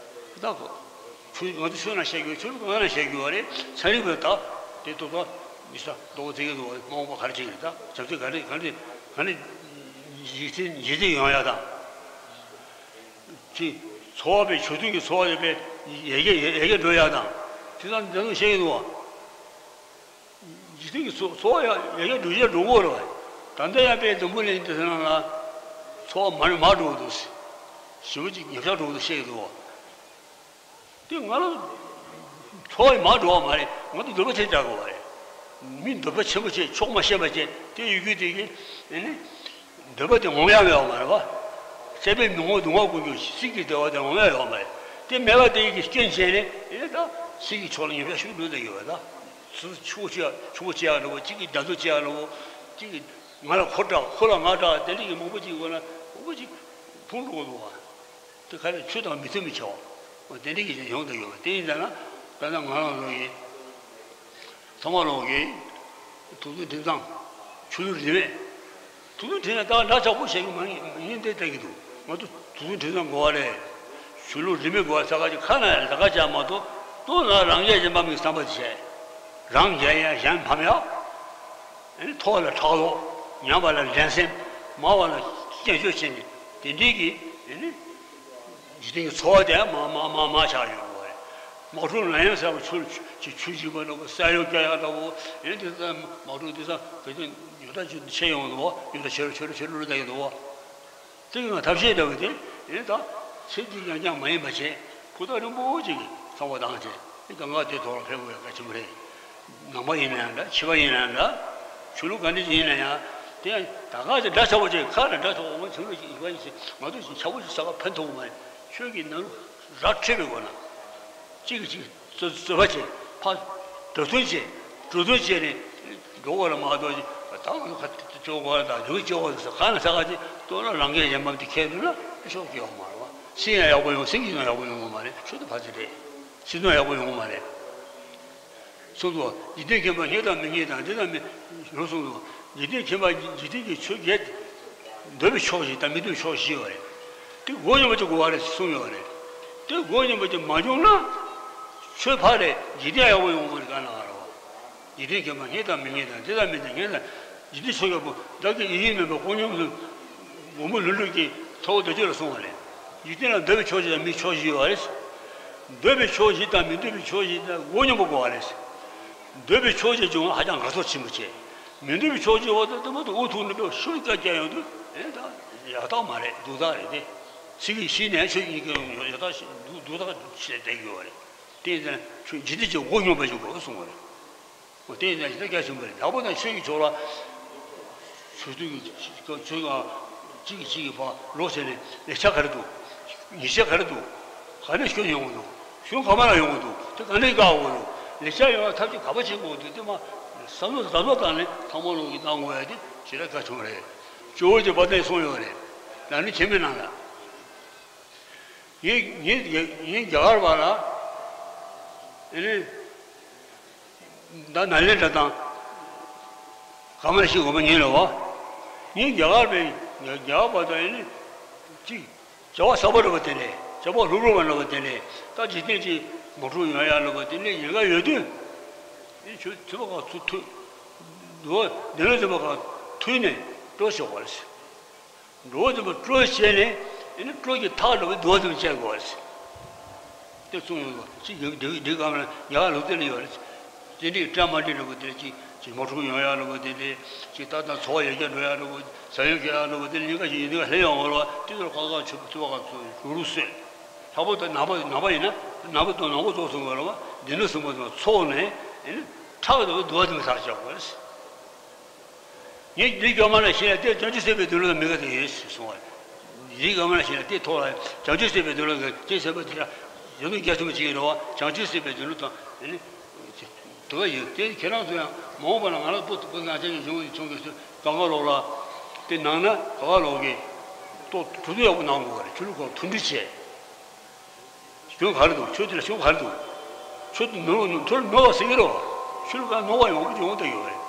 ད་གོ་ཆོས་ང་ཚོ་ཆོས་ནང་བཤད་རྒྱུ་ཆོས་ལུགས་གང་ན་བཤད་རྒྱུ་བ་རེད། ཚན་རིག་པས་ད་དེ་ཏོག་ཏོག་མི་ས་རྡོག་རྫིག་གི་འདུག་མ་འོངས་པ་ག་རེ་བྱེད་ཀྱི་རེད། ད་བྱམས་བརྩེ་ག་རེ་ག་རེ་ག་རེ་ཡིད་བརྟན་ཡིད་བརྟན་ཡོང་ཡ་དང་། ཅིག་འཚོ་བ་པའི་ཆོས་དུས་ཀྱི་འཚོ་བ་དེ་པའི་ཡལ་ག་ཡལ་ག་འགྲོ་ཡ་དང་། དེ་ཚང་འདི་ཚོ་བཤད་ཀྱི་འདུག་བ། འཇིག་རྟེན་གྱི་འཚོ་འཚོ་བ་ཡང་ཡང་ཡང་འགྲོ་བཞིན་འགྲོ་གི་རེད་བ། ད་ལྟ་ཡང་དཔེ་འཛམ་བུ་གླིང་འདི་ཚོ་ནང་ལ་འཚོ་བ་མར་མར་འགྲོ་གི་འདུག་ཞེ་པོ་ཅིག་ཉམས་ཆག་འགྲོ་གི་འདུག་བཤད་ཀྱི་འདུག་བ། དེ་ང་ལ་འཚོ་བ་ཡང་མར་འགྲོ་བ་མ་རེད། ང་ཚོ་འདོད་པ་ཆེ་དྲགས་དགོས་བ་རེད། མི་འདོད་པ་ཆེན་པོ་བྱས་ཆོག་མ་ཤེས་པ་བྱས་དེ་ཡོད་རྒྱུ་དེ་གི་ཨེ་ནི། འདོད་པ་དེ་ངོམས་ཡ་མེད་པ་མ་རེད་བ། སྲེད་པས་མི་ངོམས་སྡུག་བསྔལ་ཀུན་གྱི་སྲིད་ཀྱི་བདེ་བ་དེ་ངོམས་ཡ་ཡོད་མ་རེད། དེ་མེད་པ་དེ་ཡི་གི་སྐྱོན་བྱས་ནས་ཨེ་ད་སྲིད་ཀྱི་ཕྱོགས་ལ་ཉེས་ཆད་ཤུགས་འགྲོ་བསྡད་ཡོད་པ་ད། སུ་ཆུ་བོ་ཆེ་ཆུ་བོ་ཆེ་ཡག་འདྲ་བོ་གཅིག་གིས་རྒྱ་མཚོ་ཆེ་ཡག་འདྲ་བོ་གཅིག་གིས་ང་ལ་ཁོ་དྲག་ཁོ་ལ་ང་དྲག་དེ་འདྲ་ཡི་མང་པོ་ཅིག་ཡོད་ན་མང་པོ་ཅིག་ཕུང་འགྲོ་གི་འདུག་བ། དེ་ག་རེ་ཆོས་དང་མི་མཐུན་པའི་ཆེ་བ། དེ་འདྲ་ཡི་ཡོང་བསྡད་ཡོད་པ་དེ་ཡིན་ཙང་ན་དཔེར་ན་ང་རང་ཚོ་ཡི། ཚང་མ་ལོག་གིས། དུག་རྫས་འཕྲིན་བཟང་། ཆོས་ལུགས་རིས་མེད། དུག་རྫས་འཕྲིན་བཟང་ད་འདྲ་ཆགས་པོ་བྱེད་ཀྱི་མ་ཡིན་ཡིན་ཏེ་བལྟ་གི་འདུག་ང་ཚོ་དུག་རྫས་འཕྲིན་བཟང་དགོས་པ་རེད། ཆོས་ལུགས་རིས་མེད་དགོས་པ་ས་ཁ་ཅིག་ཁ་ན་ཡང་ལས་ཀ་བྱ་མ་གཏོགས་ལྟོས་ན་རང་རྒྱལ་གཞན་ཕམ་གྱི་བསམ་པ་དེ་བྱས། རང་རྒྱལ་ཡང་གཞན་ཕམ་ཡག་ཨེ་ནི་མཐོ་བ་ལ་ཕྲག་དོག་ཉམས་པ་ལ་འགྲན་སེམས་དམའ་བ་ལ་བརྩོན་ཤུགས་བྱས་ནས་དེ་འདྲའི་གི་ཨེ་ནི། འཇིག་རྟེན་གྱི་འཚོ་བ་དེ་མ་མ་མ་མ་ཆགས་ཡོང་བ་རེད། དམག་འཁྲུག་ལ་ཡང་ཟེར་བ་ཆུ་ཆུ་ཆུ་འཇིག་པ་འདྲ་བོ་ས་ཡོམ་སྐྱོ་ཡག་འདྲ་བོ་ཡིན་དེ་ཚོ་དམག་འཁྲུག་དེ་ཚོ་བོད་དོན་ཉོ་ད་ཆུ་ཆེ་ཡོང་འདུག་བ། ཉོ་ད་ཆེ་རུ་ཆེ་རུ་ཆེ་རུ་འགྲོ་ད་ཡོང་འདུག་བ། དེ་གི་ང་ཐབས་ཤེས་འདྲ་བོ་དེ་ཡིན་ད་ཚེ་འདི་ཡང་ཀྱང་མ་ཡིན་པ་བྱས་ཕུ་ཐག་རིང་པོ་ཅིག་གི་བསམ་བློ་བཏང་བྱས་དེ་གང་ག་དེ་ཐོག་ལ་ཕེབས་དགོས་ཡག་གལ་ཆེན་པོ་རེད། ནང་པ་ཡིན་ན་ཡང་འདྲ་ཕྱི་པ་ཡིན་ན་ཡང་འདྲ། ཆོས་ལུགས་ག་འདྲ་ཅིག་ཡིན་ན་ཡང་དེ་ཡང་ད་ག་ཅིག་འདྲ་ཆགས་པོ་ཅིག་ཁ་ལ་འདྲ་ཆགས་པོ་ང་ཆོས་ལུགས་ཅིག་ཡིན་པ་ཡིན་ཟེར་ང་ཚོ་ཞིག་ཆགས་པོ་ཅིག་ས་ཁ་ཕན་ཐོགས་མ་ཡིན། ཆོས་ཀྱི་ནང་ར་འཕྲོད་པའི་སྒོ་ན་གཅིག་གིས་གཅིག་རྩོད་རྩོད་པ་བྱེད་ཕ་གྲུ་མཐུན་བྱེད་གྲུ་མཐུན་བྱེད་ནས་འགྲོ་དགོས་ལ་མ་གཏོགས་ཅིག་ད་ང་ཚོ་ཁ་ཅོག་གོ་ལ་དང་ཡུལ་ཅོག་གོ་ལ་ས་ཁ་ན་ས་ཁ་ཅིག་ལྟོས་ན་རང་གིས་གཞན་ཕམ་དེ་ཁྱེར་འདུག་ན་ཤོག་ཀྱི་ཡོག་མ་རེད་བ། སེམས་ཡང་ཡག་པོ་ཡོང་སེམས་ཀྱི་ནང་ཡག་པོ་ཡོང་གི་མ་རེད། ཆོས་དེ་ཕལ་ཆེར་རེད། སེམས་ནང་ཡག་པོ་ཡོང་གི་མ་རེད། གསུངས་སོ། འཇིག་རྟེན་མཁྱེན་པ་རྙེད་དང་མི་རྙེད་དང་འདི་དང་མི་རུ་གསུངས་སོ། འཇིག་རྟེན་མཁྱེན་པ་འཇིག་རྟེན་གྱི་ཆོས་བརྒྱད། འདོད་པའི་ཕྱོགས་བཞི་དང་མི་འདོད་པའི་ཕྱོགས་བཞི་ཡོད་རེད། དེ་མགོ་སྙོམས་པ་ཅིག་དགོས་པ་རེད་གསུངས་ཡོད་རེད། དེ་མགོ་སྙོམས་པ་ཅིག་མ་བྱུང་ན། ཆོས་ཕ་རེད་འཇིག་རྟེན་ཡག་པོ་ཡོང་གི་མ་རེད་ག་ན་རོ། འཇིག་རྟེན་མཁྱེན་པ་རྙེད་དང་མི་རྙེད་དང་འདི་དང་མི་འདི་རྙེད་དང་། འཇིག་རྟེན་ཆོས་བརྒྱད་པོ་བདག་གི་ཡིད་ཡིད་མིན་པ་ཀུན་སྙོམས་སུ། མགོན་པོ་ཀླུ་སྒྲུབ་ཀྱིས་ཁྲོ་བོ་རྡོ་རྗེ་ལ་གསུངས་པ་རེད། འཇིག་རྟེན་ལ་འདོད་པའི་ཕྱོགས་བཞི་དང་མི་ཕྱོགས་བཞི་ཡོད་རེད། འདོད་པའི་ཕྱོགས་བཞི་དང་མི་འདོད་པའི་ཕྱོགས་བཞི་དང་མགོ་སྙོམས་པོ་དགོས་པ་རེད། འདོད་པའི་ཕྱོགས་བཞི་བྱུང་བ་ཧ་ཅང་དགའ་ཚོར་ཆེན་པོ་བྱེད། མི་འདོད་པའི་ཕྱོགས་བཞི་འོ་ད་དེ་མ་གཏོགས་འུ་ཐུག་ནས་པའི་ཤུགས་ཀྱང་རྒྱག་ཡོང་དུས་ཨེ་ད་ཡག་རྟགས་མ་རེད་སྡུག་རྟགས་རེད་དེ། ཚིག་གིས་ཤེས་ནས་ཆོས་ཉིད་ཀྱི་ཡོང་ཡོད་ཡག་རྟགས་ཤིག་སྡུག་སྡུག་རྟགས་ཤིག་བསྡད་ཡོད་རེད། དེ་ཡིན་ཙང་ཆོས་འཇིག་རྟེན་གྱི་མགོ་སྙོམས་པ་ཞིག་དགོས་གསུངས་པ་རེད། འོ་དེ་ཡིན་ན་ཞེ་དྲག་རྒྱ་ཆེན་པོ་རེད། ལྷག་པར་དུ་ཆོས་ཀྱི་ཕྱོགས་ལ། ཆོས་དུས་ཀྱི་ཆོས་ཀྱི་གཅིག་གིས་གཅིག་གི་བར་ལོག་བྱས་ནས་ལེགས་ཆ་ག་རེ་འདུག་ཉེས་ཆ་ག་རེ་འདུག་ག་ནས་སྐྱོན་ཡོང་གི་འདུག་གཞུང་ག་མ་ལ་ཡོང་གི་འདུག་དེ་ག་ནས་བཀག་དགོས་འདུག་ལེགས་ཆ་ཡོང་བ་ཐབས་ཤེས་ག་པར་བྱེད་དགོས་འདུག་དེ་མ་བསམ་བློ་གཟབ་གཟབ་བཏང་ནས་ཐང་མོ་ལོག་གི་གནང་དགོས་ཡ་དེ་ཞེ་དྲག་རྒྱ་ཆེན་པོ་རེད། ཇོ་བོ་རྗེ་དཔལ་ལྡན་གསུངས་ཡོད་རེད། ན་ནིང་ཁྱེད་མི་ནང་ལ། ངས་ངས་ངས་རྒྱ་གར་བ་ལ། ཨེ་ནི། ད་ནཱ་ལེནྡྲ་དང་། ཀ་མ་ལ་ཤི་དགོན་པ་ཉིན་ལ་བ། ངས་རྒྱ་གར་བའི་རྒྱ་གར་བ་དང་ཨེ་ནི། ཅིག་བྱ་བ་གསར་པ་རེད་པ་དེ་ནས་བྱ་བ་ལྷུག་ལྷུག་པ་རེད་པ་དེ་ནས་ད་འཇིག་རྟེན་གྱི་ མོ་ཊ་ཡོང་ཡག་ལ་བ་དེ་ལས་ཉེན་ཁ་ཡོད་དུས། ཨེ་ཁྱོད་ཚོད་པ་ག་ཚོད་ཐུག་འགྲོ་བ་དེ་ལ་ཚོད་པ་ག་ཐུག་ནས་སྤྲོ་ཆོག་པ་རེད། འགྲོ་བ་དེ་མ་སྤྲོ་བྱས་ནས་ཨེ་ནི་སྤྲོ་གི་ཐག་ལ་བ་འགྲོ་བ་དེ་མ་བཅད་དགོས་པ་རེད། དེ་གསུངས་ཡོད་པ་ཅིག་ཡོད་འདི་འདི་ག་མ་ལ་ཉག་ལུག་དེ་ལ་ཡོད་རེད། དེ་འདྲའི་བཀྲ་མ་འདྲི་འདྲ་པོ་དེ་ལ་ཅིག་ཅིག་མོ་ཊ་ཡོང་ཡག་འདྲ་པོ་དེ་ལས་ཅིག་ད་ལྟ་འཚོ་བ་ཡོད་རྒྱུ་འགྲོ་ཡག་འདྲ་པོ་ཟ་ཡོད་རྒྱུ་ཡག་འདྲ་པོ་དེ་ལ་ཉེན་ཁ་ཞིག་ཡིན་དུས་ལྷན་ཡོང་བ་ལ་དེ་ཚོར་ཁ་ཁ་ཆུ་ཆུ་བ་ཁ་ཚོ་རུ་རུ་སོད། ལྷག་པར་དུ་ནང་པ་ནང་པ་ཡིན་ན་ནང་པ་དང་ནང་པ་ཚོགས་ཚོགས་པ་ལ་བ་འདི་ནི་གསུམ་པ་དང་ཚོགས་ནས་ཨེ་ནི་ཁྲག་དང་འདུ་བ་དང་ཟག་བྱ་དགོས། ངས་འདི་སྐྱོ་མ་ལ་ཤེས་ཡ་དེ་བྱང་ཆུབ་སེམས་དཔའི་མདུན་ལ་མི་དགའ་དེ་ཡོད་ཞེས་གསུངས་པ། འདི་སྐྱོ་མ་ལ་ཤེས་ཡ་དེ་ཐོག་ལ་བྱང་ཆུབ་སེམས་དཔའི་མདུན་ལ་དགའ་དེ་སེམས་པ་དེ་ཡང་ཡོད་ནོ་རྒྱ་ཆེན་པོ་ཅིག་ཡིན་རེད་བ། བྱང་ཆུབ་སེམས་དཔའི་མདུན་ལ་དང་ཨེ་ནི་དུ་བ་ཡོད་དེ་ཁྱེད་རང་ཚོ་ཡང་མ་འོངས་པ་ལ་ང་རང་བུ་བུ་ང་ཅག་གི་གཞུང་གི་ཚོང་གི་ཚོ་གང་ག་ལོག་ལ་དེ་ནང་ན་ག་ག་ལོག་གི་ཏོ་གྲུ་ཏོ་ཡག་པོ་གནང་དགོས་པ་རེད། ཆུ་ལུག་ཁོ་མཐུན་སྒྲིལ་བྱས། གཞུང་ག་རེ་འདུག་ཆོས་དེ་ལ་གཞུང་ག་རེ་འདུག་ཆོས་དེ་ནོར་བ་ནོར་ཐོར་ནོར་བ་ཟེར་གྱི་རེད་བ། ཆོས་ལ་ཀ་ནོར་བ་ཡོང་གི་ཡོང་བསྡད་ཡོད་རེད།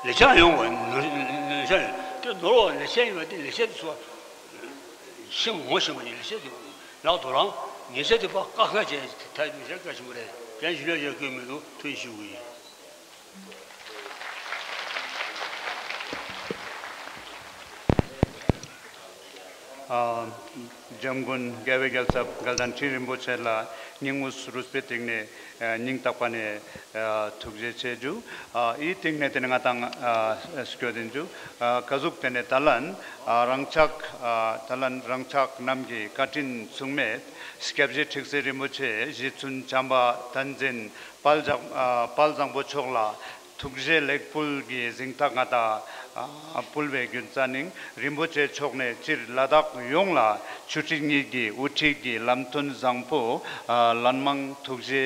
ལེགས་ཆ་ཡོང་བ་ནོར་ལེགས་ཆ་ཡོང་དེ་ནོར་བ་ལེགས་ཆ་ཡིན་པ་དེ་ལེགས་ཆ་དེ་ཚོ་ཤེས་ངོ་ཤེས་པ་ཡིན་ལེགས་ཆ་དེ་ལག་དོ་རང་ཉེས་ཆ་དེ་ཕར་བཀག་ཁ་བྱས་ཐ་ཡིན་ཤ་དཀའ་ཆེན་པོ་རེད། གན་ཞུ་ལས་ཡོད་དགོས་མི་འདུག་ཐུགས་ཞུ་གི་ཡིན། ཨ། འཇམ་མགོན་རྒྱལ་བའི་རྒྱལ་ཚབ་དགའ་ལྡན་ཁྲི་རིན་པོ་ཆེ་ལ་སྙིང་དབུས་རུས་པའི་གཏིང་ནས་ཨ་སྙིང་ཐག་པ་ནས་ཨ་ཐུགས་རྗེ་ཆེ་ཞུ། ཨ་འི་སྟེང་ནས་དེ་ནས་ང་དང་ཨ་སྐྱོད་དེ་ཞུ། ཨ་ག་ཟུག་དེ་ནས་ད་ལན་ཨ་རང་ཅག་ཨ་ད་ལན་རང་ཅག་རྣམས་ཀྱི་བཀའ་དྲིན་མཚུངས་མེད་སྐྱབས་རྗེ་ཁྲིག་སེ་རིན་པོ་ཆེ་རྗེ་བཙུན་བྱམས་པ་བསྟན་འཛིན་དཔལ་བཟང་ཨ་དཔལ་བཟང་པོ་མཆོག་ལ་ཐུགས་རྗེ་ལེགས་འབུལ་གྱི་གཟེངས་རྟགས་ང་དང་ཨ་ཕུལ་བའི་རྒྱུ་མཚན་ནི་རིན་པོ་ཆེ་མཆོག་ནས་སྤྱིར་ལ་དྭགས་ཡོངས་ལ་ཆོས་ཁྲིད་གཉིས་ཀྱི་དབུ་ཁྲིད་ཀྱི་ལམ་སྟོན་བཟང་པོ་ཨ་ལན་མང་ཐུགས་རྗེ་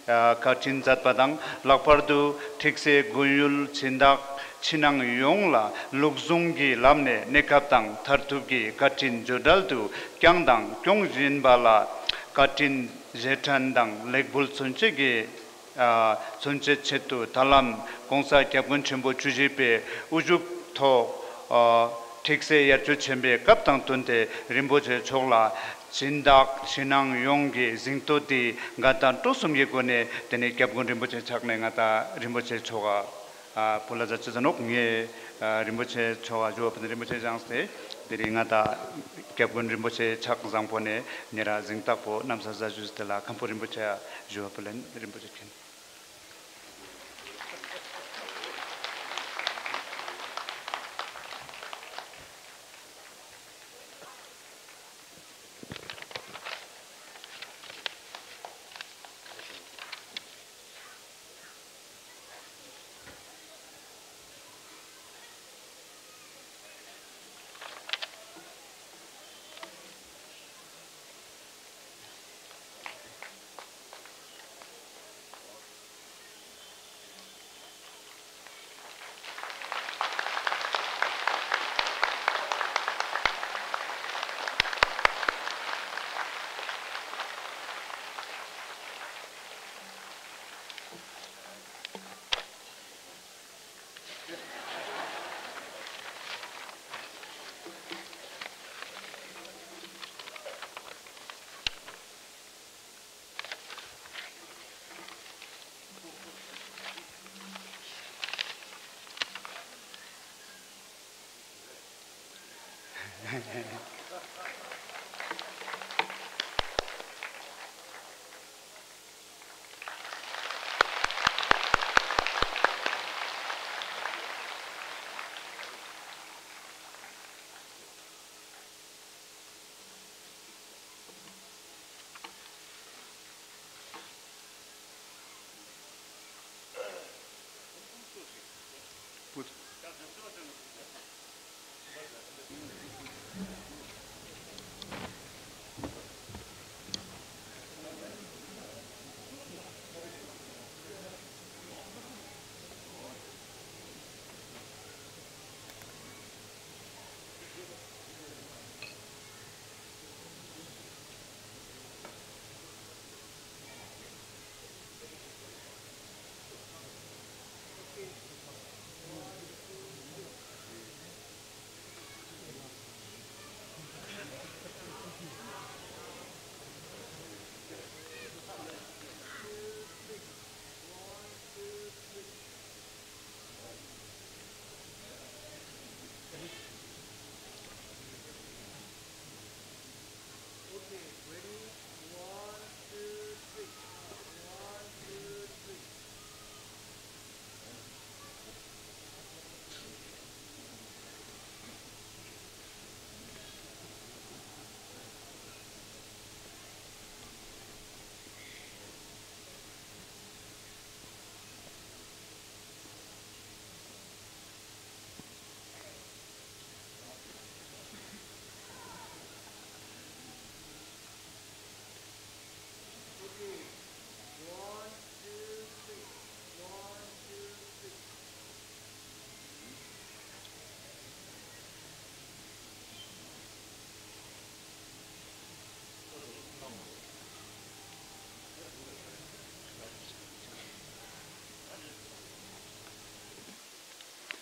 ཨ་བཀའ་དྲིན་མཛད་པ་དང་། ལྷག་པར་དུ་ཁྲིག་སེ་དགོན་ཡུལ་སྦྱིན་བདག་ཕྱི་ནང་ཡོངས་ལ་ལུགས་ཟུང་གི་ལམ་ནས་གནས་སྐབས་དང་མཐར་ཐུག་གི་བཀའ་དྲིན་བརྗོད་བྲལ་དུ་བསྐྱངས་དང་སྐྱོང་བཞིན་པ་ལ་བཀའ་དྲིན་རྗེས་དྲན་དང་ལེགས་འབུལ་མཚོན་བྱེད་ཀྱི་ཨ་མཚོན་བྱེད་ཆེད་དུ་ད་ལམ་༸གོང་ས་༸སྐྱབས་མགོན་ཆེན་པོ་བཅུ་བཞི་པའི་དབུ་བཞུགས་ཐོག་ཨ་ཁྲིག་སེ་དབྱར་ཆོས་ཆེན་པོའི་སྐབས་དང་བསྟུན་ཏེ་རིན་པོ་ཆེ་མཆོག་ལ་སྦྱིན་བདག་ཕྱི་ནང་ཡོངས་ཀྱི་གཟེངས་བསྟོད་འདི་འགལ་ཟླ་སྤྲོ་གསུམ་གྱི་སྒོ་ནས་དེ་ནས་སྐྱབས་མགོན་རིན་པོ་ཆེ་ཕྱག་ནས་ང་དང་རིན་པོ་ཆེ་མཆོག་ག་ཨ་བུ་ལ་ཛ་ཅི་ཛ་ནོག་ངས་ཨ་རིན་པོ་ཆེ་མཆོག་ག་ཞུ་བ་བུ་ནི་རིན་པོ་ཆེ་བཞེངས་ཏེ་དེ་རིང་ང་དང་སྐྱབས་མགོན་རིན་པོ་ཆེ་ཕྱག་བཟང་པོ་ནས་ཉེ་ར་གཟེངས་རྟགས་པོ་གནམ་ས་ཟ་ཞུས་ཏེ་ལ་མཁན་པོ་རིན་པོ་ཆེ་ཞུ་བ་བུ་ལ་རིན་པོ་ཆེ་མཁྱེན།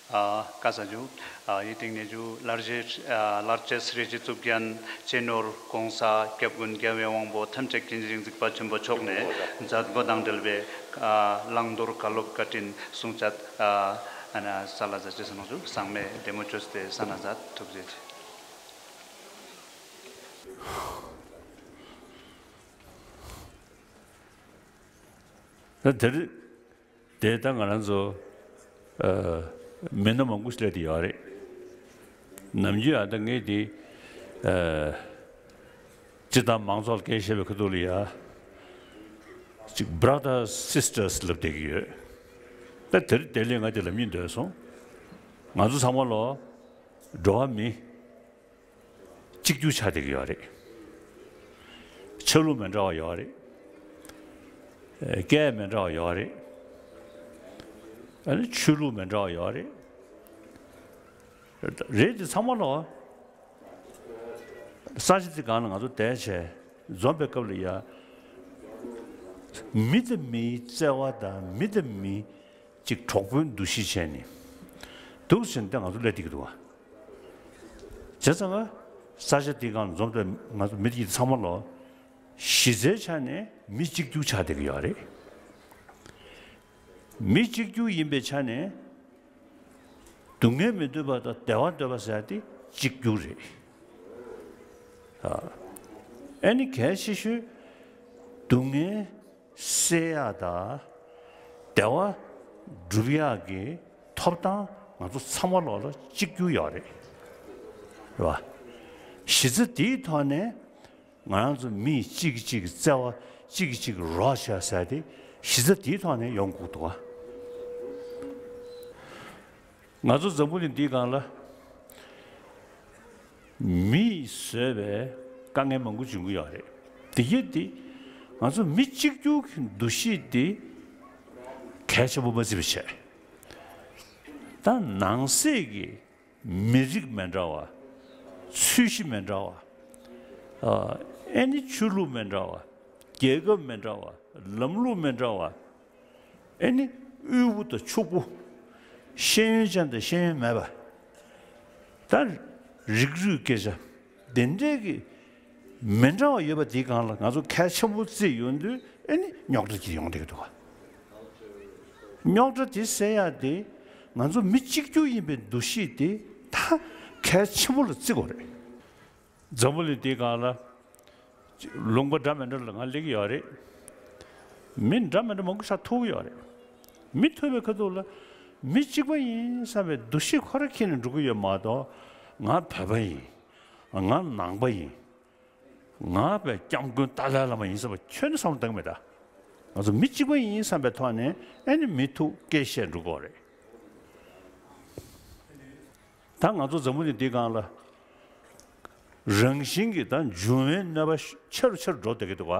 ཨ། བཀའ་སྩལ་རྒྱུ། ཨ། ཡིད་བརྟན་གནས་རྒྱུ་ལར་རྗེ། ཨ། ལར་རྗེ་སྲས་ཀྱི་གཙུག་རྒྱན་གཅེས་ནོར་གོང་ས་སྐྱབས་མགོན་རྒྱལ་བའི་དབང་པོ་ཐམས་ཅད་མཁྱེན་ཅིང་གཟིགས་པ་ཆེན་པོ་མཆོག་ནས་མཛད་སྒོ་དང་འབྲེལ་བའི། ཨ། བླང་དོར་བཀའ་སློབ་བཀའ་དྲིན་གསུང་བཤད། ཨ། ཨ་ན་ས་ལ་མཛད་ཅེས་གནང་རྒྱུ། ཚང་མས་བདེ་མོ་བཅོས་ཏེ་ས་ན་མཛད། ཐུགས་རྗེ་ཆེ། ད་དེར། དེ་ལྟར་ང་རང་ཚོ། ཨ། མི་སྣ་མང་པོ་ཞིག་སླེབས་བསྡད་ཡོད་རེད། ནམ་རྒྱུན་ཨ་ད་ངས་དེ། ཨ། སྤྱི་བཏང་མང་ཚོགས་ལ་སྐད་བཤད་པའི་ཁ་ཐུག་ལ་ཡ། ཅིག་brothers sisters ལབ་བསྡད་ཀྱི་ཡོད། ད་དེར་དེ་ལས་ང་དེ་ལབ་སྙིང་འདོད་སོང་། ང་ཚོ་ཚང་མ་ལོ། འགྲོ་བ་མི། གཅིག་གྱུར་ཆགས་བསྡད་ཀྱི་ཡོད་རེད། ཆ་ལུགས་མི་འདྲ་བ་ཡོད་རེད། ཨ། སྐད་མི་འདྲ་བ་ཡོད་རེད། ཨ་ནི་ཆོས་ལུགས་མི་འདྲ་བ་ཡོད་རེད། རེད་དེ་ཚང་མ་ལོ། ས་ཆ་དེ་སྒང་ལ་ང་ཚོ་བསྡད་བྱས་འཛོམས་པའི་སྐབས་ལ་ཡ། མི་དང་མིའི་བརྩེ་བ་དང་མི་དང་མི། ཅིག་གྲོགས་པོའི་འདུ་ཤེས་བྱས་ནས། འདུག་ཟེར་ནས་ང་ཚོ་སླེབས་བསྡད་ཀྱི་འདུག་བ། བྱས་ཙང་ང་། ས་ཆ་འདི་སྒང་འཛོམས་པའི་ང་ཚོ་མི་དེ་ཚང་མ་ལོ། གཞི་རྩའི་ཆ་ནས་མི་གཅིག་གྱུར་ཆགས་བསྡད་ཀྱི་ཡོད་རེད། མི་གཅིག་གྱུར་ཡིན་པའི་ཆ་ནས། སྡུག་བསྔལ་མི་འདོད་པ་དང་བདེ་བ་འདོད་པ་ཟེར་ཡ་དེ་གཅིག་གྱུར་རེད། ཨ། ཨ་ནི་གལ་ཆེ་ཤོས། སྡུག་བསྔལ། སེལ་ཡག་དང་། བདེ་བ་སྒྲུབ་ཡག་གི་ཐོབ་ཐང་ང་ཚོ་ཚང་མ་ལོག་ལ་གཅིག་གྱུར་ཡོད་རེད། རེད་བ། གཞི་རྩ་དེའི་ཐོག་ནས་ང་རང་ཚོ་མི་གཅིག་གིས་གཅིག་གི་བརྩེ་བ། གཅིག་གིས་གཅིག་གི་རོགས་བྱ་ཟེར་དེ་གཞི་རྩ་དེའི་ཐོག་ནས་ཡོང་དགོས་འདུག་བ། ང་ཚོ་འཛམ་བུ་གླིང་འདིའི་སྒང་ལ་མིས་བཟོས་པའི་དཀའ་ངལ་མང་པོ་འབྱུང་གི་ཡོད་རེད། དེ་གས་དེ་ང་ཚོ་མི་གཅིག་གྱུར་གྱི་འདུ་ཤེས་དེ་གལ་ཆེན་པོ་མ་བརྩི་བ་བྱས། ད་ནང་གསེས་ཀྱི་མི་རིགས་མི་འདྲ་བ། ཚོས་གཞི་མི་འདྲ་བ། ཨ། ཨེ་ནི་ཆོས་ལུགས་མི་འདྲ་བ། རྒྱལ་ཁབ་མི་འདྲ་བ། ལམ་ལུགས་མི་འདྲ་བ། ཨེ་ནི་དབུལ་པོ་དང་ཕྱུག་པོ། ཤེས་ཡོན་ཅན་དང་ཤེས་ཡོན་མེད་པ། ད་རིགས་རུས་སྐད་ཆ་དེ་འདྲའི་གི་མི་འདྲ་བ་ཡོད་པ་དེའི་སྒང་ལ་ང་ཚོ་གལ་ཆེན་པོ་བརྩིས་ཡོང་དུས་ཨེ་ནི་རྙོག་དྲ་ཅིག་ཡོང་བསྡད་ཀྱི་འདུག་ག། རྙོག་དྲ་དེ་སེལ་ཡག་དེ་ང་ཚོ་མི་གཅིག་གྱུར་ཡིན་པའི་འདུ་ཤེས་དེ་ད་གལ་ཆེན་པོ་ལ་བརྩི་དགོས་རེད། འཛམ་བུ་གླིང་འདིའི་སྒང་ལ། ལུང་པ་འདྲ་མི་འདྲ་ལ་ང་སླེབས་ཀྱི་ཡོད་རེད། མི་འདྲ་མི་འདྲ་མང་པོ་ཞིག་ཐུག་གི་ཡོད་རེད། མི་ཐུག་པའི་ཁ་ཐུག་ལ། མི་གཅིག་པ་ཡིན་བསམ་པའི་འདུ་ཤེས་ཁོ་རང་འཁྱེར་ནས་འགྲོ་གི་ཡོད་མ་གཏོགས། ང་བོད་པ་ཡིན། ང་ནང་པ་ཡིན། ང་བའི་སྐྱབས་མགོན་ཏཱ་ལའི་བླ་མ་ཡིན་བསམ་པ་ཁྱོན་ནས་བསམ་བློ་བཏང་གི་མེད་ད། ང་ཚོ་མི་གཅིག་པ་ཡིན་བསམ་པའི་ཐོག་ནས་ཨེ་ནི་མི་ཐུག་སྐད་བཤད་འགྲོ་གི་ཡོད་རེད། ད་ང་ཚོ་འཛམ་བུ་གླིང་འདིའི་སྒང་ལ་རང་བཞིན་གྱིས་ད་འབྱུང་བའི་གནོད་པ་ཆེ་རུ་ཆེ་རུ་འགྲོ་བསྡད་ཀྱི་འདུག་ག།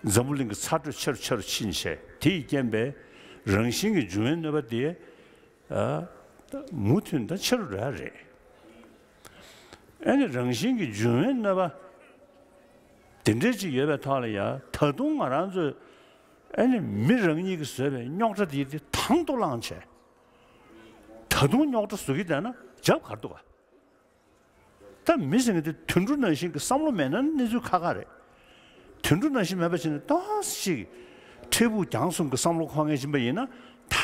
འཛམ་བུ་གླིང་གི་ཚ་དྲོད་ཆེ་རུ་ཆེ་རུ་ཕྱིན་བྱས་དེ་ཡི་རྐྱེན་པས་རང་བཞིན་གྱིས་འབྱུང་བའི་གནོད་པ་དེ། ཨ། མུ་མཐུད་ད་ཆེ་རུ་འགྲོ་ཡ་རེད། ཨ་ནི་རང་བཞིན་གྱིས་འབྱུང་བའི་གནོད་པ་དེ་འདྲས་ཅིག་ཡོད་པའི་ཐོག་ལ་ཡ་ད་དུང་ང་རང་ཚོས་ཨ་ནི་མི་རང་ཉིད་ཀྱིས་བཟོས་པའི་རྙོག་དྲ་དེ་དེ་དང་དུ་བླངས་བྱས། ད་དུང་རྙོག་དྲ་བཟོ་གི་བསྡད་ན་རྒྱབ་གར་འདུག་ག། ད་མི་ཟེར་མཁན་དེ་དུད་འགྲོ་ནང་བཞིན་གྱི་བསམ་བློ་མེད་ན་གནས་ཚུལ་ཁག་ཁག་རེད། དུད་འགྲོ་ནང་བཞིན་མེད་པ་བྱས་ནས་ཏོག་ཙམ་ཅིག་འཕྲལ་ཕུགས་རྒྱང་གསུམ་གྱི་བསམ་བློ་འཁོར་མཁན་ཡིན་པ་ཡིན་ན་ད།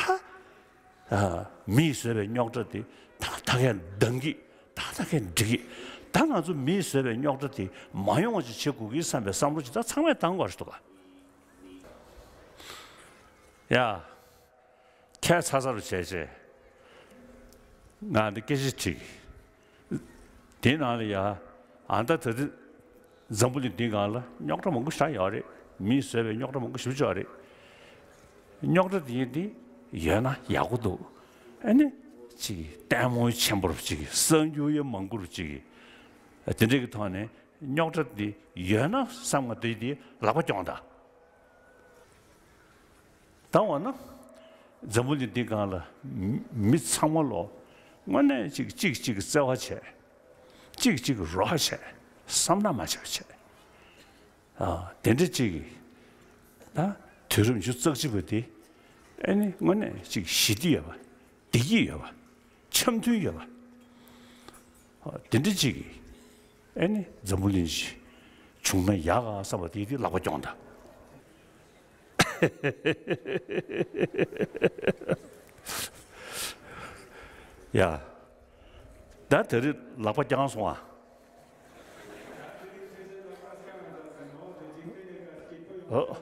ཨ། མིས་བཟོས་པའི་རྙོག་དྲ་དེ་ད་ད་གས་འདང་གི། ད་ད་གས་འགྲིག་གི། ད་ང་ཚོ་མིས་བཟོས་པའི་རྙོག་དྲ་དེ་མ་ཡོང་བ་ཅིག་བྱེད་དགོས་ཀྱི་བསམ་པའི་བསམ་བློ་ཅིག་ད་ཚང་མས་བཏང་དགོས་རེད་འདུག་ག། ཡ། ཁྱད་མཚར་མཚར་རུ་བྱས་བྱས། ང་འདི་སྐད་ཆ་དྲིས། དེའི་ནང་ལ་ཡ། ཨ། ད་ད་ལྟ་འཛམ་བུ་གླིང་འདིའི་སྒང་ལ་རྙོག་དྲ་མང་པོ་ཞེ་དྲག་ཡོད་རེད། མིས་བཟོས་པའི་རྙོག་དྲ་མང་པོ་ཞེ་པོ་ཅིག་ཡོད་རེད། རྙོག་དྲ་དེ་འདི་ཡོད་ན་ཡག་པོ་འདུག། ཨ་ནི་ཅིག་ལྟད་མོ་ཆེན་པོ་རུ་ཅིག་གསར་འགྱུར་ཡང་མང་པོ་རུ་ཅིག་དེ་འདྲ་གི་ཐོག་ནས་རྙོག་དྲ་འདི་ཡོད་ན་བསམ་ང་དེ་འདི་ལག་པ་རྐྱོང་ད། ད་འོ་ན། འཛམ་བུ་གླིང་འདི་སྒང་ལ་མི་མི་ཚང་མ་ལོ། དངོས་གནས་གཅིག་གཅིག་གཅིག་གི་བརྩེ་བ་བྱས། གཅིག་གཅིག་གི་རོགས་བྱས། བསམ་ན་མ་བྱས་བྱས། ཨ། དེ་འདྲ་གཅིག་གི། ད་དུས་རབས་ཉི་ཤུ་རྩ་གཅིག་པ་འདི། ཨེ་ནི་དངོས་གནས་གཅིག་ཞི་བདེ་ཡོད་པ། བདེ་སྐྱིད་ཡོད་ འཆམ་མཐུན་ཡོད་པ། དེ་འདྲ་ཅིག་གིས་ཨེ་ནི་འཛམ་བུ་གླིང་ཞིག་བྱུང་ན་ཡག་ག་བསམ་པ་དེ་དེ་ལག་པ་རྐྱོང་ད། ཡ། ད་དེ་རིང་ལག་པ་བརྐྱངས་སོང་ཨ། ཨོ།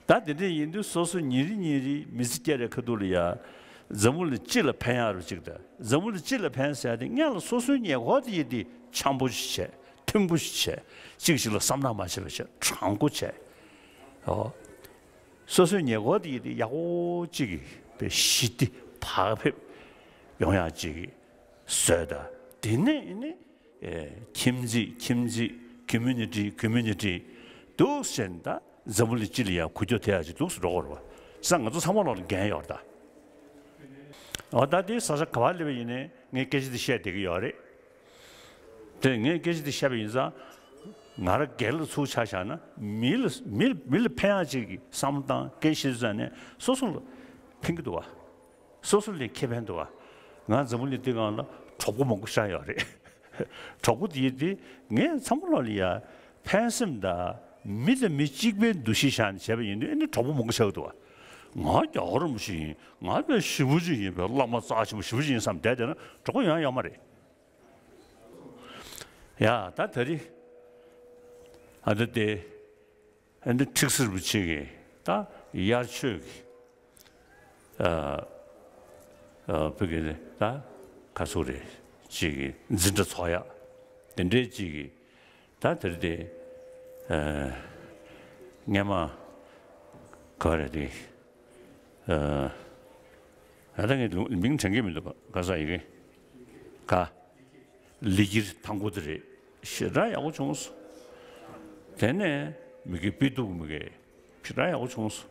ད་དེ་འདྲ་ཡིན་དུས་སོ་སོ་ཉིན་རེ་ཉིན་རེ་མི་ཚེ་སྐྱེལ་རེ་ཁ་ཐུག་ལ་ཡ། འཛམ་བུ་གླིང་སྤྱི་ལ་ཕན་ཡག་རུ་ཅིག་དང་། འཛམ་བུ་གླིང་སྤྱི་ལ་ཕན་ཟེར་ཡ་དེ་སྔོན་ལ་སོ་སོའི་ཉེ་འཁོར་དེ་ཡི་དེ་འཆམ་པོ་ཞིག་བྱས། མཐུན་པོ་ཞིག་བྱས། གཅིག་གཅིག་ལ་བསམ་ནག་མ་བྱས་པ་བྱས། དྲང་པོ་བྱས། ཨོ། སོ་སོའི་ཉེ་འཁོར་དེ་ཡི་དེ་ཡག་པོ་གཅིག་གིས་དཔེ་ཞི་བདེ་བག་ཕེབས་ཡོང་ཡག་གཅིག་གིས་བཟོས་ད། དེ་ནས་ཨེ་ནི། ཨེ། ཁྱིམ་མཚེས་ཁྱིམ་མཚེས། ཀོ་མུ་ནི་ཊི་ཀོ་མུ་ནི་ཊི་འདུག་ཟེར་ད། འཛམ་བུ་གླིང་སྤྱི་ལ་ཡང་འགུལ་སྐྱོད་ཐེབས་ཡག་ཅིག་འདུག་སེ་འགྲོ་གི་རེད་བ། ས་ང་ཚོ་ཚང་མ་ལོག་ལ་འགན་ཡོད་རེད་ད། འོ་ད་དེ་ས་ཆ་ག་པར་སླེབས་པ་ཡིན་ནའི་ངས་སྐད་ཆ་དེ་བཤད་བསྡད་ཀྱི་ཡོད་རེད། དེ་ངས་སྐད་ཆ་དེ་བཤད་པ་ཡིན་ཙང་། ང་རང་སྒེར་ལ་ཚུར་ཆ་བཞག་ན། མི་ལ་མི་མི་ལ་ཕན་ཡག་ཅིག་གི་བསམ་བློ་བཏང་སྐད་ཆ་བཤད་ཙང་ནས་སོ་སོ་ལ་ཕན་གྱི་འདུག་བ། སོ་སོ་ལ་ཁེ་ཕན་འདུག་བ། ང་འཛམ་བུ་གླིང་འདི་སྒང་ལ་གྲོགས་པོ་མང་པོ་ཤར་ཡོད་རེད། གྲོགས་པོ་དེ་དེ་ངས་ཚང་མ་ལོག་ལ་ཡ་ཕན་སེམས་དང་མི་དང་མི་གཅིག་པའི་འདུ་ཤེས་བཞག་ནས་བྱས་པ་ཡིན་དུས་ཨེ་ནི་གྲོགས་པོ་མང་པོ་ཆགས་ཀྱི་འདུག་བ། ང་རྒྱལ་བ་རིན་པོ་ཆེ་ཡིན། ང་དཔེ་ཞེ་པོ་ཅིག་ཡིན། དཔེ་བླ་མ་རྩ་ཆེན་པོ་ཞེ་པོ་ཅིག་ཡིན་བསམ་བསྡད་བསྡད་ན་གྲོགས་པོ་ཡོང་ཡ་ཡོད་མ་རེད། ཡ་ད་ད་རེས་ཨ་འདི་དེ། ཨ་འདི་ཁྲིག་སེ་རིན་པོ་ཆེ་གིས་ད་དབྱར་ཆོས་ཀྱི་ཨ་ཨ་བོད་ཀྱི་ད་ག་ཚོད་རེད་ཅིག་གི་འཛིན་གྲྭ་ཚོགས་ཡག་དེ་འདྲའི་ཅིག་གི་ད་དེར་དེ་ཨ་སྔས་མ་ག་རེ་དེ་ཨ་ད་ངས་མིང་དྲན་གྱི་མི་འདུག་ག་ས་ཡི་གེ་ག་ལི་ཁིར་ཐང་གོ་དེ་རེད། ཞེ་དྲག་ཡག་པོ་བྱུང་སོང་། དེ་ནས་མི་གི་པི་ཏུག་མི་གི་ཞེ་དྲག་ཡག་པོ་བྱུང་སོང་།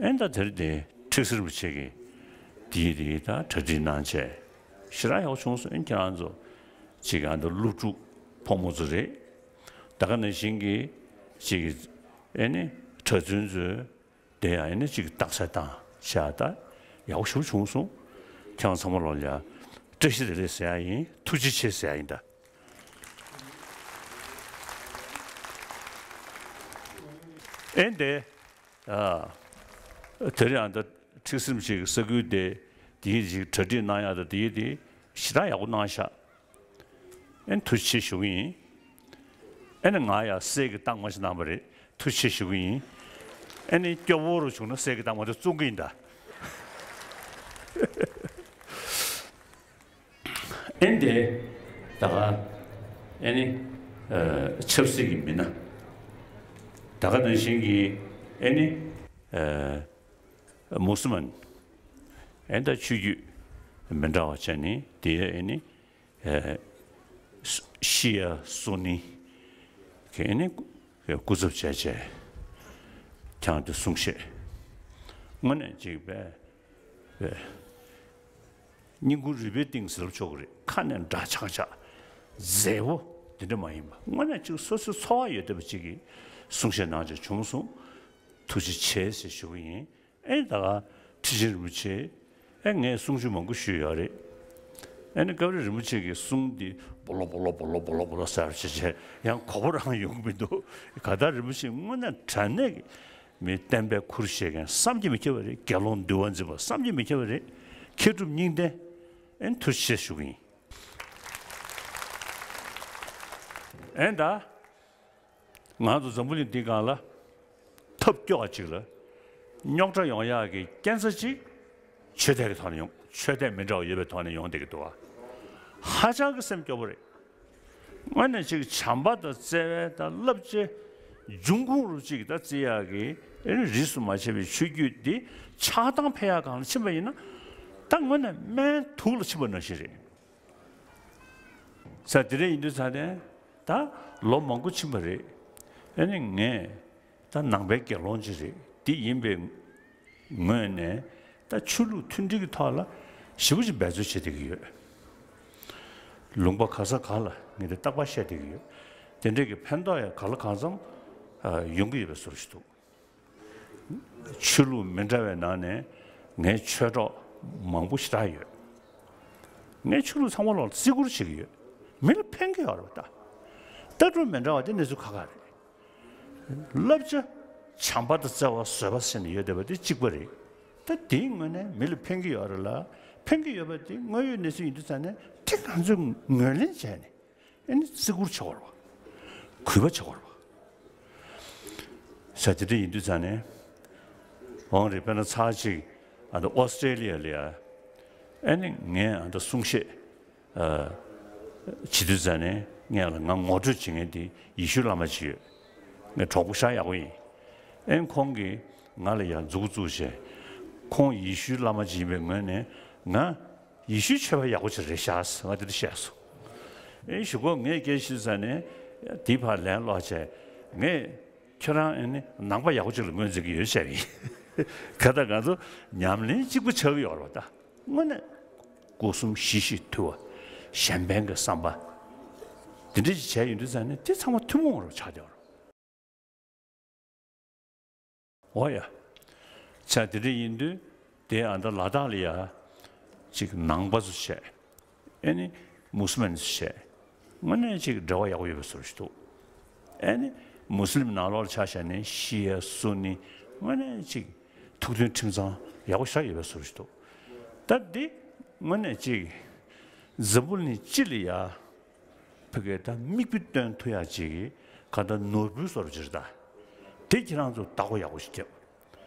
ཨེ་ད་དེར་དེ་ཁྲིག་སེ་རིན་པོ་ཆེ་གིས་དེའི་དེའི་ད་གྲ་སྒྲིག་གནང་བྱས་ཞེ་དྲག་ཡག་པོ་བྱུང་སོང་། ཨེ་ཁྱེད་རང་ཚོ་ཅིག་ཨ་ད་སློབ་ཕྲུག་ཕོ་མོ་ཚོ་རེད། ད་ག་ནང་བཞིན་གྱི་ཅིག་ཨེ་ནི་གྲྭ་བཙུན་ཚོས། དེ་ཡང་ཨེ་ནི་ཅིག་རྟགས་གསལ་བཏང་བྱས་ད་ཡག་པོ་ཞེ་པོ་བྱུང་སོང་། ཁྱེད་རང་ཚང་མ་ལོག་ལ་ཡ་བཀྲ་ཤིས་བདེ་ལེགས་ཟེར་ཡ་ཡིན། ཐུགས་རྗེ་ཆེ་ཟེར་ཡ་ཡིན་ད། ཨེ་འདི། ཨ། དེ་རིང་ཨ་ད་ཁྲིག་སེ་རིན་པོ་ཆེ་གི་ས་ཁུལ་དེ་དེའི་ཅིག་གྲ་སྒྲིག་གནང་ཡ་ད་དེའི་དེ་ཞེ་དྲག་ཡག་པོ་གནང་ཤག་ཨེ་ཐུགས་རྗེ་ཆེ་ཞུ་གི་ཡིན། ཨེ་ནི་ང་ཡ་གསེར་གྱི་རྟགས་མ་ཞིག་གནང་བ་རེད། ཐུགས་རྗེ་ཆེ་ཞུ་གི་ཡིན། ཨེ་ནི་སྐྱོ་བོ་རུ་བྱུང་ན་གསེར་གྱི་རྟགས་མ་དེ་བཙོང་གི་ཡིན་ད། ཨེ་འདི། ད་ག་ཨེ་ནི་ཨ་ཆབ་སྲིད་ཀྱི་མི་སྣ། ད་ག་ནང་བཞིན་གྱི་ཨེ་ནི་ཨ་མུ་སི་མན། ཨེ་ད་ཆོས་བརྒྱུད་མི་འདྲ་བ་བྱས་ནས་དེ་ཨེ་ནི། ཨེ། ཤི་ཡ་སུ་ནི་གི་ནི་སྐུ་ཚབ་བྱས་བྱས་ཁྱང་དུ་གསུང་བཤད། དངོས་གནས་ཅིག་པས་པས་སྙིང་ཁུང་རུས་པའི་གཏིང་ཟེར་ལབ་ཆོག་གི་རེད། ཁ་ནས་འདྲ་ཆགས་ཆགས་མཛེས་པོ་དེ་འདྲ་མ་ཡིན་པ། དངོས་གནས་ཅིག་སོ་སོའི་ཚོར་བ་ཡོད་བསྡད་པ་ཅིག་གིས་གསུང་བཤད་གནང་བྱས་བྱུང་སོང་། ཐུགས་རྗེ་ཆེ་ཟེར་ཞུ་གི་ཡིན། ཨེ་ད་ག་ཁྲི་ཆེན་རིན་པོ་ཆེ། ཨེ་ངས་གསུང་ཆོས་མང་པོ་ཞུས་ཡོད་རེད། ཨེ་ནི་སྐབས་རེ་རིན་པོ་ཆེ་གི་གསུང་འདི་སྦོ་ལོ་སྦོ་ལོ་སྦོ་ལོ་སྦོ་ལོ་སྦོ་ལོ་ཟེར་བྱས་བྱས་ཡང་གོ་བ་རང་ཡོང་གི་མི་འདུག་ག་ད་རིན་པོ་ཆེ་དངོས་གནས་དྲང་གནས་ཀྱི་མི་བསྟན་པའི་ཁུར་བཞེས་མཁན་བསམ་གྱིས་མི་ཁྱབ་པ་རེད། དགེ་སློང་འདུལ་བ་འཛིན་པ་བསམ་གྱིས་མི་ཁྱབ་པ་རེད། མཁས་གྲུབ་གཉིས་ལྡན། ཨེ་ཐུགས་རྗེ་ཆེ་ཞུ་གི་ཡིན། ཨེ་ད། ང་ཚོ་འཛམ་བུ་གླིང་འདི་སྒང་ལ་ཐབས་སྐྱོ་བ་ཅིག་ལ་རྙོག་དྲ་ཡོང་ཡག་གི་རྐྱེན་རྩ་གཅིག་ཆོས་དད་ཀྱི་ཐོག་ནས་ཡོང་། ཆོས་དད་མི་འདྲ་བ་ཡོད་པའི་ཐོག་ནས་ཡོང་བསྡད་ཀྱི་འདུག་བ། ཧ་ཅང་གི་སེམས་སྐྱོ་པོ་རེད། དངོས་གནས་ཅིག་བྱམས་པ་དང་བརྩེ་བའི་དང་བསླབ་བྱའི་འབྱུང་ཁུངས་རུ་ཅིག་ད་བརྩི་ཡག་གི་ཨེ་རིས་སུ་མ་ཆད་པའི་ཆོས་བརྒྱུད་འདི་ཆགས་སྡང་འཕེལ་ཡག་སྒང་ལ་ཕྱིན་པ་ཡིན་ན་ད་དངོས་གནས་སྨན་དུག་ལ་ཕྱིན་པ་ནང་བཞིན་རེད། ས་དེ་རིང་ཡིན་དུས་ས་ནས་ད་ལོ་མང་པོ་ཕྱིན་པ་རེད། ཨ་ནི་ངས་ད་ནང་པའི་དགེ་སློང་ཅིག་རེད། འདི་ཡིན་པའི་ངོས་ནས་ད་ཆོས་ལུགས་མཐུན་སྒྲིལ་གྱི་ཐོག་ལ་ཞེ་པོ་ཅིག་འབད་རྩོལ་བྱེད་བསྡད་ཀྱི་ཡོད། ལུང་པ་ག་ས་ག་ལ་ངས་འདི་རྟག་པར་བཤད་བསྡད་ཀྱི་ཡོད། དེ་འདྲས་ཀྱི་ཕན་ཐོགས་ཡང་ག་ལ་གང་འཚམ་ཡོང་གི་ཡོད་པའི་བཟོ་འདྲ་ཞིག་འདུག་ཆོས་ལུགས་མི་འདྲ་བའི་ནང་ནས་ངའི་ཆོས་གྲོགས་མང་པོ་ཞེ་དྲག་ཡོད། ངའི་ཆོས་ལུགས་ཚང་མ་ལོག་བརྩི་བཀུར་བྱེད་ཀྱི་ཡོད། མི་ལ་ཕན་གྱི་ཡོད་རེད་པ་ད། ལྟ་གྲུབ་མི་འདྲ་བ་དེ་གནས་ཚུལ་ཁག་ཁག་རེད། བསླབ་བྱ་བྱམས་པ་དང་བརྩེ་བ་བཟོད་པ་ཟེར་ནས་ཡོད་བསྡད་པ་དེ་གཅིག་པ་རེད། ད་དེའི་ངོས་ནས་མི་ལ་ཕན་གྱི་ཡོད་རེད་ལ། ཕན་གྱི་ཡོད་པ་དེ་དངོས་ཡོད་གནས་ཚུལ་ཡིན་དུས་ཙང་ནས་དེ་ང་ཚོས་ངོས་ལེན་བྱས་ནས། ཨེ་ནི་བརྩི་བཀུར་བྱེད་དགོས་རེད་པ། གུས་པ་བྱེད་དགོས་རེད་པ། ས་དེ་འདྲ་ཡིན་དུས་ཙང་ནས། འོང་རེད། དཔེར་ན་ཚར་གཅིག་ཨ་ད་ཨོ་སི་ཀྲེ་ལི་ཡ་ལ་ཡ། ཨེ་ནི་ངས་ཨ་ད་གསུང་བཤད་ཨ་བྱེད་དུས་ཙང་ནས་ངས་ལ་ང་ངོ་སྤྲོད་བྱེད་མཁན་དེ་ཡེ་ཤུ་བླ་མ་ཅིག་ཡོད། ངའི་གྲོགས་པོ་ཤ་ཡག་པོ་ཡིན། ཨེ་ཁོང་གིས་ང་ལ་ཡ་མཛུབ་གུ་བཙུགས་བྱས། ཁོང་ཡེ་ཤུ་བླ་མ་ཅིག་ཡིན་པའི་ངོས་ནས་ང་ཡེ་ཤུའི་ཆོས་པ་ཡག་པོ་ཅིག་རེད་ཤག་ཟེར་ང་དེ་འདྲ་བཤད་སོང་། ཨེ་གཞུག་གུ་ངས་སྐད་ཆ་ཞུས་ཙང་ནས་དེའི་བར་ལན་སློག་བྱས། ངས་ཁྱོད་རང་ཨེ་ནི་ནང་པ་ཡག་པོ་ཅིག་ལ་ངོས་འཛིན་གྱི་ཡོད་བཤད་པ་ཡིན། ག་ད་ང་ཚོ་ཉམས་ལེན་གཅིག་པ་ཆགས་ཀྱི་ཡོད་རེད་པ་ད། དངོས་གནས་སྒོ་གསུམ་ཞི་ཞིང་དུལ་བ། གཞན་ཕན་གྱི་བསམ་པ། དེ་འདྲ་ཞིག་བྱས་ཡོང་དུས་ཙང་ནས་དེ་ཚང་མ་ཐུན་མོང་རུ་ཆགས་བསྡད་ཡོད་རེད། འོ་ཡ། ཆ་དེ་འདྲ་ཡིན་དུས་དེ་ཨ་ད་ལ་དྭགས་ལ་ཡ་ཅིག་ནང་པ་ཚོ་བྱས། ཨེ་ནི་མུ་སི་ལིམ་ཚོ་བྱས། དངོས་གནས་ཅིག་འབྲེལ་བ་ཡག་པོ་ཡོད་པའི་བཟོ་འདྲ་ཞིག་འདུག། ཨེ་ནི་མུ་སི་ལིམ་ནང་ལོགས་ལ་ཆ་བཞག་ནས་ཤི་ཡ་སུ་ནི་དངོས་གནས་ཅིག་ཐུགས་མཐུན་ཁྲིམས་གཙང་ཡག་པོ་ཞེ་དྲག་ཡོད་པའི་བཟོ་འདྲ་ཞིག་འདུག། ད་འདི་དངོས་གནས་ཅིག་འཛམ་བུ་གླིང་སྤྱི་ལ་ཡ། ཕ་གིར་ད་མིག་དཔེ་སྟོན་ཐུབ་ཡག་ཅིག་གི་ག་ད་ནོར་བུའི་བཟོ་འདྲ་ཅིག་རེད་ད། དེ་ཁྱེད་རང་ཚོ་བདག་པོ་ཡག་པོ་ཞིག་རྒྱབ།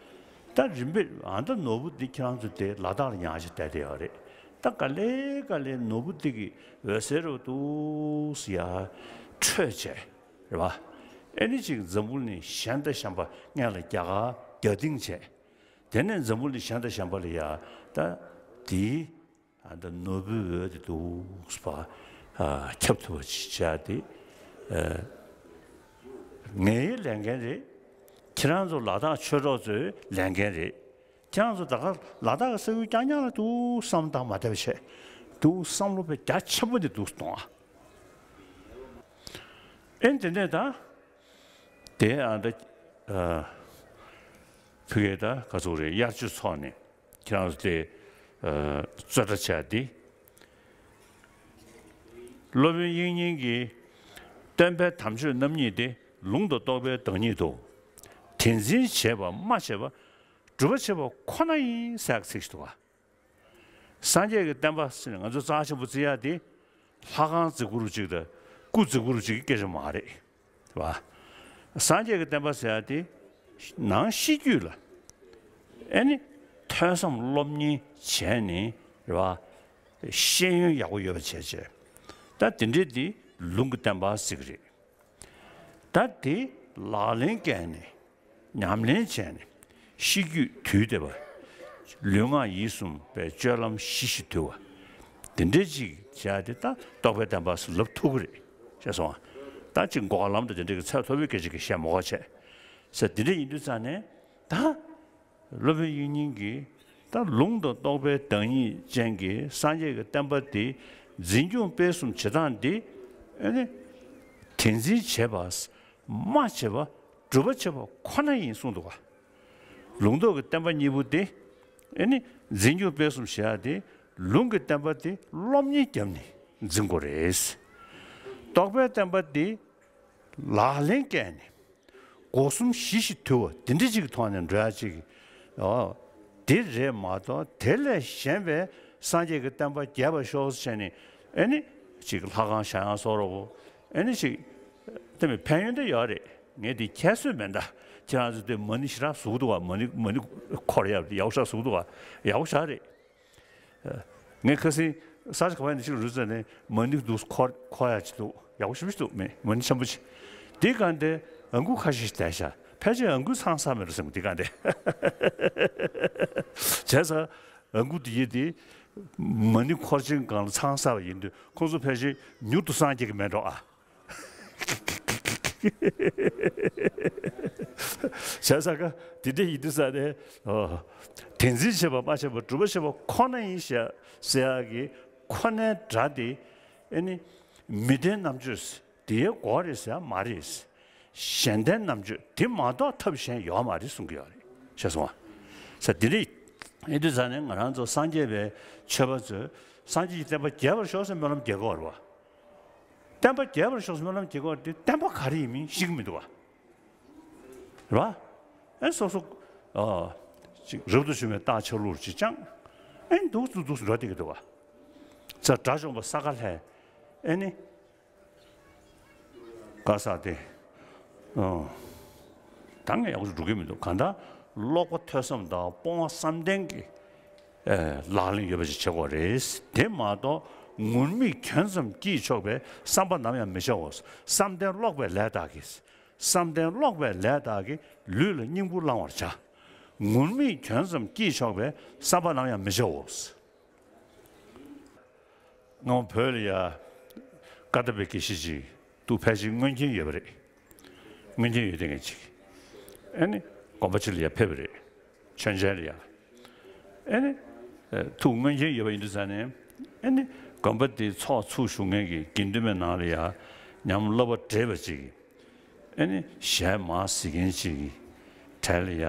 ད་རིམ་པས་ཨ་ད་ནོར་བུ་འདི་ཁྱེད་རང་ཚོ་དེ་ལ་དྭགས་ལ་ཉར་ཞིག་བསྡད་བསྡད་ཡོད་རེད། ད་ག་ལེ་ག་ལེ་ནོར་བུ་འདི་གི་འོད་ཟེར་རུ་འདུག་སེ་ཡར་འཕྲོས་བྱས་རེད་པ། ཨེ་ནི་ཅིག་འཛམ་བུ་གླིང་གཞན་དང་གཞན་པ་སྔོན་ལ་རྒྱ་གར་རྒྱ་ཏིང་བྱས། དེ་ནས་འཛམ་བུ་གླིང་གཞན་དང་གཞན་པ་ལ་ཡ་ད་དེའི། ཨ་ད་ནོར་བུའི་འོད་དེ་འདུག་པ། ཨ་ཁྱབ་ཐུབ་པ་ཅིག་བྱ་སྟེ། ཨ་ངའི་ལས་འགན་རེད། ཁྱེད་རང་ཚོ་ལ་དྭགས་ཆོས་གྲོགས་ཚོའི་ལས་འགན་རེད། ཁྱེད་རང་ཚོ་ད་ག་ལ་དྭགས་ཀྱི་ས་ཁུལ་རྐྱང་རྐྱང་ལ་འདུག་བསམ་བློ་བཏང་མ་བསྡད་པ་བྱས། འདུག་བསམ་བློ་དཔེ་རྒྱ་ཆེན་པོ་འདི་འདུག་གཏོང་ཨ། ཨེ་དེ་ནས་ད། དེ་ཨ་ད། ཨ་ཕ་གི་ད་ག་ཚོད་རེད། དབྱར་ཆོས་ཚོགས་ནས། ཁྱེད་རང་ཚོ་དེ་ཨ་རྩོད་གྲྭ་བྱས་ཏེ། སློབ་དཔོན་དབྱིག་གཉེན་གྱིས་སྟོན་པའི་དམ་ཆོས་རྣམ་གཉིས་ཏེ། ལུང་དང་རྟོགས་པའི་བདག་ཉིད་དོ། དེ་འཛིན་བྱེད་པ་སྨྲ་བྱེད་པ། སྒྲུབ་པ་བྱེད་པ་ཁོ་ན་ཡིན་ཟེར་ཡག་ཚིག་ཞིག་འདུག་ག། སངས་རྒྱས་ཀྱི་བསྟན་པ་ཟེར་ནས་ང་ཚོ་རྩ་ཆེན་པོ་བརྩི་ཡག་དེ། ལྷ་ཁང་བརྩི་དགོས་རྒྱུ་ཅིག་དང་སྐུ་བརྩི་དགོས་རྒྱུ་ཅིག་གི་སྐད་ཆ་མ་རེད། རེད་པ། སངས་རྒྱས་ཀྱི་བསྟན་པ་ཟེར་ཡག་དེ། ནང་ཤེས་རྒྱུད་ལ། ཨེ་ནི། ཐོས་བསམ་སློབ་གཉེར་བྱས་ནས་རེད་པ། ཤེས་ཡོན་ཡག་པོ་ཡོད་པ་བྱས་བྱས། ད་དེ་འདྲའི་དེ་ལུང་གི་བསྟན་པ་ཟེར་གི་རེད། ད་དེ་ལག་ལེན་བཀལ་ནས་ཉམས་ལེན་བྱས་ནས་ཤེས་རྒྱུད་དུལ་བསྡད་པ། ལུས་ངག་ཡིད་གསུམ་པའི་སྤྱོད་ལམ་ཞི་ཞིང་དུལ་བ། དེ་འདྲའི་ཅིག་བྱས་ཏེ་ད་རྟོགས་པའི་བསྟན་པ་ཟེར་ལབ་ཐུབ་ཀྱི་རེད། ཤེས་སོང་ང་། ད་ཅིག་འགོག་ལམ་དང་དེ་འདྲའི་གི་ཚད་མཐོ་པོའི་སྐད་ཆ་གི་བཤད་མ་དགོས་བྱས། ཟེར་དེ་འདྲ་ཡིན་དུས་ཙང་ནས་ད། སློབ་དཔོན་དབྱིག་གཉེན་གྱིས་ད་ལུང་དང་རྟོགས་པའི་བདག་ཉིད་ཅན་གྱི་སངས་རྒྱས་ཀྱི་བསྟན་པ་དེ་འཛིན་སྐྱོང་སྤེལ་གསུམ་བྱེད་སྟངས་འདི། ཨེ་ནི། དེ་འཛིན་བྱེད་པ། སྨྲ་བྱེད་པ། སྒྲུབ་པ་བྱེད་པ་ཁོ་ན་ཡིན་གསུངས་འདུག་ག། ལུང་རྟོགས་ཀྱི་བསྟན་པ་གཉིས་པོ་དེ། ཨེ་ནི། འཛིན་སྐྱོང་སྤེལ་གསུམ་བྱེད་ཡག་དེ། ལུང་གི་བསྟན་པ་དེ་སློབ་གཉེར་བརྒྱབ་ནས་འཛིན་དགོས་རེད། རྟོགས་པའི་བསྟན་པ་དེ། ལག་ལེན་བཀལ་ནས། སྒོ་གསུམ་ཞི་ཞིང་དུལ་བ་དེ་འདྲ་ཅིག་གི་ཐོག་ནས་འགྲོ་ཡག་ཅིག། ཨོ། དེ་རེད་མ་གཏོགས་དེ་ལས་གཞན་པའི་སངས་རྒྱས་ཀྱི་བསྟན་པ་རྒྱས་པར་ཤོག་ཟེར་ནས། ཨེ་ནི། ཅིག་ལྷ་ཁང་བཞེངས་ཡག་བཟོ་འདྲ་བོ། ཨེ་ནི་ཅིག། དེ་མིན་ཕན་ཡོན་དེ་ཡོད་རེད། ངས་དེ་ཁྱད་གསོད་མེད་ད། ཁྱེད་རང་ཚོ་དེ་མ་ཎི་ཞེ་དྲག་བཟོ་གི་འདུག་ག། མ་ཎི་མ་ཎི་འཁོར་ཡག་ཡག་པོ་ཞེ་དྲག་བཟོ་གི་འདུག་ག། ཡག་པོ་ཞེ་དྲག་རེད། ངས་ཁ་སང་ས་ཆ་ག་པ་ནས་ཅིག་རུ་ཙ་ནས་མ་ཎི་འདུག་འཁོར་འཁོར་ཡག་ཅིག་འདུག། ཡག་པོ་ཞེ་པོ་ཅིག་འདུག་མེད། མ་ཎི་ཆེན་པོ་ཅིག། དེ་གང་དེ་ཨང་ཀུ་ཁ་ཤས་ཤིག་བསྡད་ཤག། ཕལ་ཆེར་ཨང་ཀུ་ཚང་ས་མེད་འགྲོ་བསམ་གི། དེ་གང་དེ་བྱས་ཙང་ཨང་ཀུ་དེ་ཡི་དེ་མ་ཎི་འཁོར་ཆེན་སྒང་ལ་ཚང་ས་བ་ཡིན་དུས་ཁོང་ཚོ་ཕལ་ཆེར་མྱུར་དུ་སངས་རྒྱས་ཀྱི་མེད་འགྲོ་ཨ། བྱས་ཙང་ཀ་དེ་འདྲ་ཡིན་དུས་ཙ་ནས། ཨོ། དེ་འཛིན་བྱེད་པ་སྨྲ་བྱེད་པ། སྒྲུབ་པ་བྱེད་པ་ཁོ་ན་ཡིན་ཞེས་ཟེར་ཡག་གི་ཁོ་ནའི་སྒྲ་དེ། ཨེ་ནི། མི་ལྡན་རྣམ་དཔྱོད་དེའི་སྒོ་རེད་ཟེར་ཡག་མ་རེད། གཞན་ལྡན་རྣམ་དཔྱོད་དེ་མ་གཏོགས་ཐབས་གཞན་ཡོད་མ་རེད་གསུང་གི་ཡོད་རེད། ཤེས་སོང་ང་། ས་དེ་རིགས་ཡིན་དུས་ཙང་ནས་ང་རང་ཚོ་སངས་རྒྱས་པའི་ཆོས་པ་ཚོས་སངས་རྒྱས་ཀྱི་བསྟན་པ་རྒྱས་པར་ཤོག་ཟེར་སྨོན་ལམ་རྒྱག་གི་ཡོད་རེད་བ། བསྟན་པ་རྒྱས་པར་ཤོག་ཟེར་སྨོན་ལམ་རྒྱག་གི་ཡོད་རེད་དེ། བསྟན་པ་ག་རེ་ཡིན་མིན་ཤེས་ཀྱི་མི་འདུག་བ། རེད་བ། ཨེ་སོ་སོ། ཨ། ཅིག་རབ་ཏུ་བྱུང་བའི་རྟགས་ཆ་ལུགས་ཅིག་ཅང་། ཨེ་འདུག་འདུག་འདུག་འགྲོ་བསྡད་ཀྱི་འདུག་བ། ས་དགྲ་བཅོམ་པ་ས་ག་ལྷས། ཨེ་ནི། ག་ས་དེ། ཨོ། ད་ངས་ཡག་པོ་འགྲོ་གི་མི་འདུག་གང་ལྟར་ཀློག་པ་ཐོས་བསམ་དང་སྤོང་བ་བསམ་གཏན་གྱི། ཨེ། ལག་ལེན་ཡོད་པ་ཞིག་བྱེད་དགོས་རེད། དེ་མ་གཏོགས་ངུར་སྨྲིག་གྱོན་ཙམ་གྱིས་ཆོག་པའི་བསམ་པ་ནམ་ཡང་མི་བྱའོ། བསམ་གཏན་ཀློག་པའི་ལས་དག་གིས། བསམ་གཏན་ཀློག་པའི་ལས་དག་གིས་ལུས་ལ་སྙིང་པོ་བླང་བར་བྱ། ངུར་སྨྲིག་གྱོན་ཙམ་གྱིས་ཆོག་པའི་བསམ་པ་ནམ་ཡང་མི་བྱའོ། སྔ་མོ་བོད་ལ་ཡ། ཀ་དག་པའི་དགེ་བཤེས་ཅིག་ཏུ་ཕལ་ཆེར་མངོན་མཁྱེན་ཡོད་པ་རེད། མངོན་མཁྱེན་ཡོད་བསྡད་མཁན་ཅིག་ཨེ་ནི། དགོན་པ་ཅིག་ལ་ཡ་ཕེབས་པ་རེད། མཆོད་མཇལ་ལ་ཡ། ཨེ་ནི། ཨེ། ཐུགས་མངོན་མཁྱེན་ཡོད་པ་ཡིན་དུས་ཙང་ནས། ཨེ་ནི། དགོན་པ་དེའི་ཚོགས་ཚུགས་བཞུགས་མཁན་གྱི་དགེ་འདུན་པའི་ནང་ལ་ཡ། ཉམས་བསླབ་པ་བགྲེས་པ་ཅིག་ཨེ་ནི་གཞས་མར་གཟིགས་མཁན་ཅིག་གི་གྲས་ལ་ཡ།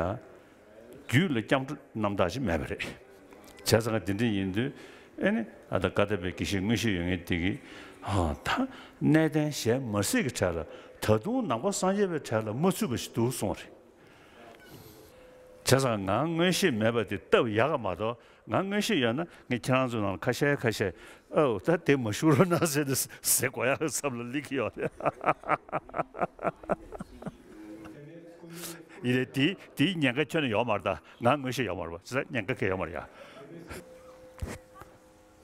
རྒྱུད་ལ་སྐྱབས་འགྲོ་རྣམ་དག་ཅིག་མེད་པ་རེད། བྱས་ཙང་དེ་འདྲ་ཡིན་དུས། ཨེ་ནི་ཨ་ད་ཀ་དག་པའི་དགེ་བཤེས་མངོན་ཤེས་ཡོད་མཁན་དེ་གིས། ཨ་ད་གནས་བརྟན་གཞས་མར་གཟིགས་ཀྱི་གྲས་ལ་ད་དུང་ནང་པ་སངས་རྒྱས་པའི་གྲས་ལ་མ་ཚུད་པ་ཞིག་འདུག་གསུངས་པ་རེད། བྱས་ཙང་ང་མངོན་ཤེས་མེད་པ་དེ་སྟབས་ཡག་ག་མ་གཏོགས། ང་མངོན་ཤེས་ཡོད་ན་ངས་ཁྱེད་རང་ཚོའི་ནང་ལ་ཁ་ཤས་ཁ་ཤས། ཨོ་ད་དེ་མ་ཞུ་རོགས་གནང་ཟེར་ཏེ་ཟེར་དགོས་ཡག་གི་བསམ་བློ་སླེབས་ཀྱི་ཡོད་རེད། ཡིན་ནའི་དེ་དེའི་ཉེན་ཁ་ཁྱོན་ནས་ཡོད་མ་རེད་ད། ང་མངོན་ཤེས་ཡོད་མ་རེད་པ། བྱས་ཙང་ཉེན་ཁ་གང་ཡང་ཡོད་མ་རེད་ཡ། བྱས་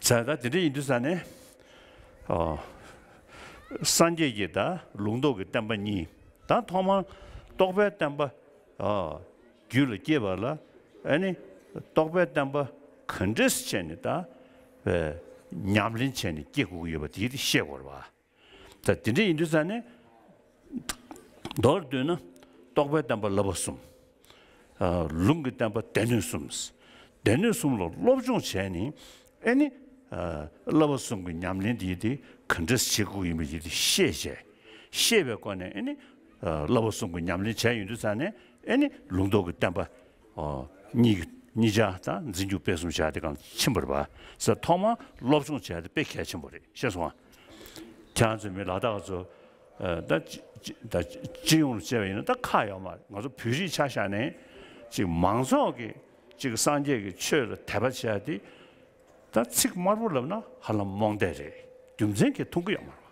ཙང་དེ་འདྲ་ཡིན་དུས་ཙང་ནས། ཨོ། སངས་རྒྱས་ཀྱི་ད་ལུང་རྟོགས་ཀྱི་བསྟན་པ་གཉིས། ད་ཐོག་མར་རྟོགས་པའི་བསྟན་པ། ཨོ། རྒྱུད་ལ་སྐྱེས་པ་ལ། ཨ་ནི། རྟོགས་པའི་བསྟན་པ་ག་འདྲས་བྱས་ནས་ད། ཨེ། ཉམས་ལེན་བྱས་ནས་སྐྱེ་དགོས་ཀྱི་ཡོད་པ་དེ་དེ་ཤེས་དགོས་རེད་པ། ད་དེ་འདྲ་ཡིན་དུས་ཙང་ནས། མདོར་བསྡུས་ན། རྟོགས་པའི་བསྟན་པ་བསླབ་པ་གསུམ། ཨ། ལུང་གི་བསྟན་པ་སྡེ་སྣོད་གསུམ། སྡེ་སྣོད་གསུམ་ལ་སློབ་སྦྱོང་བྱས་ནས། ཨེ་ནི། ཨ། བསླབ་པ་གསུམ་གྱི་ཉམས་ལེན་དེ་ཡིན་དེ་ག་འདྲས་བྱེད་དགོས་ཡིན་པ་ཡིན་དེ་ཤེས་བྱས། ཤེས་པའི་སྒོ་ནས་ཨེ་ནི། ཨ། བསླབ་པ་གསུམ་གྱི་ཉམས་ལེན་བྱས་ཡོང་དུས་ཙང་ནས་ཨེ་ནི་ལུང་རྟོགས་ཀྱི་བསྟན་པ། ཨོ། གཉིས་གཉིས་ཆར་དང་འཛིན་སྐྱོང་སྤེལ་གསུམ་བྱ་དེ་གང་ཕྱིན་པ་རེད་པ། ས་ཐོག་མར་སློབ་སྦྱོང་བྱ་དེ་དཔེ་གལ་ཆེན་པོ་རེད། ཤེས་སོང་ང་། ཁྱེད་རང་ཚོའི་མི་ལ་དྭགས་ཚོ། ཨ། ད་སྤྱི་སྤྱི་ད་སྤྱི་ཡོངས་ལ་བྱས་པ་ཡིན་ན་ད་ཁག་ཡོད་མ་རེད། ང་ཚོ་བོད་རིགས་ཆ་བཞག་ནས་ཅིག་མང་ཚོགས་ཀྱིས་ཅིག་སངས་རྒྱས་ཀྱི་ཆོས་ལ་དད་པ་བྱེད་ཡ་དེ། ད་ཚིག་དམར་པོ་ལབ་ན་ཧ་ལམ་རྨོངས་དད་རེད། རྒྱུ་མཚན་གྱིས་མཐོང་གི་ཡོད་མ་རེད་པ།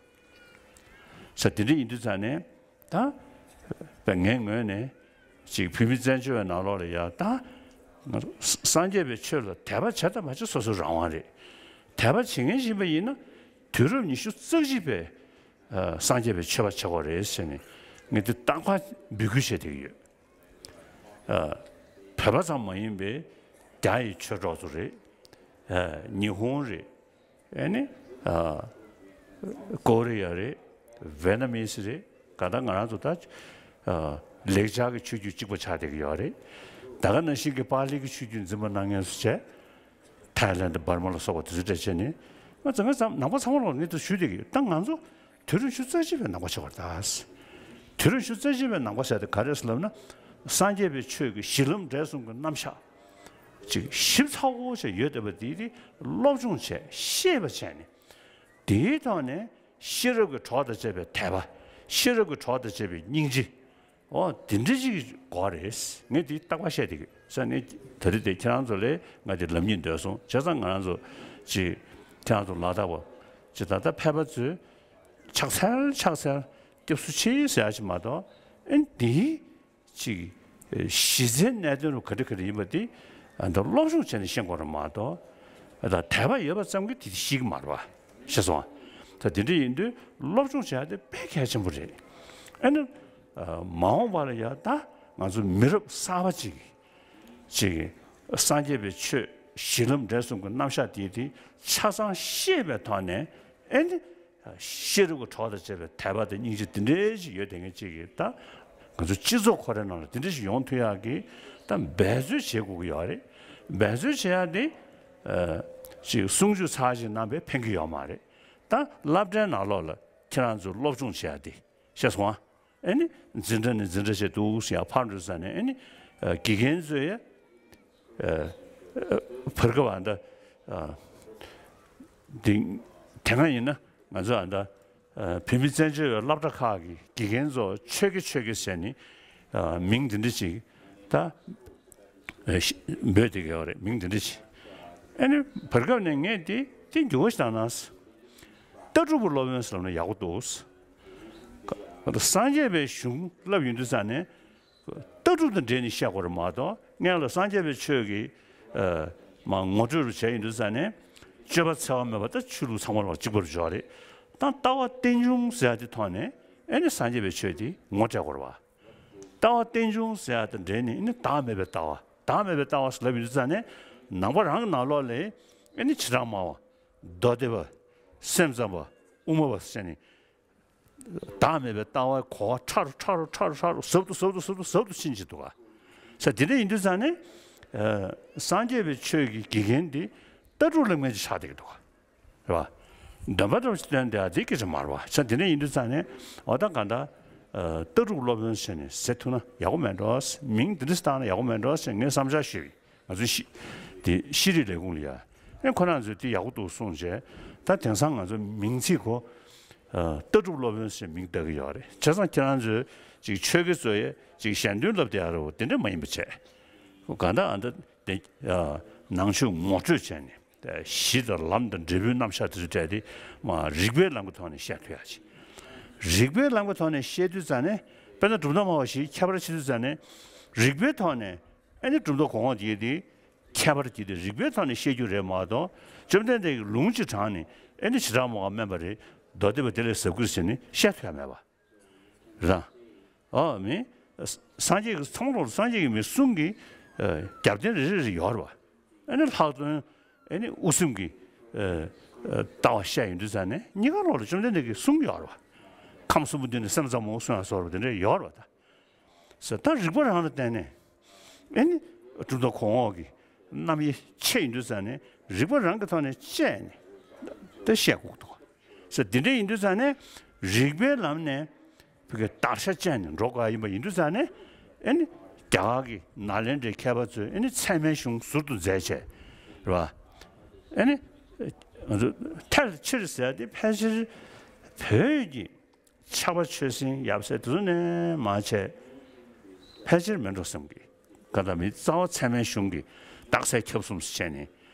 ས་དེ་འདྲ་ཡིན་དུས་ཙང་ནས། ད་ངའི་ངོས་ནས་ཅིག་བོད་མི་བཙན་བྱོལ་བའི་ནང་ལོགས་ལ་ཡ། ད་ང་ཚོ་སངས་རྒྱས་པའི་ཆོས་ལ་དད་པ་བྱེད་དང་མ་བྱེད་སོ་སོའི་རང་དབང་རེད། དད་པ་བྱེད་མཁན་ཞིག་ཡིན་པ་ཡིན་ན། དུས་རབས་ཉི་ཤུ་རྩ་གཅིག་པའི། ཨ། སངས་རྒྱས་པའི་ཆོས་པ་བྱེད་དགོས་རེད་ཟེར་ནས་ངས་འདི་རྟག་པར་འབོད་སྐུལ་བྱེད་བསྡད་ཀྱི་ཡོད། ཨ། བོད་པ་ཙམ་མ་ཡིན་པའི་རྒྱ་ཡི་ཆོས་གྲོགས་ཚོ་རེད། ཨ། ཉི་ཧོང་རེད། ཨ་ནི། ཨ། ཀོ་རི་ཡ་རེད། ཝེ་ནམ་མི་སི་རེད། གང་ལྟར་ང་རང་ཚོ་ད། ཨ། ལེགས་སྦྱར་གྱི་ཆོས་བརྒྱུད་གཅིག་པ་ཆགས་བསྡད་ཀྱི་ཡོད་རེད། ད་ག་ནང་བཞིན་གྱི་པཱ་ལི་གི་ཆོས་བརྒྱུད་འཛིན་པ་གནང་མཁན་ཚོ་བྱས། ཐའི་ལན་འབར་མ་ལ་སོགས་པ་དེ་ཚོ་འདྲ་བྱས་ནས། ང་ཚོ་ང་ཚོ་ནང་པ་ཚང་མ་ལ་ངས་དེ་ཞུ་བསྡད་ཀྱི་ཡོད། ད་ང་ཚོ་དུས་རབས་ཉི་ཤུ་རྩ་གཅིག་པའི་ནང་པ་ཆགས་པ་རེད་ད། དུས་རབས་ཉི་ཤུ་རྩ་གཅིག་པའི་ནང་པ་ཟེར་དེ་ག་རེ་ཟེར་ལབ་ན། སངས་རྒྱས་པའི་ཆོས་ཀྱི་གཞི་ལམ་འབྲས་གསུམ་གྱི་རྣམ་གཞག་ཅིག་ཞིབ་ཚགས་པོ་བྱས་ཡོད་བསྡད་པ་དེ་དེ་སློབ་སྦྱོང་བྱས་ཤེས་པ་བྱས་ནས། དེའི་ཐོག་ནས་ཤེས་རབ་ཀྱི་གྲོགས་དང་བཅས་པའི་དད་པ། ཤེས་རབ་ཀྱི་གྲོགས་དང་བཅས་པའི་སྙིང་རྗེ། ཨོ། དེ་འདྲ་ཅིག་དགོས་རེད། ངས་དེ་རྟག་པར་བཤད་བསྡད་ཀྱི་ཡོད། ས་ནས་ད་རེས་དེ་ཁྱེད་རང་ཚོ་ལ་ང་དེ་ལབ་སྙིང་འདོད་སོང་། བྱས་ཙང་ང་རང་ཚོ་ཅིག་ཁྱེད་རང་ཚོ་ལ་དྭགས་པ་ཅིག་ད་ལྟ་ཕལ་པ་ཚོས་ཕྱག་འཚལ་ཕྱག་འཚལ་སྐྱབས་སུ་མཆི་ཟེར་ཡ་ཞིག་མ་གཏོགས། ཨེ་འདི་ཅིག་གཞི་རྩའི་གནད་དོན་རུ་ག་འདྲ་ག་འདྲ་ཡིན་པ་དེ་ཨ་ད་སློབ་སྦྱོང་བྱས་ནས་ཤེས་དགོས་རེད་མ་གཏོགས། ཨ་ད་དད་པ་ཡོད་པ་ཙམ་གྱིས་དེ་ཤེས་ཀྱི་མ་རེད་པ། ཤེས་སོང་ང་། ད་དེ་འདྲ་ཡིན་དུས་སློབ་སྦྱོང་བྱས་ཏེ་དཔེ་གལ་ཆེན་པོ་རེད། ཨ་ནི། ཨ། མ་འོངས་པ་ལ་ཡ་ད་ང་ཚོ་མི་རབས་གསར་པ་ཅིག་ཅིག་སངས་རྒྱས་པའི་ཆོས་གཞི་ལམ་འབྲས་གསུམ་གྱི་རྣམ་གཞག་དེ་དེ་ཆ་ཚང་ཤེས་པའི་ཐོག་ནས། ཨེ་འདི། ཤེས་རབ་ཀྱི་གྲོགས་དང་བཅས་པའི་དད་པ་དང་སྙིང་རྗེ་འདི་འདྲའི་ཞིག་ཡོད་བསྡད་མཁན་ཅིག་གིས་ད། ང་ཚོ་སྤྱི་ཚོགས་ཁོ་རའི་ནང་ལ་འདི་འདྲ་ཞིག་ཡོང་ཐུབ་ཡག་གི་ད་འབད་རྩོལ་བྱེད་དགོས་ཀྱི་ཡོད་རེད། འབད་རྩོལ་བྱེད་ཡག་དེ། ཨ། ཅིག་གསུང་ཆོས་ཚར་ཞིག་གནང་བས་ཕན་གྱི་ཡོད་མ་རེད། ད་སློབ་གྲྭའི་ནང་ལོགས་ལ་ཁྱེད་རང་ཚོ་སློབ་སྦྱོང་བྱེད་ཡག་དེ་ཤེས་སོང་ང་། ཨེ་ནི་འཛིན་གྲྭ་ནས་འཛིན་གྲྭ་བྱས་འདུག་ཟེར་ཡ་ཕར་འགྲོ་ས་ནས་ཨེ་ནི་ཨ་དགེ་རྒན་ཚོས་ཡ་ཨ་ཨ་བར་སྐབས་ཨ་ད་ཨ་དེ་དེ་སྔ་ཡིན་ན་ང་ཚོ་ཨ་ད་ཨ་བོད་མི་བཙན་བྱོལ་བའི་སློབ་གྲྭ་ཁག་གི་དགེ་རྒན་ཚོ་ཆོས་དགེ་ཆོས་དགེ་ཟེར་ནི་ཨ་མིང་འདི་འདྲ་ཅིག་ད་ཨ་ཤི་འབོད་བསྡད་ཀྱི་ཡོད་རེད། མིང་འདི་འདྲ་ཅིག་ཨ་ནི་བར་སྐབས་ནས་ངས་འདི་འདི་འགྱུར་བ་ཞིག་བཏང་ན། ལྟ་གྲུབ་སློབ་དཔོན་ཟེར་ན་ཡག་པོ་འདུག་སངས་རྒྱས་པའི་གཞུང་བསླབ་ཡོང་དུས་ཙ་ནས་ལྟ་གྲུབ་དང་འབྲེལ་ནས་བཤད་དགོས་རེད་མ་གཏོགས། སྔོན་ལ་སངས་རྒྱས་པའི་ཆོས་ཀྱི་ཨ་མ་ངོ་སྤྲོད་རུ་བྱས་ཡོང་དུས་ཙ་ནས་སྤྱོད་པ་འཚེ་བ་མེད་པ་དང་ཆོས་ལུགས་ཚང་མ་ལ་གཅིག་པ་རུ་འཇོག་རེད། ད་ལྟ་བ་རྟེན་འབྱུང་ཟེར་ཡ་དེ་ཐོག་ནས་ཨེ་ནི་སངས་རྒྱས་པའི་ཆོས་དེ་ངོ་སྤྲད་དགོས་རེད་བ། ལྟ་བ་རྟེན་འབྱུང་ཟེར་ཡ་དང་འབྲེལ་ནས་ཨེ་ནི་བདག་མེད་པའི་ལྟ་བ། བདག་མེད་པའི་ལྟ་བ་ཟེར་ལབ་ཡོང་དུས་ཙ་ནས་ནང་པ་རང་གི་ནང་ལོགས་ལ་ཨེ་ནི་བྱེ་བྲག་སྨྲ་བ། མདོ་སྡེ་པ། སེམས་ཙམ་པ། དབུ་མ་པ་ཟེར་ནས། བདག་མེད་པའི་ལྟ་བའི་གོ་བ་ཕྲ་རུ་ཕྲ་རུ་ཕྲ་རུ་ཕྲ་རུ་ཟབ་ཏུ་ཟབ་ཏུ་ཟབ་ཏུ་ཟབ་ཏུ་ཕྱིན་གྱི་འདུག་ག་ས་དེ་འདྲ་ཡིན་དུས་ཙང་ནས་ཨ་སངས་རྒྱས་པའི་ཆོས་ཀྱི་དགེ་རྒན་འདི་ལྟ་གྲུབ་ལ་ངན་ཅིག་ཆགས་བསྡད་ཀྱི་འདུག་ག་རེད་བ། འདོན་པ་འདྲ་བ་ཞིག་བཏོན་བསྡད་ཡ་དེ་སྐད་ཆ་མ་རེད་བ། ས་དེ་འདྲ་ཡིན་དུས་ཙང་ནས་འོ་ད་ག་འདྲ་ཨ་ལྟ་གྲུབ་སློབ་དཔོན་ཟེར་ནས་ཟེར་ཐུབ་ན་ཡག་པོ་མེད་འགྲོ། མིང་འདི་འདྲ་བཏགས་ན་ཡག་པོ་མེད་འགྲོ་ཟེར་ངས་བསམ་འཆར་ཞུས་ཡིན། ང་ཚོའི་ཤི་དེ་ཤེས་རིག་ལས་ཁུངས་ལ་ཡ། ཨེ་ཁོ་རང་ཚོས་དེ་ཡག་པོ་འདུག་གསུངས་བྱས། ད་དེང་སང་ང་ཚོ་མིང་ཚིག་གོ་ཨ་ལྟ་གྲུབ་སློབ་དཔོན་ཟེར་མིང་བཏགས་ཀྱི་ཡོད་རེད། བྱས་ཙང་ཁྱེད་རང་ཚོས་ཅིག་ཆོས་དགེ་ཚོ་ཡས་ཅིག་གཞན་དོན་ལབ་བསྡད་ཡ་རེད་བ། དེ་འདྲ་མ་ཡིན་པ་བྱས། གང་ལྟར་ཨ་ད་དེ་ཨ་ནང་ཆོས་ངོ་སྤྲོད་བྱས་ནས་དེ་གཞི་དང་ལམ་དང་འབྲས་བུའི་རྣམ་གཞག་དེ་ཚོ་སྤྲད་དེ་མ་རིགས་པའི་ལམ་གྱི་ཐོག་ནས་བཤད་ཐུབ་ཡ་ཅིག་རིགས་པའི་ལམ་གྱི་ཐོག་ནས་བཤད་དུས་ཙང་ནས་དཔེར་ན་གྲུབ་མཐའ་སྨྲ་བ་བཞིའི་ཁྱད་པར་ཕྱེ་དུས་ཙང་ནས་རིགས་པའི་ཐོག་ནས། ཨ་ནི་གྲུབ་མཐའ་གོང་འོག་དེ་དེ་ཁྱད་པར་གྱིས་དེ་རིགས་པའི་ཐོག་ནས་བཤད་རྒྱུ་རེད་མ་གཏོགས། བཅོམ་ལྡན་འདས་ཀྱིས་ལུང་ཅིག་དྲངས་ནས་ཨ་ནི་བྱེ་བྲག་སྨྲ་བ་དམན་པ་རེད། མདོ་སྡེ་པ་དེ་ལས་ཟབ་དགོས་ཟེར་ནས་བཤད་ཐུབ་ཡ་མེད་པ་རེད། ཨ་མི་སངས་རྒྱས་ཀྱི་ཚོང་ལོར་སངས་རྒྱས་ཀྱི་མི་གསུང་གི་ཨ་རྒྱབ་རྟེན་རེ་རེ་རེ་ཡོད་རེད་བ། ཨ་ནི་ལྷག་དོན་ཨ་ནི་དབུ་སེམས་ཀྱི་ཨ་ཨ་ལྟ་བ་བཤད་ཡོང་དུས་ཙང་ནས་གཉིས་ཀ་ལོག་ལ་བཅོམ་ལྡན་འདས་ཀྱིས་གསུང་གི་ཡོད་རེད་བ། ཁམས་གསུམ་པོ་འདི་ནི་སེམས་ཙམ་མོ་གསུང་ཡ་སོགས་པ་དེ་འདྲ་ཡོད་རེད་བ་ད། ཟེར་ད་རིགས་པ་རང་ལ་བརྟེན་ནས་ཨེ་ནི་གྲུབ་མཐའ་གོང་འོག་གི་རྣམ་དབྱེ་ཕྱེ་ཡིན་དུས་ཙང་ནས་རིགས་པ་རང་གི་ཐོག་ནས་དཔྱད་ནས་ད་བཤད་དགོས་འདུག་ཟེར་འདི་འདྲ་ཡིན་དུས་ཙང་ནས་རིགས་པའི་ལམ་ནས་བོད་ཀྱི་བརྡར་ཤ་བཅད་ནས་འགྲོ་དགོས་ཡིན་པ་ཡིན་དུས་ཙང་ནས་ཨེ་ནི་རྒྱ་གར་གྱི་ནཱ་ལེནྡྲའི་མཁས་པ་ཚོས་ཨེ་ནི་ཚད་མའི་གཞུང་ཟུར་དུ་མཛད་བྱས་རེད་བ། ཨེ་ནི་ང་ཚོ་ཐལ་ཆེར་ཟེར་ཏེ་ཕལ་ཆེར་བོད་ཀྱི་ཆགས་པ་ཆོས་སྲིད་ཡབ་སྲས་དེ་ཚོ་ནས་མ་བྱས་ཕལ་ཆེར་མེད་འགྲོ་བསམ་གི། ག་ད་མི་རྩ་བ་ཚད་མའི་གཞུང་གི་རྟགས་གསལ་ཁྱབ་གསུམ་ཟེར་བྱས་ནས་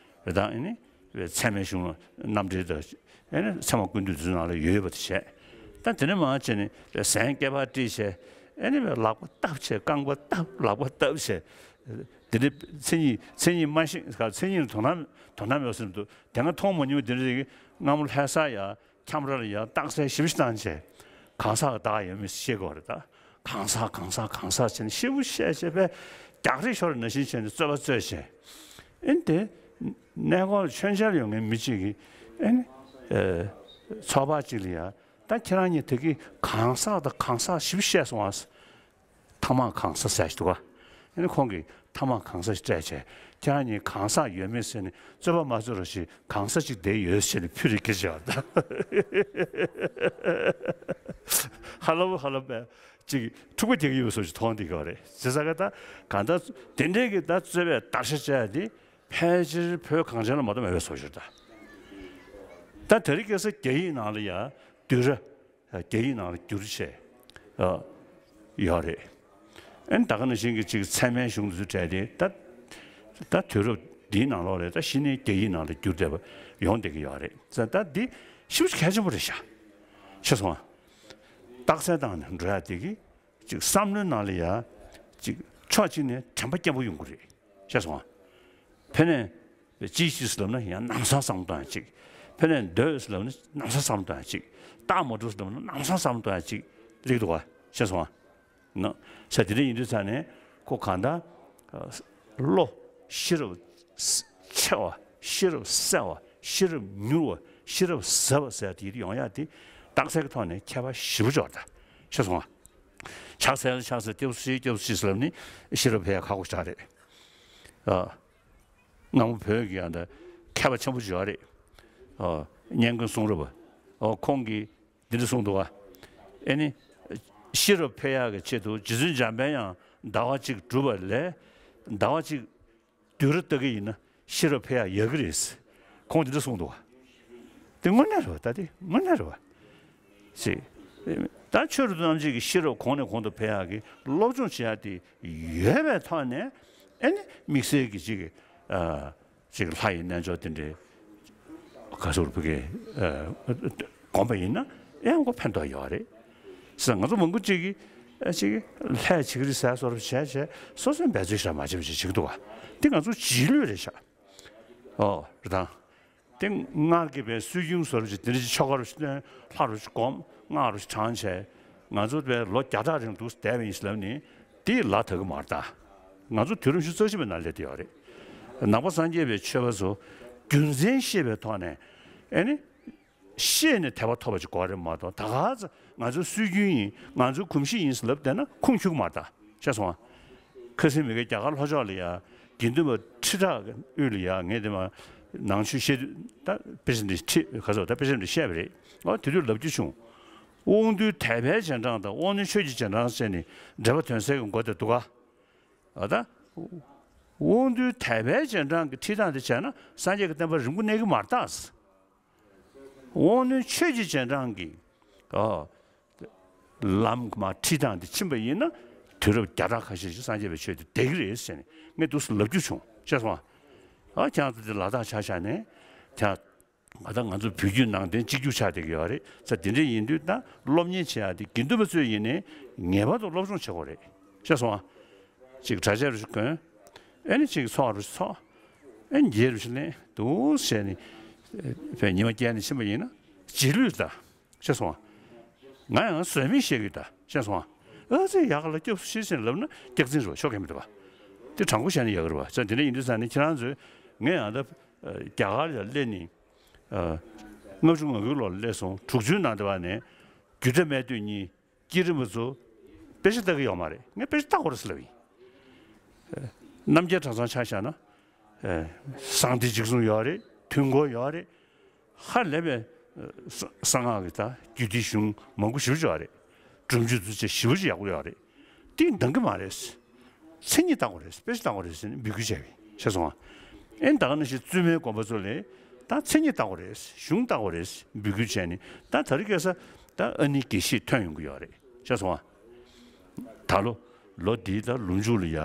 རེད་ད། ཨེ་ནི་ཚད་མའི་གཞུང་ལ་རྣམ་འགྲེལ་དང་ཨེ་ནི་ཚད་མ་ཀུན་བཏུས་དེ་ཚོ་ནང་ལ་ཡོད་ཡོད་པ་དེ་བྱས། ད་དེ་ནས་མ་བྱས་ནས་ཟན་སྐལ་པ་དཀྲིས་བྱས། ཨེ་ནི་ལག་པ་བཏབ་བྱས་རྐང་པ་བཏབ་ལག་པ་བཏབ་བྱས། དེ་འདྲའི་མཚན་ཉིད་མཚན་ཉིད་མ་ཤེས་ག་མཚན་ཉིད་ལ་དོ་སྣང་དོ་སྣང་མེད་པ་བཟོ་འདུག་དེ་སྔ་མཐོང་མ་མྱོང་བ་དེ་འདྲ་ཞིག་སྔ་མོ་ལྷ་ས་ཡ། ཁྱམས་ར་ལ་ཡང་རྟགས་གསལ་ཞིབ་ཞིབ་བཏང་བྱས། གང་ཟག་བདག་ཡོད་མེད་ཤེས་དགོས་རེད་ད། གང་ཟག་གང་ཟག་གང་ཟག་བྱས་ནས་ཤེས་བུ་བཤད་བྱས་པས་རྒྱག་རེས་ཤོར་ནང་བཞིན་བྱས་ནས་རྩོད་པ་རྩོད་བྱས། ཨེ་ནི་དེ་གནས་སྐོར་མཆོད་མཇལ་ཡོང་མཁན་མི་གཅིག་གིས་ཨེ་ནི་ཚོགས་པ་གཅིག་ལ་ཡང་ད་ཁྱེད་རང་གཉིས་ད་གིན་གང་ཟག་དང་གང་ཟག་ཞིབ་བཤད་སོང་ཨ། ཐ་མག་གང་ཟག་ཟེར་ཞིག་འདུག་ག་ཨ་ནི་ཁོང་གིས་ཐ་མག་གང་ཟག་ཞིག་སྤྲད་བྱས་ཁྱེད་རང་གཉིས་གང་ཟག་ཡོད་མེད་ཟེར་ནས་རྩོད་པ་མ་རྩོད་རོགས་ཞེས་གང་ཟག་ཅིག་བསྡད་ཡོད་ཟེར་ནས་ཕུད་རེ་ཁྱེར་བྱས་པ་དང་། ཧ་ལམ་ཧ་ལམ་པས་ཅིག་འཁྲུག་པ་རྒྱག་གི་ཡོད་བཟོ་ཞིག་མཐོང་བསྡད་ཀྱི་ཡོད་རེད། བྱས་ཙང་ད་གང་ལྟར་དེ་འདྲའི་གི་ད་རྩོད་པའི་བརྡར་ཤ་བཅད་དེ་ཕལ་ཆེར་བོད་གངས་ཅན་ལ་མ་གཏོགས་མེད་པའི་བཟོ་ཞིག་རེད་ད། ད་དེ་རིང་ཁ་སང་རྒྱ་ཡིག་ནང་ལ་ཡང་བསྡུས་ར། རྒྱ་ཡིག་ནང་ལ་བསྒྱུར་བྱས་ཨ་ཡོད་རེད། ཨ་ནི་ད་ག་ནང་བཞིན་གྱི་ཅིག་ཚད་མའི་གཞུང་དེ་ཚོ་སྤྲད་དེ་ད་ད་དུས་རབས་འདིའི་ནང་ལོགས་ལ་ད་གཞི་ནས་རྒྱ་ཡིག་ནང་ལ་བསྒྱུར་བསྡད་པ་ཡོང་བསྡད་ཀྱི་ཡོད་རེད། ཙང་ད་འདི་ཞེ་པོ་ཅིག་གལ་ཆེན་པོ་རེད་ཤག་ཤེས་སོང་ང་། རྟགས་གསལ་བཏང་ནས་འགྲོ་ཡ་དེ་གི་ཅིག་བསམ་བློའི་ནང་ལ་ཡ་ཅིག་ཕྱོགས་གཅིག་ནས་དྲན་པ་སྐྱེན་པོ་ཡོང་གི་རེད། ཤེས་སོང་ང་། ཕ་ནས་ཅི་ཞིག་ཟེར་ལབ་ན་ཡང་ནམ་སང་བསམ་བཏང་ཡ་གཅིག་ཕ་ནས་སྡོད་ཟེར་ལབ་ན་ནམ་སང་བསམ་བཏང་ཡ་གཅིག་རྟགས་མ་གྲུབ་ཟེར་ལབ་ན་ནམ་སང་བསམ་བཏང་ཡ་གཅིག་རིག་འདུག་ག་ཤེས་སོང་ང་། ན་ས་དེ་འདྲ་ཡིན་དུས་ཙང་ནས་ཁོ་གང་ལྟར་བློ་ཤེས་རབ་ཆེ་བ་ཤེས་རབ་གསལ་བ་ཤེས་རབ་མྱུར་བ་ཤེས་རབ་ཟབ་པ་ཟེར་དེ་ཡོང་ཡ་དེ་རྟགས་གསལ་གྱི་ཐོག་ནས་ཁྱད་པར་ཞེ་པོ་ཅིག་ཡོད་རེད་ད། ཤེས་སོང་ང་། ཕྱག་འཚལ་ཕྱག་འཚལ་སྐྱབས་སུ་མཆི་སྐྱབས་སུ་མཆི་ཟེར་ལབ་ནི་ཤེས་རབ་འཕེལ་ཡ་ཁག་པོ་ཞེ་དྲག་རེད། ཨ། སྔ་མོ་བོད་ཀྱི་ཡང་ད་མཁས་པ་ཆེན་པོ་ཞིག་ཡོད་རེད། ཨ། སྙན་ཁོང་གསུང་རབ། ཨ། ཁོང་གིས་འདི་འདྲ་གསུངས་འདུག་ག་ཨེ་ནི། ཤེས་རབ་འཕེལ་ཡག་གི་ཆེད་དུ་རྗེ་བཙུན་འཇམ་དཔལ་དབྱངས་ཟླ་བ་གཅིག་བསྒྲུབས་པ་ལས་ཟླ་བ་གཅིག་དུས་རབས་ལྟ་གི་ཡིན་ན་ཤེས་རབ་འཕེལ་ཡག་ཡག་གི་རེད། ཁོང་དེ་འདྲ་གསུངས་འདུག་བ། དེ་དངོས་གནས་རེད་བ། ད་དེ་དངོས་གནས་རེད་བ། ཞེས། ད་ཆོས་རབ་ཏུ་རྣམ་འབྱེད་ཀྱི་ཤེས་རབ་གོང་ནས་གོང་དུ་འཕེལ་ཡག་གི་སློབ་སྦྱོང་བྱེད་ཡག་དེ་ཡོད་པའི་ཐོག་ནས། ཨེ་ནི་དམིགས་བསལ་གྱི་ཅིག་ཨ། ཅིག་ལྷ་ཡི་རྣལ་འབྱོར་དེ་འདྲའི་ག་ཟེར་བུ་གའི་སྒོམ་པ་ཡིན་ན་ཡང་ཁོ་ཕན་ཐོགས་ཡོད་རེད། ཟེར་ང་ཚོ་མང་པོ་ཅིག་གིས་ཅིག་ལྷས་བྱེད་ཀྱི་རེད་ཟེར་བཟོ་འདྲ་བྱས་བྱས་སོ་སོའི་འབད་རྩོལ་ཞེ་དྲག་མ་བྱེད་པ་ཅིག་བྱེད་ཀྱི་འདུག་བ། འདི་ང་ཚོ་རྗེས་ལུས་རེད་ཤག་ཨོ་རེད་དང་། དེ་སྔར་གྱི་བའི་སྲོལ་རྒྱུན་བཟོ་འདྲ་ཅིག་དེ་འདྲ་ཅིག་ཆོ་ག་རུ་ཞིག་བཏོན། ལྷ་རུ་ཞིག་སྒོམ། སྔགས་རུ་ཞིག་བགྲངས་བྱས་ང་ཚོ་བའི་ལོ་བརྒྱ་ཕྲག་རིང་འདུག་བསྡད་པ་ཡིན་ཟེར་ལབ་ནི་དེ་ལ་དག་གི་མ་རེད་ད། ང་ཚོ་དུས་རབས་ཉི་ཤུ་རྩ་གཅིག་པའི་ནང་སླེབས་བསྡད་ཡོད་རེད། ནང་པ་སངས་རྒྱས་པའི་ཆོས་པ་ཚོ་རྒྱུ་མཚན་ཤེས་པའི་ཐོག་ནས་ཨེ་ནི་ཤེས་ནས་དད་པ་ཐོབ་པ་ཅིག་དགོས་རེད་མ་གཏོགས། ད་ག་ཚོད་ང་ཚོའི་སྲོལ་རྒྱུན་ཡིན། ང་ཚོའི་གོམས་གཤིས་ཡིན་ཟེར་ལབ་བསྡད་ན་ཁུངས་འཁྱོལ་གི་མ་རེད་ད། ཤེས་སོང་ང་། ཁ་སང་མི་དགེ་རྒྱ་གར་ལྷོ་ཕྱོགས་ལ་ཡ་དགེ་འདུན་པ་ཁྲི་ཕྲག་གི་དབུས་ལ་ཡ་ངས་དེ་མ་ནང་ཆོས་བཤད་དུས་ད་དཔེ་ཆ་འདི་ཁྲིད་ག་ཚོད་ད་དཔེ་ཆ་འདི་བཤད་པ་རེད། ཨོ་དེ་དུས་ལབ་རྒྱུ་བྱུང་། དབང་རྟུལ་དད་པའི་རྗེས་འབྲང་དང་དབང་རྣོན་ཆོས་ཀྱི་རྗེས་འབྲང་ཟེར་ནས་འགྲེལ་པ་དོན་གསལ་གྱི་མགོ་དེ་འདུག་ག་ཨ་ད། དབང་རྟུལ་དད་པའི་རྗེས་འབྲང་གི་ཁྲིད་སྟངས་དེ་བྱས་ན་སངས་རྒྱས་ཀྱི་བསྟན་པ་རིང་པོ་གནས་ཀྱི་མ་རེད་ད། དབང་རྣོན་ཆོས་ཀྱི་རྗེས་འབྲང་གི་ཨ་ལམ་མ་ཁྲིད་སྟངས་དེ་ཕྱིན་པ་ཡིན་ན་དུས་རབས་བརྒྱ་ཕྲག་ཁ་ཤས་ཤིག་སངས་རྒྱས་པའི་ཆོས་དེ་བསྡད་ཀྱི་རེད་ཟེར་ནས་ངས་འདུག་སེ་ལབ་རྒྱུ་བྱུང་། ཤེས་སོང་ང་། ཨ་ཁྱེད་རང་ཚོ་དེ་ལ་དྭགས་ཆ་བཞག་ནས་ད་ང་ད་ང་ཚོ་བོད་བརྒྱུད་ནང་བསྟན་གཅིག་གྱུར་ཆགས་བསྡད་ཀྱི་ཡོད་རེད། ས་དེ་འདྲ་ཡིན་དུས་ད་སློབ་གཉེར་བྱེད་ཡག་དེ་དགེ་འདུན་པ་ཚོས་ཡིན་ནའི་ངེས་པར་དུ་སློབ་སྦྱོང་བྱེད་དགོས་རེད། ཤེས་སོང་ང་། ཅིག་གྲྭ་ཆས་རུ་ཞིག་གོན། ཨེ་ནི་ཅིག་ཚོགས་རུ་ཞིག་ཚོགས། ཨེ་ནི་རྗེས་རུ་ཞིག་ལེན་འདུག་བྱས་ནས་བས་ཉི་མ་བསྐྱལ་ནས་ཕྱིན་པ་ཡིན་ན་རྗེས་ལུས་ད། ཤེས་སོང་ང་། ང་ཡང་ཟོལ་མེད་བཤད་ཀྱི་ད། ཤེས་སོང་ང་། ཨ་ཙི་ཡག་ལ་སྐྱབས་སུ་མཆི་ཟེར་ལབ་ན་སྐྱག་རྫུན་རེད་བ། ཆོག་གི་མི་འདུག་བ། དེ་དྲང་པོ་བཤད་ན་ཡག་གི་རེད་བ། ས་དེ་འདྲ་ཡིན་དུས་ས་ནས་ཁྱེད་རང་ཚོས་ངས་ཡང་ད་རྒྱ་གར་ལ་སླེབས་ནས་ལྔ་བཅུ་ང་དགུའི་ལོར་སླེབས་སོང་། དྲུག་ཅུའི་ནང་དེ་བ་ནས་རྒྱུད་གྲྭ་སྨད་སྟོད་གཉིས། བསྐྱེད་རིམ་པ་ཚོ་དཔེ་ཆ་ལྟ་གི་ཡོད་མ་རེད། ངས་དཔེ་ཆ་ལྟ་དགོས་རེད་ཟེར་ལབ་ཡིན། རྣམ་རྒྱལ་གྲྭ་ཚང་ཆ་བཞག་ན། གསང་བདེ་འཇིགས་གསུམ་ཡོད་རེད། དུས་འཁོར་ཡོད་རེད། ཧ་ལས་པའི་གསང་སྔགས་ཀྱི་ད་རྒྱུད་སྡེ་གཞུང་མང་པོ་ཞེ་པོ་ཅིག་ཡོད་རེད། སྒྲུབ་མཆོད་བསྡུ་བྱེད་ཞེ་པོ་ཅིག་ཡག་པོ་ཡོད་རེད། དེ་འདང་གི་མ་རེད། མཚན་ཉིད་བལྟ་དགོས་རེད། དཔེ་ཆ་བལྟ་དགོས་རེད་ཟེར་ནས་འབོད་སྐུལ་བྱས་པ་ཡིན། ཤེས་སོང་ང་། ཨེ་ད་ག་ནང་བཞིན་བཙུན་མའི་དགོན་པ་ཚོ་ལས་ད་མཚན་ཉིད་བལྟ་དགོས་རེད། གཞུང་བལྟ་དགོས་རེད་འབོད་སྐུལ་བྱས་ནས་ད་དེ་རིང་ཁ་སང་ད་ཨ་ནེ་དགེ་བཤེས་ཐོན་ཡོང་གི་ཡོད་རེད། ཤེས་སོང་ང་། ད་ལོ་ལོ་འདིའི་ད་ལོ་མཇུག་ལ་ཡ་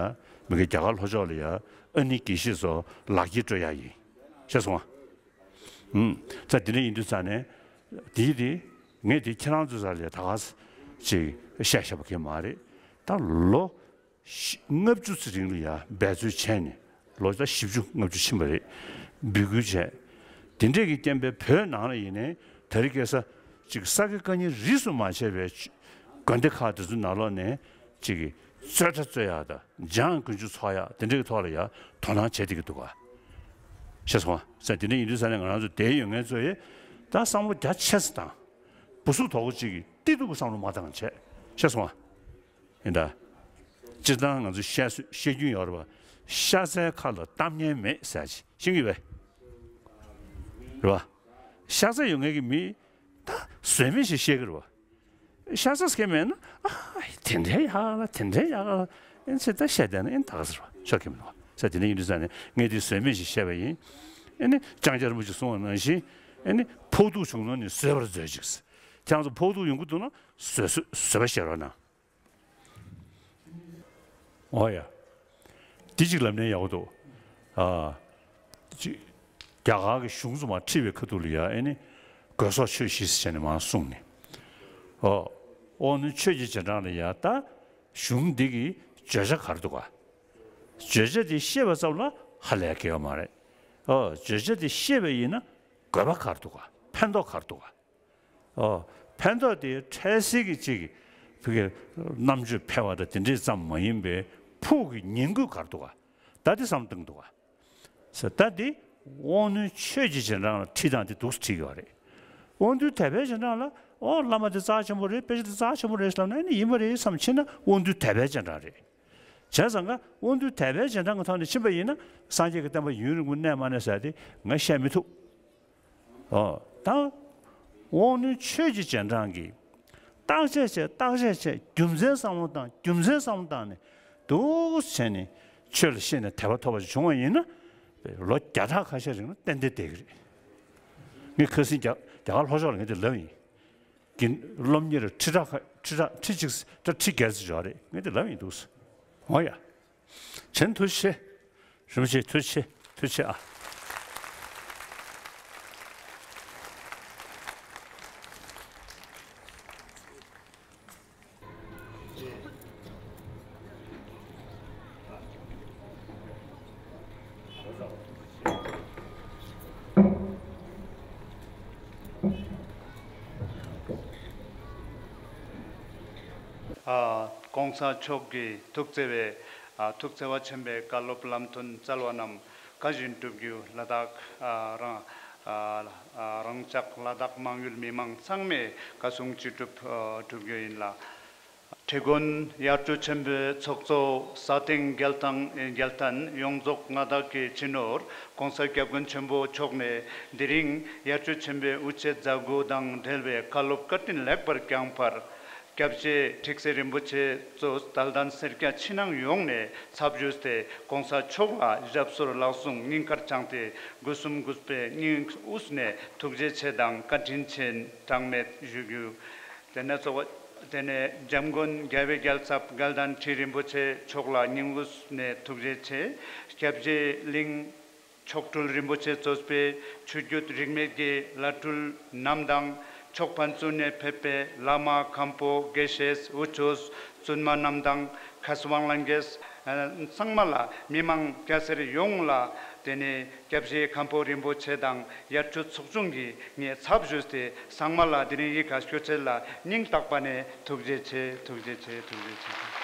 མི་དགེ་རྒྱ་གར་ལྷོ་ཕྱོགས་ལ་ཡ་ཨ་ནེ་དགེ་བཤེས་ཚོ་ལག་འཁྱེར་སྤྲོད་ཡག་ཡིན། ཤེས་སོང་ང་། ཨུམ། ད་དེ་འདྲ་ཡིན་དུས་ཙང་ནས་དེའི་དེ་ངས་དེ་ཁྱེད་རང་ཚོའི་ས་ལ་ད་ག་ཅིག་བཤད་བཞག་པ་གང་ཡང་མ་རེད། ད་ལོ་ལྔ་བཅུ་ཙམ་རིང་ལ་ཡ་འབད་རྩོལ་བྱས་ནས་ལོ་ད་བཞི་བཅུ་ལྔ་བཅུ་ཕྱིན་པ་རེད། འབོད་སྐུལ་བྱས། དེ་འདྲས་ཀྱི་རྐྱེན་པས་བོད་ནང་ལ་ཡིན་ནའི་དེ་རིང་ཁ་སང་ཅིག་ས་དགེ་བཀའ་རྙིང་རིས་སུ་མ་ཆད་པའི་དགོན་སྡེ་ཁག་དེ་ཚོའི་ནང་ལོགས་ནས་ཅིག་རྩོད་གྲྭ་རྩོད་ཡག་དང་། འཇང་དགུན་ཆོས་ཚོགས་ཡག་དེ་འདྲའི་ཐོག་ལ་ཡ་དོ་སྣང་བྱེད་བསྡད་ཀྱི་འདུག་ག་ཤེས་སོང་ང་། ས་དེ་འདྲ་ཡིན་དུས་ས་ནས་ང་རང་ཚོ་དེ་ཡོད་མཁན་ཚོ་ཡིས་ད་བསམ་བློ་རྒྱ་ཆེ་ཙམ་བཏང་། སྦུ་སུབ་དོག་པོ་ཅིག་གིས་ཏི་ཏུ་བུ་བསམ་བློ་མ་བཏང་བྱས། ཤེས་སོང་ང་། ཡིན་ད། སྤྱིར་བཏང་ང་ཚོ་བཤད་སྲོལ་བཤད་རྒྱུན་ཡོད་རེད་བ། ཤ་ཟའི་ཁ་ལ་གཏམ་ངན་མེད་ཟེར་ཅིག་ཤེས་ཀྱི་ཡོད་པས། རེད་བ། ཤ་ཟ་ཡོད་མཁན་གྱི་མི་ད་ཟོལ་མེད་ཞིག་བཤད་ཀྱི་རེད་བ། ཤ་ཟ་སྐད་མེད་ན་ཨ་དེ་འདྲའི་ཡག་ལ་དེ་འདྲའི་ཡག་ལ་ཨེ་ཚེ་ད་བཤད་བསྡད་ན་ཨེ་ད་ག་ཟེར་བ་ཤོག་གི་མི་འདུག་བ། ས་དེ་འདྲ་ཡིན་དུས་ས་ནས་ངས་དེ་ཟོལ་མེད་ཞིག་བཤད་པ་ཡིན། ཨེ་ནི་ལྕང་སྐྱ་རིན་པོ་ཆེ་གསུངས་པ་ནང་བཞིན་ཨེ་ནི་ཕོག་ཐུག་བྱུང་ན་ནི་བཟོད་པར་མཛོད་ཅིག་ཁྱེད་རང་ཚོ་ཕོག་ཐུག་ཡོང་གི་འདུག་ན་བཟོད་བཟོད་པ་བཞེས་རོགས་གནང་། ཨོ་ཡ། འདི་གཅིག་ལབ་ན་ཡག་པོ་འདུག་ཨ། གཅིག་རྒྱ་གར་གྱི་གཞུང་རྫོགས་མ་ཁྲིད་པའི་ཁ་ཐུག་ལ་ཡ་ཨེ་ནི་དགོས་སོགས་ཆོས་བཞི་ཟེར་ནས་མར་གསུངས་ནས། ཨོ། དབང་རྣོན་ཆོས་ཀྱི་རྗེས་འབྲང་ལ་ཡ་ད་གཞུང་འདི་གི་བརྗོད་བྱ་ག་རེ་འདུག་ག་བརྗོད་བྱ་དེ་ཤེས་པ་ཙམ་ལ་ཧ་ལས་གི་ཡོད་མ་རེད། ཨོ། བརྗོད་བྱ་དེ་ཤེས་པ་ཡིན་ན་དགོས་པ་ག་རེ་འདུག་ག་ཕན་ཐོགས་ག་རེ་འདུག་ག་ཨོ། ཕན་ཐོགས་དེ་འཕྲལ་སེལ་གྱི་ཅིག་བུ་གའི་རྣམ་དཔྱོད་འཕེལ་བ་དང་དེ་འདྲས་ཙམ་མ་ཡིན་པའི་ཕུགས་ཀྱི་ཉིང་དགོས་ག་རེ་འདུག་ག་ད་དེ་བསམ་བཏང་འདུག་ག་ས་ད་དེ་དབང་རྣོན་ཆོས་ཀྱི་རྗེས་འབྲང་ལ་ཁྲིད་སྟངས་དེ་འདུག་སེ་ཁྲིད་ཡོད་རེད། དབང་རྟུལ་དད་པའི་རྗེས་འབྲང་ལ་ཨོ་བླ་མ་དེ་རྩ་ཆེན་པོ་རེད། དཔེ་ཆ་དེ་རྩ་ཆེན་པོ་རེད་ལབ་ན་ཨ་ནི་ཡིན་པ་རེད་བསམ་ཕྱིན་ན་དབང་རྟུལ་དད་པའི་རྗེས་འབྲང་རེད། བྱས་ཙང་ཀ་དབང་རྟུལ་དད་པའི་རྗེས་འབྲང་གི་ཐོག་ནས་ཕྱིན་པ་ཡིན་ན་སངས་རྒྱས་ཀྱི་བསྟན་པ་ཡུན་རིང་པོ་གནས་མ་གནས་ཟེར་དེ་ང་བཤད་མི་ཐུབ། ཨོ། ད་དབང་རྣོན་ཆོས་ཀྱི་རྗེས་འབྲང་གི་ བརྟག་དཔྱད་བྱས། བརྟག་དཔྱད་བྱས། རྒྱུ་མཚན་བསམ་བློ་བཏང་། རྒྱུ་མཚན་བསམ་བློ་བཏང་ནས་འདུག་བྱས་ནས་ཆོས་ལ་ཤེས་ནས་དད་པ་ཐོབ་པ་ཞིག་བྱུང་བ་ཡིན་ན། ལོ་བརྒྱ་ཕྲག་ཁ་ཤས་རིང་ལ་ཏན་ཏན་བསྡད་ཀྱི་རེད། ངས་ཁ་སང་རྒྱ་རྒྱ་གར་ལྷོ་ཕྱོགས་ལ་ངས་དེ་ལབ་ཡིན། གི་སློབ་གཉེར་ཁྲི་ཕྲག་ཁ་ཁྲི་ཕྲག་ཁྲི་གཅིག་ད་ཁྲི་བརྒྱད་ཙམ་ཡོད་རེད། ངས་དེ་ལབ་ཡིན་འདུག་འོ་ཡ། བྱས་ན་ཐུགས་རྗེ་ཆེ། རིན་པོ་ཆེ་ཐུགས་རྗེ་ཆེ། ཐུགས་རྗེ་ཆེ་ཨ། ཨ། གོང་ས་མཆོག་གིས་ཐུགས་བརྩེ་བའི་ཨ་ཐུགས་བརྩེ་བ་ཆེན་པོས་བཀའ་སློབ་ལམ་སྟོན་སྩལ་བ་རྣམས་བཀའ་བཞིན་སྒྲུབ་རྒྱུ་ལ་དྭགས་ཨ་རང་ཨ་རང་ཅག་ལ་དྭགས་མང་ཡུལ་མི་མང་ཚང་མས་བཀའ་གསུང་ཅི་སྒྲུབ་ཨ་སྒྲུབ་རྒྱུ་ཡིན་ལ། ཁྲི་དགོན་དབྱར་སྐྱོད་ཆེན་པོའི་ཚོགས་གཙོ་ས་སྟེང་རྒྱལ་ཐང་རྒྱལ་བསྟན་ཡོངས་རྫོགས་མངའ་བདག་གི་སྤྱི་ནོར་༸གོང་ས་༸སྐྱབས་མགོན་ཆེན་པོ་མཆོག་ནས་དེ་རིང་དབྱར་སྐྱོད་ཆེན་པོའི་དབུ་འབྱེད་མཛད་སྒོ་དང་འབྲེལ་བའི་བཀའ་སློབ་བཀའ་དྲིན་ལེགས་པར་བསྐྱངས་པར། སྐྱབས་རྗེ་ཁྲིག་སེ་རིན་པོ་ཆེ་གཙོས་དད་ལྡན་སེར་སྐྱ་ཕྱི་ནང་ཡོངས་ནས་ཚབ་ཞུས་ཏེ་༸གོང་ས་མཆོག་ལ་ཞབས་སོར་ལག་ཟུང་སྙིང་ཁར་བཅངས་ཏེ་སྒོ་གསུམ་གུས་པས་སྙིང་དབུས་ནས་ཐུགས་རྗེ་ཆེ་དང་བཀའ་དྲིན་ཆེ་གྲངས་མེད་ཞུ་རྒྱུ། དེ་ནས་གཙོ་བོ། དེ་ནས་འཇམ་མགོན་རྒྱལ་བའི་རྒྱལ་ཚབ་དགའ་ལྡན་ཁྲི་རིན་པོ་ཆེ་མཆོག་ལ་སྙིང་དབུས་ནས་ཐུགས་རྗེ་ཆེ། སྐྱབས་རྗེ་གླིང་མཆོག་སྤྲུལ་རིན་པོ་ཆེ་གཙོས་པའི་ཆོས་བརྒྱུད་རིས་མེད་ཀྱི་བླ་སྤྲུལ་རྣམས་དང་། ཕྱོགས་ཕན་ཚུན་ནས་ཕེབས་པའི་བླ་མ་མཁན་པོ་དགེ་བཤེས་དབུ་ཆོས་བཙུན་མ་རྣམས་དང་། མཁས་དབང་ལྷན་རྒྱས་ཚང་མ་ལ། མི་མང་སྐྱ་སེར་ཡོངས་ལ། དེ་ནས་སྐྱབས་རྗེ་མཁན་པོ་རིན་པོ་ཆེ་དང་དབྱར་སྐྱོད་ཚོགས་ཆུང་གིས་ངས་ཚབ་ཞུས་ཏེ་ཚང་མ་ལ་དེ་རིང་ཡི་ག་སྐྱོད་ཆེད་ལ་སྙིང་ཐག་པ་ནས་ཐུགས་རྗེ་ཆེ། ཐུགས་རྗེ་ཆེ། ཐུགས་རྗེ་ཆེ།